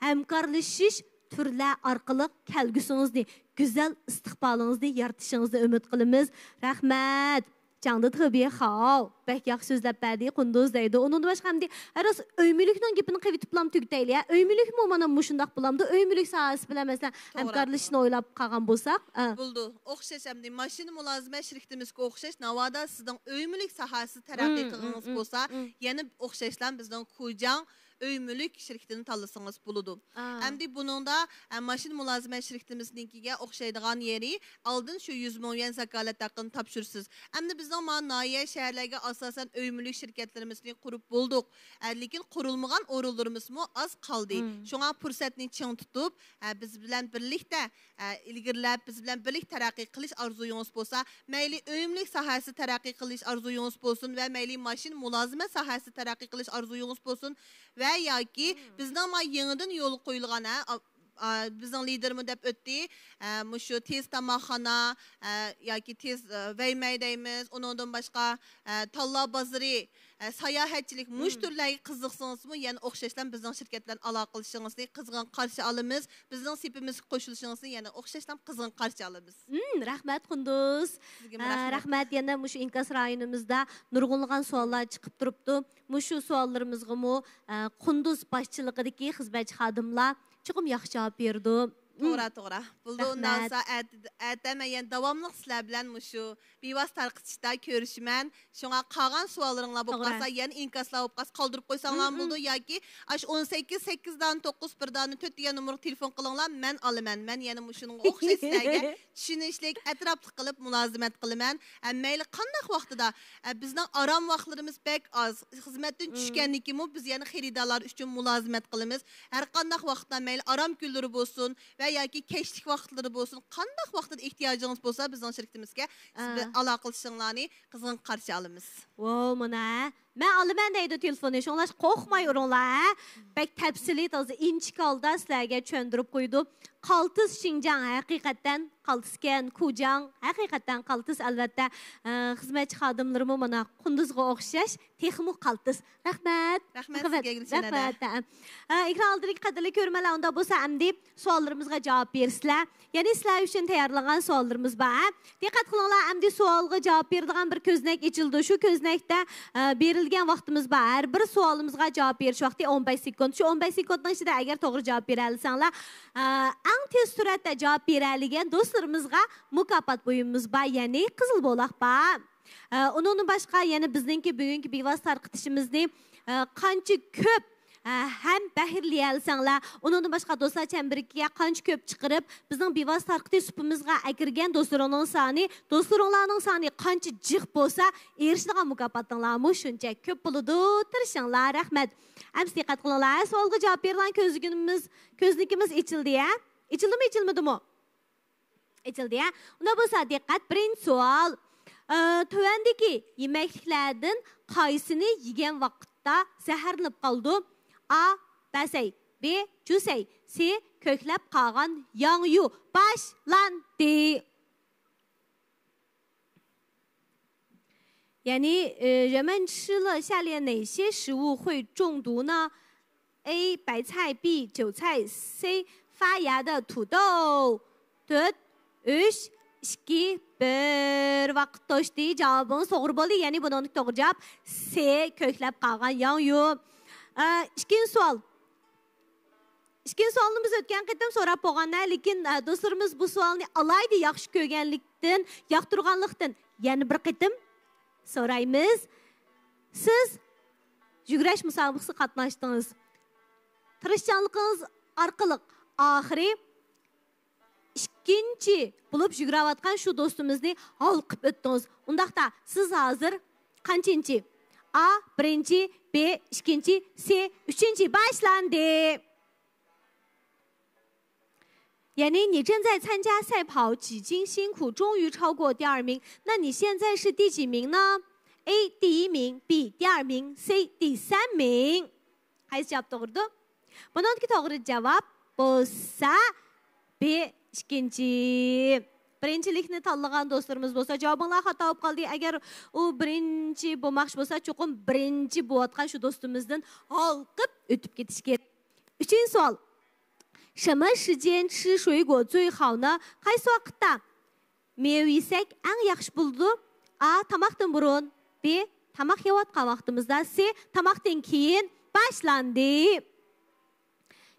ھەمكارلىشىش تۈرلەر ئارقىلىق كەلگۈسىڭىزنى، گۈزەل ئىستىقبالىڭىزنى يارىتىشىڭىزنى ئۈمىد قىلىمىز. رەھمەت. جاڭدى تېخى بىخاۋ. بەك ياخشى سۆزلەپ بەردى، قۇندۇز دەيدۇ. ئۇنىڭدىن باشقا ئەمدى، ھە، راست، ئۆي مۈلۈكنىڭ گېپىنى قىلىۋېتىپلام تۈگىتەيلى، ھە؟ ئۆي مۈلۈكمۇ مانا مۇشۇنداق بولامدۇ؟ ئۆي مۈلۈك ساھەسى بىلەن، مەسىلەن، توغرا، ھەمكارلىشىشنى توغرا. ئويلاپ قالغان بولساق، ئە. بولىدۇ. ئوخشاش ئەمدى ماشىنا مۇلازىمەت شىركىتىمىزگە ئوخشاش، ناۋادا سىزنىڭ ئۆي مۈلۈك ساھەسى تەرەققىي مم، قىلغىڭىز مم، بولسا، مم. يەنە ئوخشاشلا بىزنىڭ كۇجاڭ ئۆي مۈلۈك شىركىتىنى تاللىسىڭىز بولىدۇ. ئا. ئەمدى بۇنىڭدا، ئە، ماشىنا مۇلازىمەت شىركىتىمىزنىڭكىگە ئوخشايدىغان يېرى، ئالدىن شۇ يۈز مىڭ يۈەن زاكالەت ھەققىنى تاپشۇرىسىز. ئەمدى بىزنىڭ مانا ناھىيە، شەھەرلەرگە ئاساسەن ئۆي مۈلۈك شىركەتلىرىمىزنى قۇرۇپ بولدۇق. ئە، لېكىن قۇرۇلمىغان ئورۇنلىرىمىزمۇ ئاز قالدى. مم. شۇڭا پۇرسەتنى چىڭ تۇتۇپ، ئە، بىز بىلەن بىرلىكتە، ئە، ئىلگىرىلەپ، بىز بىلەن بىرلىكتە تەرەققىي قىلىش ئارزۇيىڭىز بولسا، مەيلى ئۆي مۈلۈك ساھەسى تەرەققىي قىلىش ئارزۇيىڭىز بولسۇن ۋە مەيلى ماشىنا مۇلازىمەت ساھەسى تەرەققىي قىلىش ئارزۇيىڭىز بولسۇن ۋە ياكى مم. بىزنىڭ ما يېڭىدىن يولغا قويۇلغان، ھە، ئا-، ئا، بىزنىڭ لىدېرمۇ دەپ ئۆتتى، ئە، مۇشۇ تېز تاماقخانا، ئە، ياكى تېز، ئە، ۋەيمەي دەيمىز، ئۇنىڭدىن باشقا، ئە، تاللا بازىرى، ئە، ساياھەتچىلىك، مۇشۇ مم. تۈرلەرگە قىزىقسىڭىزمۇ يەنە ئوخشاشلا بىزنىڭ شىركەت بىلەن ئالاقىلىشىشىڭىزنى قىزغىن قارشى ئالىمىز. بىزنىڭ سېپىمىزگە قوشۇلۇشىڭىزنى يەنە ئوخشاشلا قىزغىن قارشى ئالىمىز. مم، رەھمەت، قۇندۇز. سىزگىمۇ ئە، رەھمەت. رەھمەت. يەنە مۇشۇ ئىنكاس رايونىمىزدا نۇرغۇنلىغان سوئاللار چىقىپ تۇرۇپتۇ. مۇشۇ سوئاللىرىمىزغىمۇ، ئە، قۇندۇز باشچىلىقىدىكى خىزمەتچى خادىملار چوقۇم ياخشى جاۋاب بېرىدۇ. مم. توغرا، توغرا. بولدى، ئۇنداق رەھمەت. بولسا ئەتە، ئەتە مەن يەنە داۋاملىق سىلەر بىلەن مۇشۇ بىۋاسىتە تارقىتىشتا كۆرۈشىمەن. شۇڭا قالغان سوئاللىرىڭلار بولۇپ توغرا. قالسا، يەنە ئىنكاسلار بولۇپ قالسا، قالدۇرۇپ قويساڭلارمۇ مم، بولىدۇ. مم. ياكى ئاشۇ ئون سەككىز، سەككىز دانە توققۇز، بىر دانە تۆت دېگەن نومۇرغا تېلېفون قىلىڭلار، مەن ئالىمەن. مەن يەنە مۇشۇنىڭغا ئوخشاش سىلەرگە چۈشىنىشلىك، ئەتراپلىق قىلىپ مۇلازىمەت قىلىمەن. ھە، مەيلى قانداق ۋاقتىدا، ھە، بىزنىڭ ئارام ۋاقىتلىرىمىز بەك ئاز. خىزمەتتىن مم. چۈشكەندىن كېيىنمۇ بىز يەنە خېرىدارلار ئۈچۈن مۇلازىمەت قىلىمىز. ھەر قانداق ۋاقىتتا، مەيلى ئارام كۈنلىرى بولسۇن ۋە ياكى كەچلىك ۋاقىتلىرى بولسۇن، قانداق ۋاقىتتا ئېھتىياجىڭىز بولسا، بىزنىڭ شىركىتىمىزگە سىز ئا. بىلەن ئالاقىلىشىشىڭلارنى قىزغىن قارشى ئالىمىز. ۋاۋ، مانا، ھە؟ مەن ئالىمەن دەيدۇ تېلېفوننى، شۇڭلاشقا قورقماي ئۇرۇڭلار، ھە؟ بەك تەپسىلىي، تازا ئىنچىكە ھالدا سىلەرگە چۈشەندۈرۈپ قويىدۇ. قالتىس شىنجاڭ، ھەقىقەتەن قالتىسكەن، كۇجاڭ، ھەقىقەتەن قالتىس، ئەلۋەتتە. ئە، خىزمەتچى خادىملىرىمۇ مانا قۇندۇزغا ئوخشاش، تېخىمۇ قالتىس. رەھمەت. رەھمەت سىزگە، گۈلشەن ھەدە. ئە، ئېكران ئالدىدىكى قەدىرلىك كۆرۈرمەنلەر، ئۇنداق بولسا ئەمدى سوئاللىرىمىزغا جاۋاب بېرىسىلەر. يەنى سىلەر ئۈچۈن تەييارلىغان سوئاللىرىمىز بار، ھە؟ دىققەت قىلىڭلار، ئەمدى سوئالغا جاۋاب بېرىدىغان بىر كۆزنەك ئېچىلىدۇ. شۇ كۆزنەكتە، ئە، بېرىلگەن ۋاقتىمىز بار. ھەر بىر سوئالىمىزغا جاۋاب بېرىش ۋاقتى ئون بەش سېكۇنت. شۇ ئون بەش سېكۇنتنىڭ ئىچىدە ئەگەر توغرا جاۋاب بېرەلىسەڭلار، ئە، ئەڭ تېز سۈرئەتتە جاۋاب بېرەلىگەن دوستلىرىمىزغا مۇكاپات بۇيۇمىمىز بار، يەنى قىزىل بولاق بار. ئە، ئۇنىڭدىن باشقا يەنە بىزنىڭكى بۈگۈنكى بىۋاسىتە تارقىتىشىمىزنى، ئە، قانچە كۆپ، ئە، ھەم بەھرىلىيەلىسەڭلار، ئۇنىڭدىن باشقا دوستلار چەمبىرىكىگە قانچە كۆپ چىقىرىپ، بىزنىڭ بىۋاسىتە تارقىتىش سۇپىمىزغا ئەكىرگەن دوستلىرىڭنىڭ سانى، دوستلىرىڭلارنىڭ سانى قانچە جىق بولسا، ئېرىشىدىغان مۇكاپاتىڭلارمۇ شۇنچە كۆپ بولىدۇ. تىرىشىڭلار، رەھمەت. ئەمسە دىققەت قىلىڭلار، سوئالغا جاۋاب بېرىدىغان كۆزنىكىمىز، كۆزنىكىمىز ئېچىلدى، ھە؟ ئېچىلدىمۇ، ئېچىلمىدىمۇ؟ ئېچىلدى، ھە؟ ئۇنداق بولسا دىققەت، بىرىنچى سوئال. ئە، تۆۋەندىكى يېمەكلىكلەردىن قايسىنى يېگەن ۋاقىتتا زەھەرلىنىپ قالىدۇ؟ ئا، بەسەي، ب، جۈسەي، س، كۆكلەپ قالغان ياڭيۇ. باشلاندى. يعني،呃，人们吃了下列哪些食物会中毒呢？A،白菜，B，韭菜，C，发芽的土豆。Dört, üç, iki, bir. ۋاقىت توشتى. جاۋابىڭىز توغرا بولدى. يەنى بۇنىڭدىكى توغرا جاۋاب سى، كۆكلەپ قالغان ياڭيۇ. ئىككىنچى سوئال. ئىككىنچى سوئالنى بىز ئۆتكەن قېتىم سوراپ بولغان، لېكىن، ئە، دوستلىرىمىز بۇ سوئالنى ئالايىتە ياخشى كۆرگەنلىكتىن، ياقتۇرغانلىقتىن، يەنە بىر قېتىم سورايمىز. سىز يۈگۈرۈش مۇسابىقىسىگە قاتناشتىڭىز. تىرىشچانلىقىڭىز ئارقىلىق ئاخىرى ئىككىنچى بولۇپ يۈگۈرۈۋاتقان شۇ دوستىمىزنى ھالقىپ ئۆتتىڭىز. ئۇنداقتا سىز ھازىر قانچىنچى؟ ئا بىرىنچى، بې ئىككىنچى، سې ئۈچىنچى. باشلاندى. 也你你正在参加赛跑，几经辛苦，终于超过第二名。那你现在是第几名呢？A 第一名，B 第二名，C 第三名。 قايسى جاۋاب توغرىدۇر؟ بۇنىڭدىكى توغرا جاۋاب بولسا بې ئىككىنچى. بىرىنچىلىكنى تاللىغان دوستلىرىمىز بولسا، جاۋابىڭلار خاتا بولۇپ قالدى. ئەگەر ئۇ بىرىنچى بولماقچى بولسا، چوقۇم بىرىنچى بولۇۋاتقان شۇ دوستىمىزدىن ھالقىپ ئۆتۈپ كېتىش كېرەك. ئۈچىنچى سوئال. 什么时间吃水果最好呢؟ قايسى ۋاقىتتا مېۋە يېسەك ئەڭ ياخشى بولىدۇ؟ ئا، تاماقتىن بۇرۇن، بې، تاماق يەۋاتقان ۋاقتىمىزدا، سې، تاماقتىن كېيىن. باشلاندى.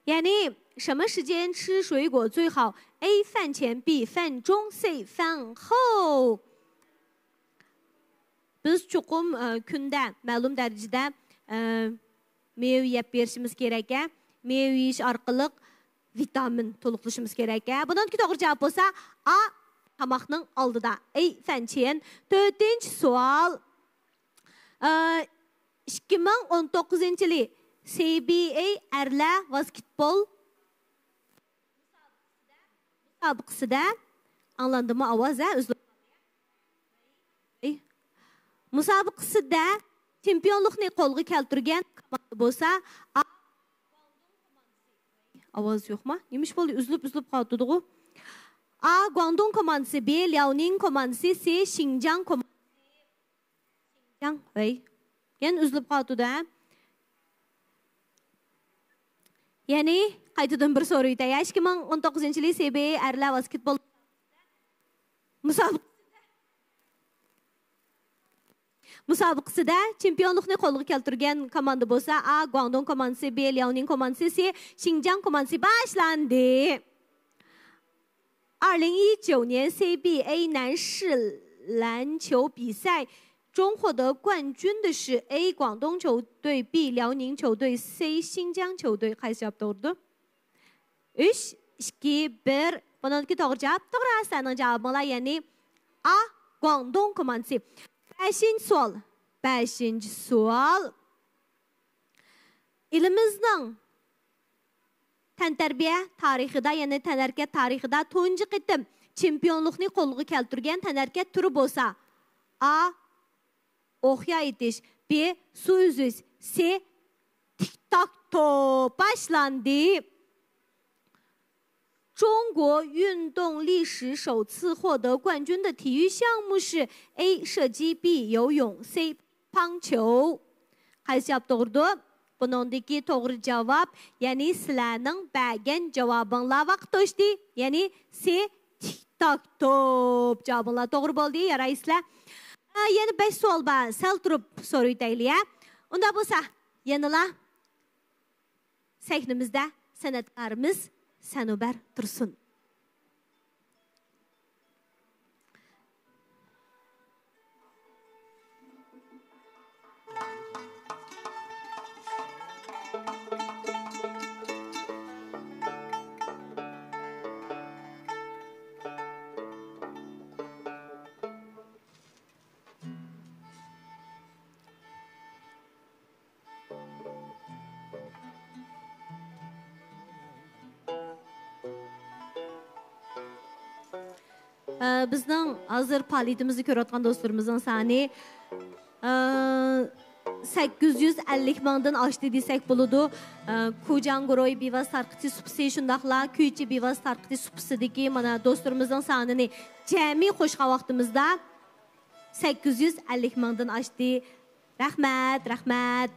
也你什么时间吃水果最好？A 饭前，B 饭中，C 饭后。 بىز چوقۇم، ئە، كۈندە مەلۇم دەرىجىدە، ئە، مېۋە يەپ بېرىشىمىز كېرەك. مېۋە يېيىش ئارقىلىق ۋىتامىن تولۇقلىشىمىز كېرەك. بۇنىڭدىكى توغرا جاۋاب بولسا ئا، تاماقنىڭ ئالدىدا، ئەي فەنچيەن. تۆتىنچى سوئال. ئە، ئىككى مىڭ ئون توققۇزىنچى يىلى سى بى ئەي ئەرلەر ۋاسكېتبول مۇسابىقىسىدە، ئاڭلاندىمۇ ئاۋاز، ھە؟ ئۈزۈلۈپ. ئەي. مۇسابىقىسىدە چېمپىيونلۇقنى قولغا كەلتۈرگەن كوماندا بولسا، ئا، ئاۋاز يوقما؟ نېمە ئىش بولدى؟ ئۈزۈلۈپ، ئۈزۈلۈپ قالىۋاتىدىغۇ. ئا، گۇاڭدۇڭ كوماندىسى، بې، لياۋنىڭ كوماندىسى، سې، شىنجاڭ كوماندىسى. شىنجاڭ، ھەي. يەنە ئۈزۈلۈپ قالىۋاتىدۇ، ھە؟ يەنى، قايتىدىن بىر سورىۋېتەي. ئىككى مىڭ ئون توققۇزىنچى يىلى سى بى ئەي ئەرلەر ۋاسكېتبول مۇسابىقىسىدە مۇسابىقىسىدە چېمپىيونلۇقنى قولغا كەلتۈرگەن كوماندا بولسا، ئا، گۇاڭدۇڭ كوماندىسى، بې، لياۋنىڭ كوماندىسى، سې، شىنجاڭ كوماندىسى. باشلاندى. 二零一九年 C B A 男士篮球比赛中获得冠军的是 A 广东球队，B 辽宁球队，C 新疆球队。 قايسى جاۋاب توغرىدۇر؟ ئۈچ، ئىككى، بىر. بۇنىڭدىكى توغرا جاۋاب، توغرا، سىلەرنىڭ جاۋابىڭلار، يەنى ئا، گۇاڭدۇڭ كوماندىسى. بەشىنچى سوئال. بەشىنچى سوئال. ئېلىمىزنىڭ تەنتەربىيە تارىخىدا، يەنى تەنھەرىكەت تارىخىدا تۇنجى قېتىم چېمپىيونلۇقنى قولغا كەلتۈرگەن تەنھەرىكەت تۈرى بولسا، ئا، ئوقيا ئېتىش، بې، سۇ ئۈزۈش، سې، تىك تاك توپ. باشلاندى. 中国运动历史首次获得冠军的体育项目是 A 射击，B 游泳，C 乒乓球。 قايسى جاۋاب توغرىدۇر؟ بۇنىڭدىكى توغرا جاۋاب، يەنى سىلەرنىڭ بەرگەن جاۋابىڭلار ۋاقىت توشتى. يەنى سې، تىك تاك توپ. جاۋابىڭلار توغرا بولدى، يارايسىلەر. ئا، يەنە بەش سوئال بار، سەل تۇرۇپ سورىۋېتەيلى، ھە؟ ئۇنداق بولسا، يەنىلا سەھنىمىزدە سەنئەتكارىمىز سەنۇبەر تۇرسۇن. ئە، بىزنىڭ ھازىر پائالىيىتىمىزنى كۆرۈۋاتقان دوستلىرىمىزنىڭ سانى، ئە، سەككىز يۈز ئەللىك مىڭدىن ئاشتى دېسەك بولىدۇ. ئە، كۇجاڭ گۇرۇھى بىۋاسىتە تارقىتىش سۇپىسى، شۇنداقلا كۈيچى بىۋاسىتە تارقىتىش سۇپىسىدىكى مانا دوستلىرىمىزنىڭ سانىنى جەمئىي قوشقان ۋاقتىمىزدا، سەككىز يۈز ئەللىك مىڭدىن ئاشتى. رەھمەت، رەھمەت.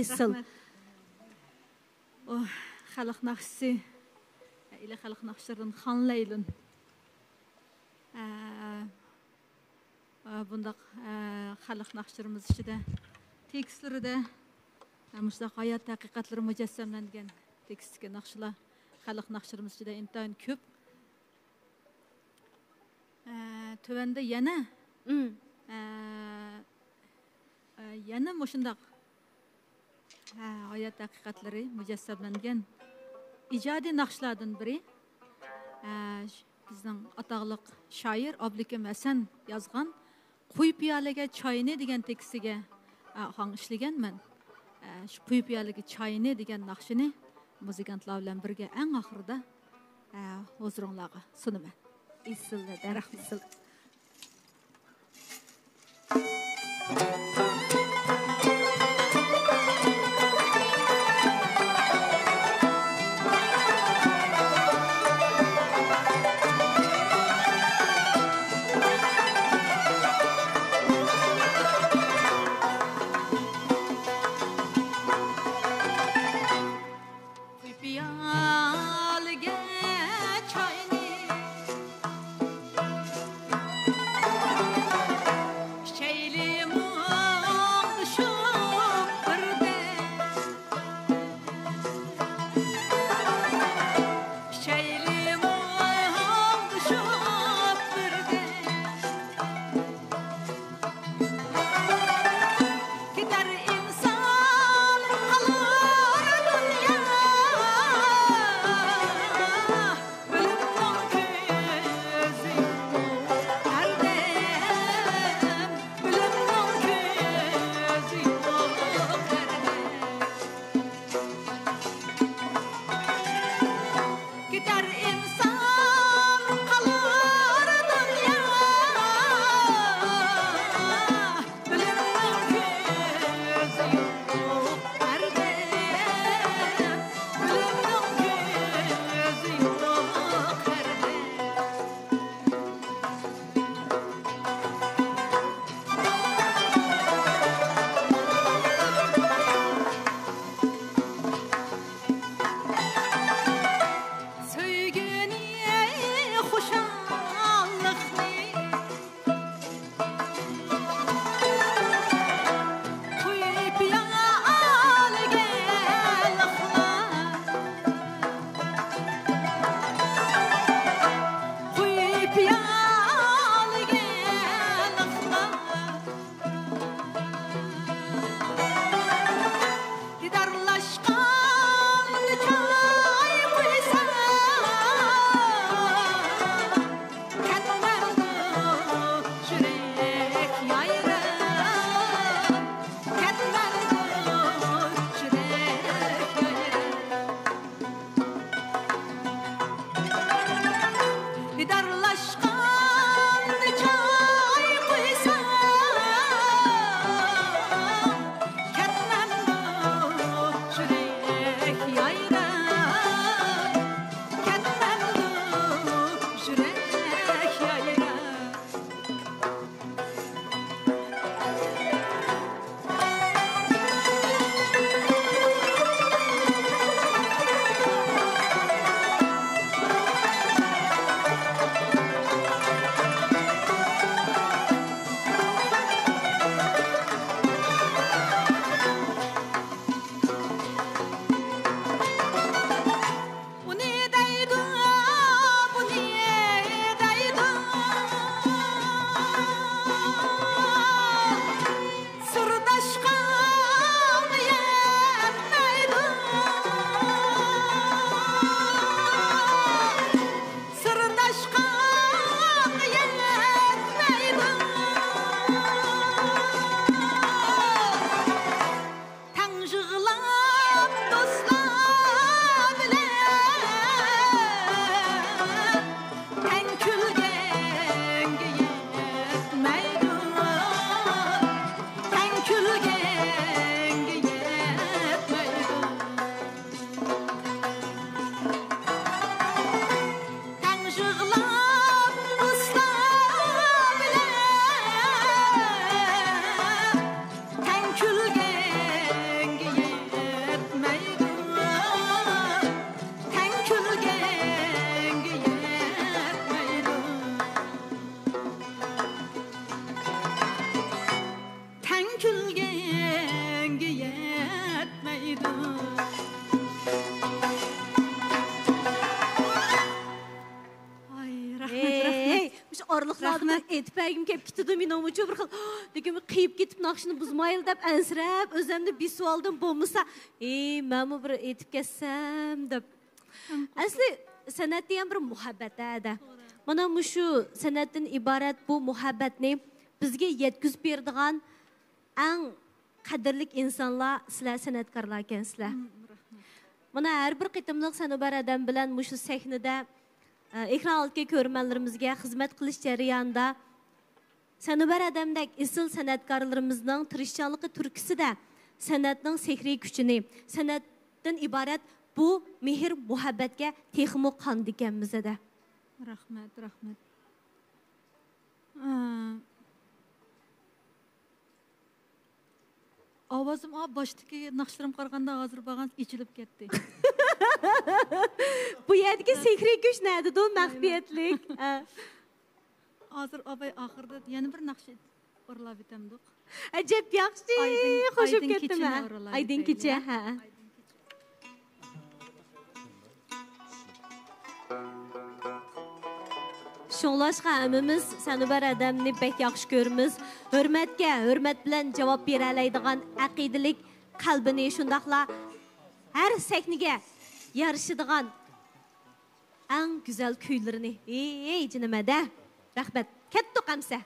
ئېسىل. ئۇ خەلق ناخشىسى، ئىلى خەلق ناخشىلىرىدىن خان لەيلۇن. ئە، ئە، بۇنداق، ئە، خەلق ناخشىلىرىمىز ئىچىدە تېكىستلىرىدە، ئە، مۇشۇنداق ھايات ھەقىقەتلىرى مۇجەسسەملەنگەن تېكىستتىكى ناخشىلار خەلق ناخشىلىرىمىز ئىچىدە ئىنتايىن كۆپ. ئە، تۆۋەندە يەنە، مم. ئە، ئە، يەنە مۇشۇنداق، ئە، ھايات ھەقىقەتلىرى مۇجەسسەملەنگەن ئىجادىي ناخشىلاردىن بىرى، ئە، بىزنىڭ ئاتاقلىق شائىر ئابلىكىم ھەسەن يازغان «قۇي پىيالىگە چاينى» دېگەن تېكىستىگە، ئە، ئاھاڭ ئىشلىگەنمەن. ئە، شۇ «قۇي پىيالىگە چاينى» دېگەن ناخشىنى مۇزىكانتلار بىلەن بىرگە ئەڭ ئاخىرىدا، ئە، ھۇزۇرۇڭلارغا سۇنىمەن. ئېسىل، رەھمەت. پىيالىگە چاينى ئىچەيلى مۇڭدىشىپ بىردەم. ئىچەيلى مۇڭدىشىپ بىردەم. كېتەر ئىنسان، قالار دۇنيا. ئۆلۈمنىڭ كۆزى يوق ھەردەم. ئۆلۈمنىڭ كۆزى يوق ھەردەم. كېتەر ئىنسان، قالار دۇنيا. ئۆلۈمنىڭ كۆزى يوق ھەردەم. ئۆلۈمنىڭ كۆزى يوق ھەردەم. سۆيگۈنى، خۇشاللىقنى قۇيۇپ يالغانلىقلار. قۇيۇپ يالغانلىقلار. دىدارلاشقاندا چاي قۇيسام، كەتمەمدۇ يۈرەك يايراپ، كەتمەمدۇ يۈرەك يايراپ. دىدارلاشقاندا چاي قۇيسام، كەتمەمدۇ يۈرەك يايراپ، كەتمەمدۇ يۈرەك يايراپ. ئۇنى دەيدۇ، بۇنى دەيدۇ. سىرداشقا يەتمەيدۇ. سىرداشقا يەتمەيدۇ. تەڭ يىغلاپ دوستلار بىلەن، تەڭ كۈلگەنگە يەتمەيدۇ، تەڭ كۈلگەنگە يەتمەيدۇ. تەڭ يىغلاپ دوستلار بىلەن، تەڭ كۈلگەنگە شۇ ئارىلىقلاردا بىر ئېيتىپ بەرگۈم كېلىپ كېتىدۇ مېنىڭمۇچۇ، بىر خىل لېكىن قىيىپ كېتىپ ناخشىنى بۇزمايلى دەپ ئەنسىرەپ ئۆزۈمنى بېسىۋالدىم، بولمىسا ئى مەنمۇ بىر ئېيتىپ كەتسەم دەپ. ئەسلى سەنئەت دېگەن بىر مۇھەببەت ھەدە. مانا مۇشۇ سەنئەتتىن ئىبارەت بۇ مۇھەببەتنى بىزگە يەتكۈزۈپ بېرىدىغان ئەڭ قەدىرلىك ئىنسانلار سىلەر سەنئەتكارلار ئىكەنسىلەر. مانا ھەر بىر قېتىملىق سەنۇبەر ئادەم بىلەن مۇشۇ سەھنىدە، ئە، ئېكران ئالدىدىكى كۆرۈرمەنلىرىمىزگە خىزمەت قىلىش جەريانىدا سەنۇبەر ئادەمدەك ئېسىل سەنئەتكارلىرىمىزنىڭ تىرىشچانلىقى تۈرتكىسىدە سەنئەتنىڭ سېھرىي كۈچىنى، سەنئەتتىن ئىبارەت بۇ مېھىر مۇھەببەتكە تېخىمۇ قاندىكەنمىز ھەدە. رەھمەت، رەھمەت. ئە، ئاۋازىم، ئا، باشتىكى ناخشىلىرىمغا قارىغاندا ھازىر بارغانسېرى ئېچىلىپ كەتتى. بۇ يەردىكى سېھرىي كۈچ نەدىدۇ؟ مەخپىيەتلىك. ئە. ھازىر ئاباي ئاخىرىدا يەنە بىر ناخشا ئورۇنلاپ ئۆتەمدۇق. ئەجەب ياخشى، ئايدىن، خوش بولۇپ ئايدىن كەتتىم، كېچىنى ھە. ئورۇنلاپ ئايدىن ئۆتەيلى، كېچە، ھە. ھە. ئايدىن كېچە. شۇڭلاشقا ھەممىمىز سەنۇبەر ئادەمنى بەك ياخشى كۆرىمىز. ھۆرمەتكە ھۆرمەت بىلەن جاۋاب بېرەلەيدىغان ئەقىدىلىك قەلبىنى، شۇنداقلا ھەر سەھنىگە يارىشىدىغان ئەڭ گۈزەل كۈيلىرىنى. ھېي، جېنىم ھەدە. رەھمەت. كەتتۇق ئەمسە.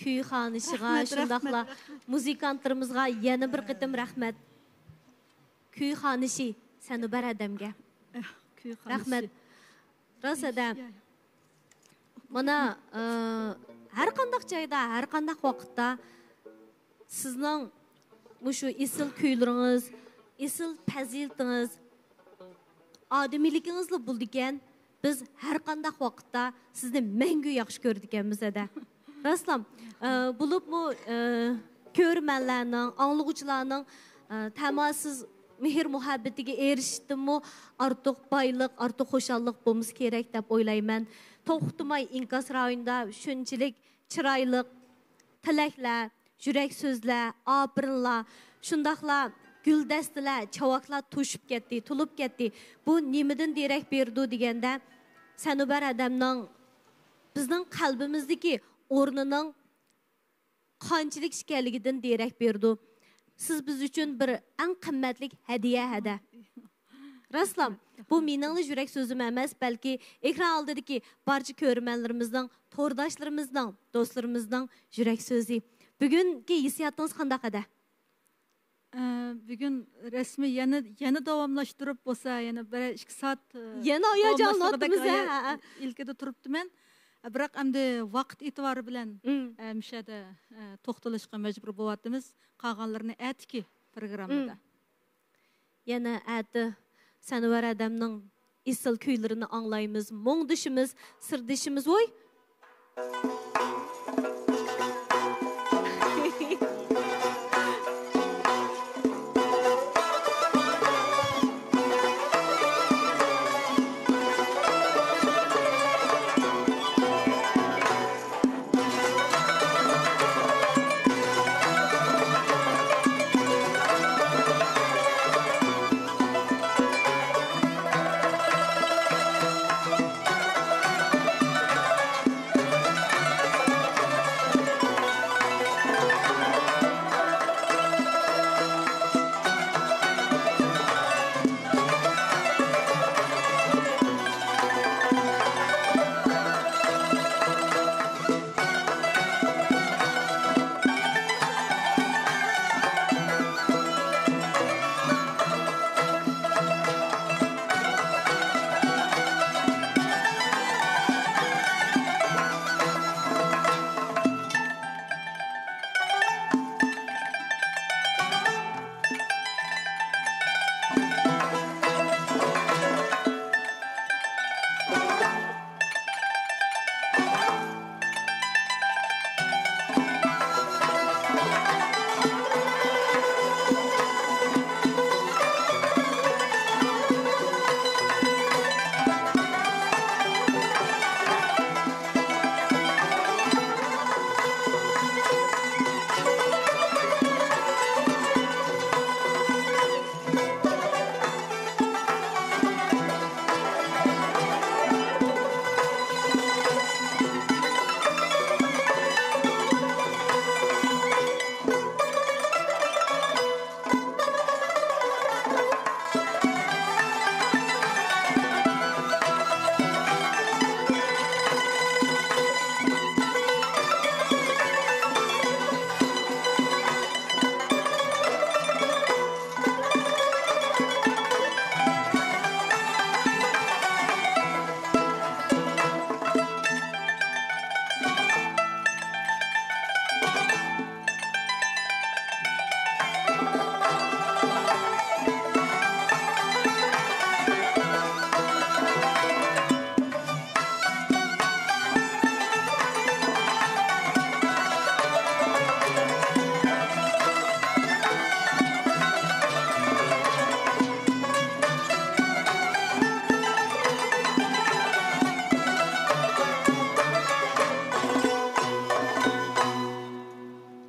كۈي خانىشىغا، رەھمەت، شۇنداقلا رەھمەت، رەھمەت. مۇزىكانتلىرىمىزغا يەنە بىر قېتىم رەھمەت. كۈي خانىشى سەنۇبەر ھەدەمگە. ئەھ، كۈي خانىشى. رەھمەت. راست ھەدە. يا، يا. مانا، ئى، ھەر قانداق جايدا، ھەر قانداق ۋاقىتتا سىزنىڭ مۇشۇ ئېسىل كۈيلىرىڭىز، ئېسىل پەزىلىتىڭىز، ئادىمىيلىكىڭىزلا بولىدىكەن. بىز ھەر قانداق ۋاقىتتا سىزنى مەڭگۈ ياخشى كۆرىدىكەنمىز ھەدە. راستلا، ئى، بولۇپمۇ، ئى، كۆرۈرمەنلەرنىڭ، ئاڭلىغۇچىلارنىڭ، ئى، تاماسىز مېھىر-مۇھەببىتىگە ئېرىشىشتىنمۇ ئارتۇق بايلىق، ئارتۇق خۇشاللىق بولمىسا كېرەك دەپ ئويلايمەن. توختىماي ئىنكاس رايونىدا شۇنچىلىك چىرايلىق تىلەكلەر، يۈرەك سۆزلەر، ئاپىرىنلار، شۇنداقلا گۈلدەستىلەر، چاۋاكلار توشۇپ كەتتى، تولۇپ كەتتى. بۇ نېمىدىن دېرەك بېرىدۇ دېگەندە، سەنۇبەر ھەدەمنىڭ بىزنىڭ قەلبىمىزدىكى ئورنىنىڭ قانچىلىك ئىكەنلىكىدىن دېرەك بېرىدۇ. سىز بىز ئۈچۈن بىر ئەڭ قىممەتلىك ھەدىيە ھەدە. راستلا، بۇ مېنىڭلا يۈرەك سۆزۈم ئەمەس، بەلكى ئېكران ئالدىدىكى بارچە كۆرۈرمەنلىرىمىزنىڭ، تورداشلىرىمىزنىڭ، دوستلىرىمىزنىڭ يۈرەك سۆزى. بۈگۈنكى ھېسسىياتىڭىز قانداق ھەدە؟ ئە، بۈگۈن رەسمىي يەنە، يەنە داۋاملاشتۇرۇپ بولسا، يەنە بىر ئىككى سائەت، ئە، يەنە ھاياجانلىنىۋاتىمىز، داۋاملاشلىقىدەك ھە، ھە. ئىلكىدە تۇرۇپتىمەن. ئە، بىراق ئەمدى ۋاقىت ئېتىبارى بىلەن، مم. ئە، مۇشۇ يەردە، ئە، توختىلىشقا مەجبۇر بولۇۋاتىمىز. قالغانلىرىنى ئەتىكى پروگراممىدا. مم. يەنە ئەتە سەنۋەر ئادەمنىڭ ئېسىل كۈيلىرىنى ئاڭلايمىز، مۇڭدىشىمىز، سىردىشىمىز، ۋوي!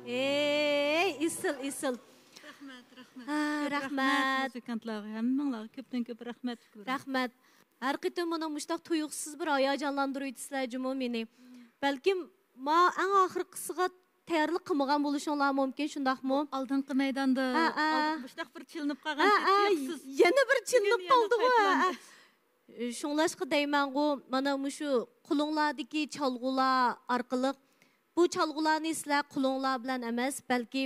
ئېي، ئېسىل، ئېسىل. رەھمەت، رەھمەت. ھە، كۆپ رەھمەت، رەھمەت. مۇزىكانتلارغا، ھەممىڭلارغا كۆپتىن كۆپ رەھمەت. رەھمەت. ھەر قېتىم مانا مۇشۇنداق تۇيۇقسىز بىر ھاياجانلاندۇرۇۋېتىسىلەر جۇمۇ مېنى. بەلكىم ما ئەڭ ئاخىرقىسىغا تەييارلىق قىلمىغان بولۇشۇڭلار مۇمكىن، شۇنداقمۇ؟ ئالدىنقى مەيداندا ھە، ھە. ئالدىن-، مۇشۇنداق بىر چېلىنىپ قالغان ھە، ھە. تۇيۇقسىز. يەنە بىر چېلىنىپ قالدىغۇ، ھە، ھە. شۇڭلاشقا دەيمەنغۇ، مانا مۇشۇ قولۇڭلاردىكى چالغۇلار ئارقىلىق بۇ چالغۇلارنى سىلەر قولۇڭلار بىلەن ئەمەس، بەلكى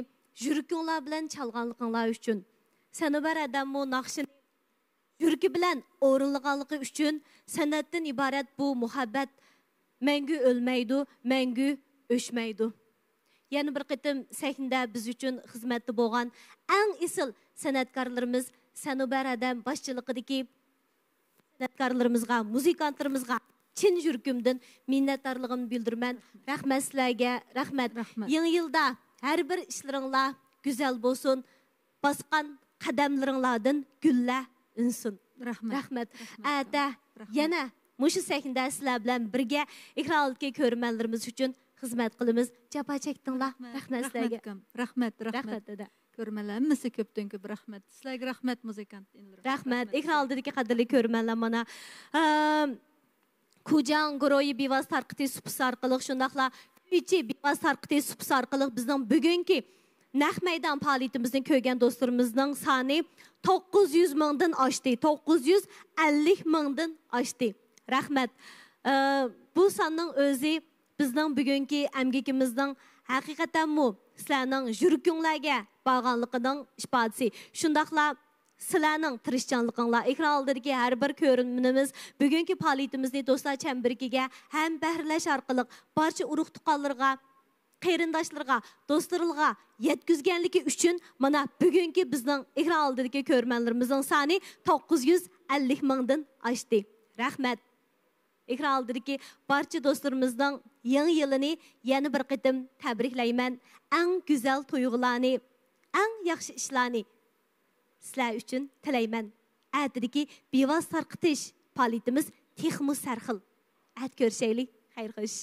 يۈرىكىڭلار بىلەن چالغانلىقىڭلار ئۈچۈن. سەنۇبەر ھەدەممۇ ناخشىنى يۈرىكى بىلەن ئورۇنلىغانلىقى ئۈچۈن سەنئەتتىن ئىبارەت بۇ مۇھەببەت مەڭگۈ ئۆلمەيدۇ، مەڭگۈ ئۆچمەيدۇ. يەنە بىر قېتىم سەھنىدە بىز ئۈچۈن خىزمەتتە بولغان ئەڭ ئېسىل سەنئەتكارلىرىمىز سەنۇبەر ھەدەم باشچىلىقىدىكى سەنئەتكارلىرىمىزغا، مۇزىكانتلىرىمىزغا چىن يۈرىكىمدىن مىننەتدارلىقىمنى بىلدۈرىمەن. رەھمەت سىلەرگە، رەھمەت. رەھمەت. يېڭى يىلدا ھەر بىر ئىشلىرىڭلار گۈزەل بولسۇن. باسقان قەدەملىرىڭلاردىن گۈللەر ئۈنسۇن. رەھمەت. رەھمەت. رەھمەت. ئەتە رەھمەت. يەنە مۇشۇ سەھنىدە سىلەر بىلەن بىرگە ئېكران ئالدىدىكى كۆرۈرمەنلىرىمىز ئۈچۈن خىزمەت قىلىمىز. جاپا چەكتىڭلار. رەھمەت. رەھمەت سىلەرگە. رەھمەت، رەھمەت. رەھمەت، دادا. كۆرۈرمەنلەر ھەممىسى كۆپتىن كۆپ رەھمەت. سىلەرگە رەھمەت، مۇزىكانت ئىنىلىرىم. رەھمەت. رەھمەت. ئېكران ئالدىدىكى قەدىرلىك كۆرۈرمەنلەر، مانا، ئەم، كۇجاڭ گۇرۇھى بىۋاسىتە تارقىتىش سۇپىسى ئارقىلىق، شۇنداقلا كۈيچى بىۋاسىتە تارقىتىش سۇپىسى ئارقىلىق بىزنىڭ بۈگۈنكى نەق مەيدان پائالىيىتىمىزنى كۆرگەن دوستلىرىمىزنىڭ سانى توققۇز يۈز مىڭدىن ئاشتى، توققۇز يۈز ئەللىك مىڭدىن ئاشتى. رەھمەت. ئە، بۇ ساننىڭ ئۆزى بىزنىڭ بۈگۈنكى ئەمگىكىمىزنىڭ ھەقىقەتەنمۇ سىلەرنىڭ يۈرىكىڭلارغا بارغانلىقىنىڭ ئىپادىسى. شۇنداقلا سىلەرنىڭ تىرىشچانلىقىڭلار، ئېكران ئالدىدىكى ھەر بىر كۆرۈرمىنىمىز بۈگۈنكى پائالىيىتىمىزنى دوستلار چەمبىرىكىگە ھەمبەھىرلەش ئارقىلىق بارچە ئۇرۇق-تۇغقانلىرىغا، قېرىنداشلىرىغا، دوستلىرىغا يەتكۈزگەنلىكى ئۈچۈن مانا بۈگۈنكى بىزنىڭ ئېكران ئالدىدىكى كۆرۈرمەنلىرىمىزنىڭ سانى توققۇز يۈز ئەللىك مىڭدىن ئاشتى. رەھمەت. ئېكران ئالدىدىكى بارچە دوستلىرىمىزنىڭ يېڭى يىلىنى يەنە بىر قېتىم تەبرىكلەيمەن. ئەڭ گۈزەل تۇيغۇلارنى، ئەڭ ياخشى ئىشلارنى سىلەر ئۈچۈن تىلەيمەن. ئەتىدىكى بىۋاسىتە تارقىتىش پائالىيىتىمىز تېخىمۇ سەرخىل. ئەتە كۆرۈشەيلى. خەير خوش.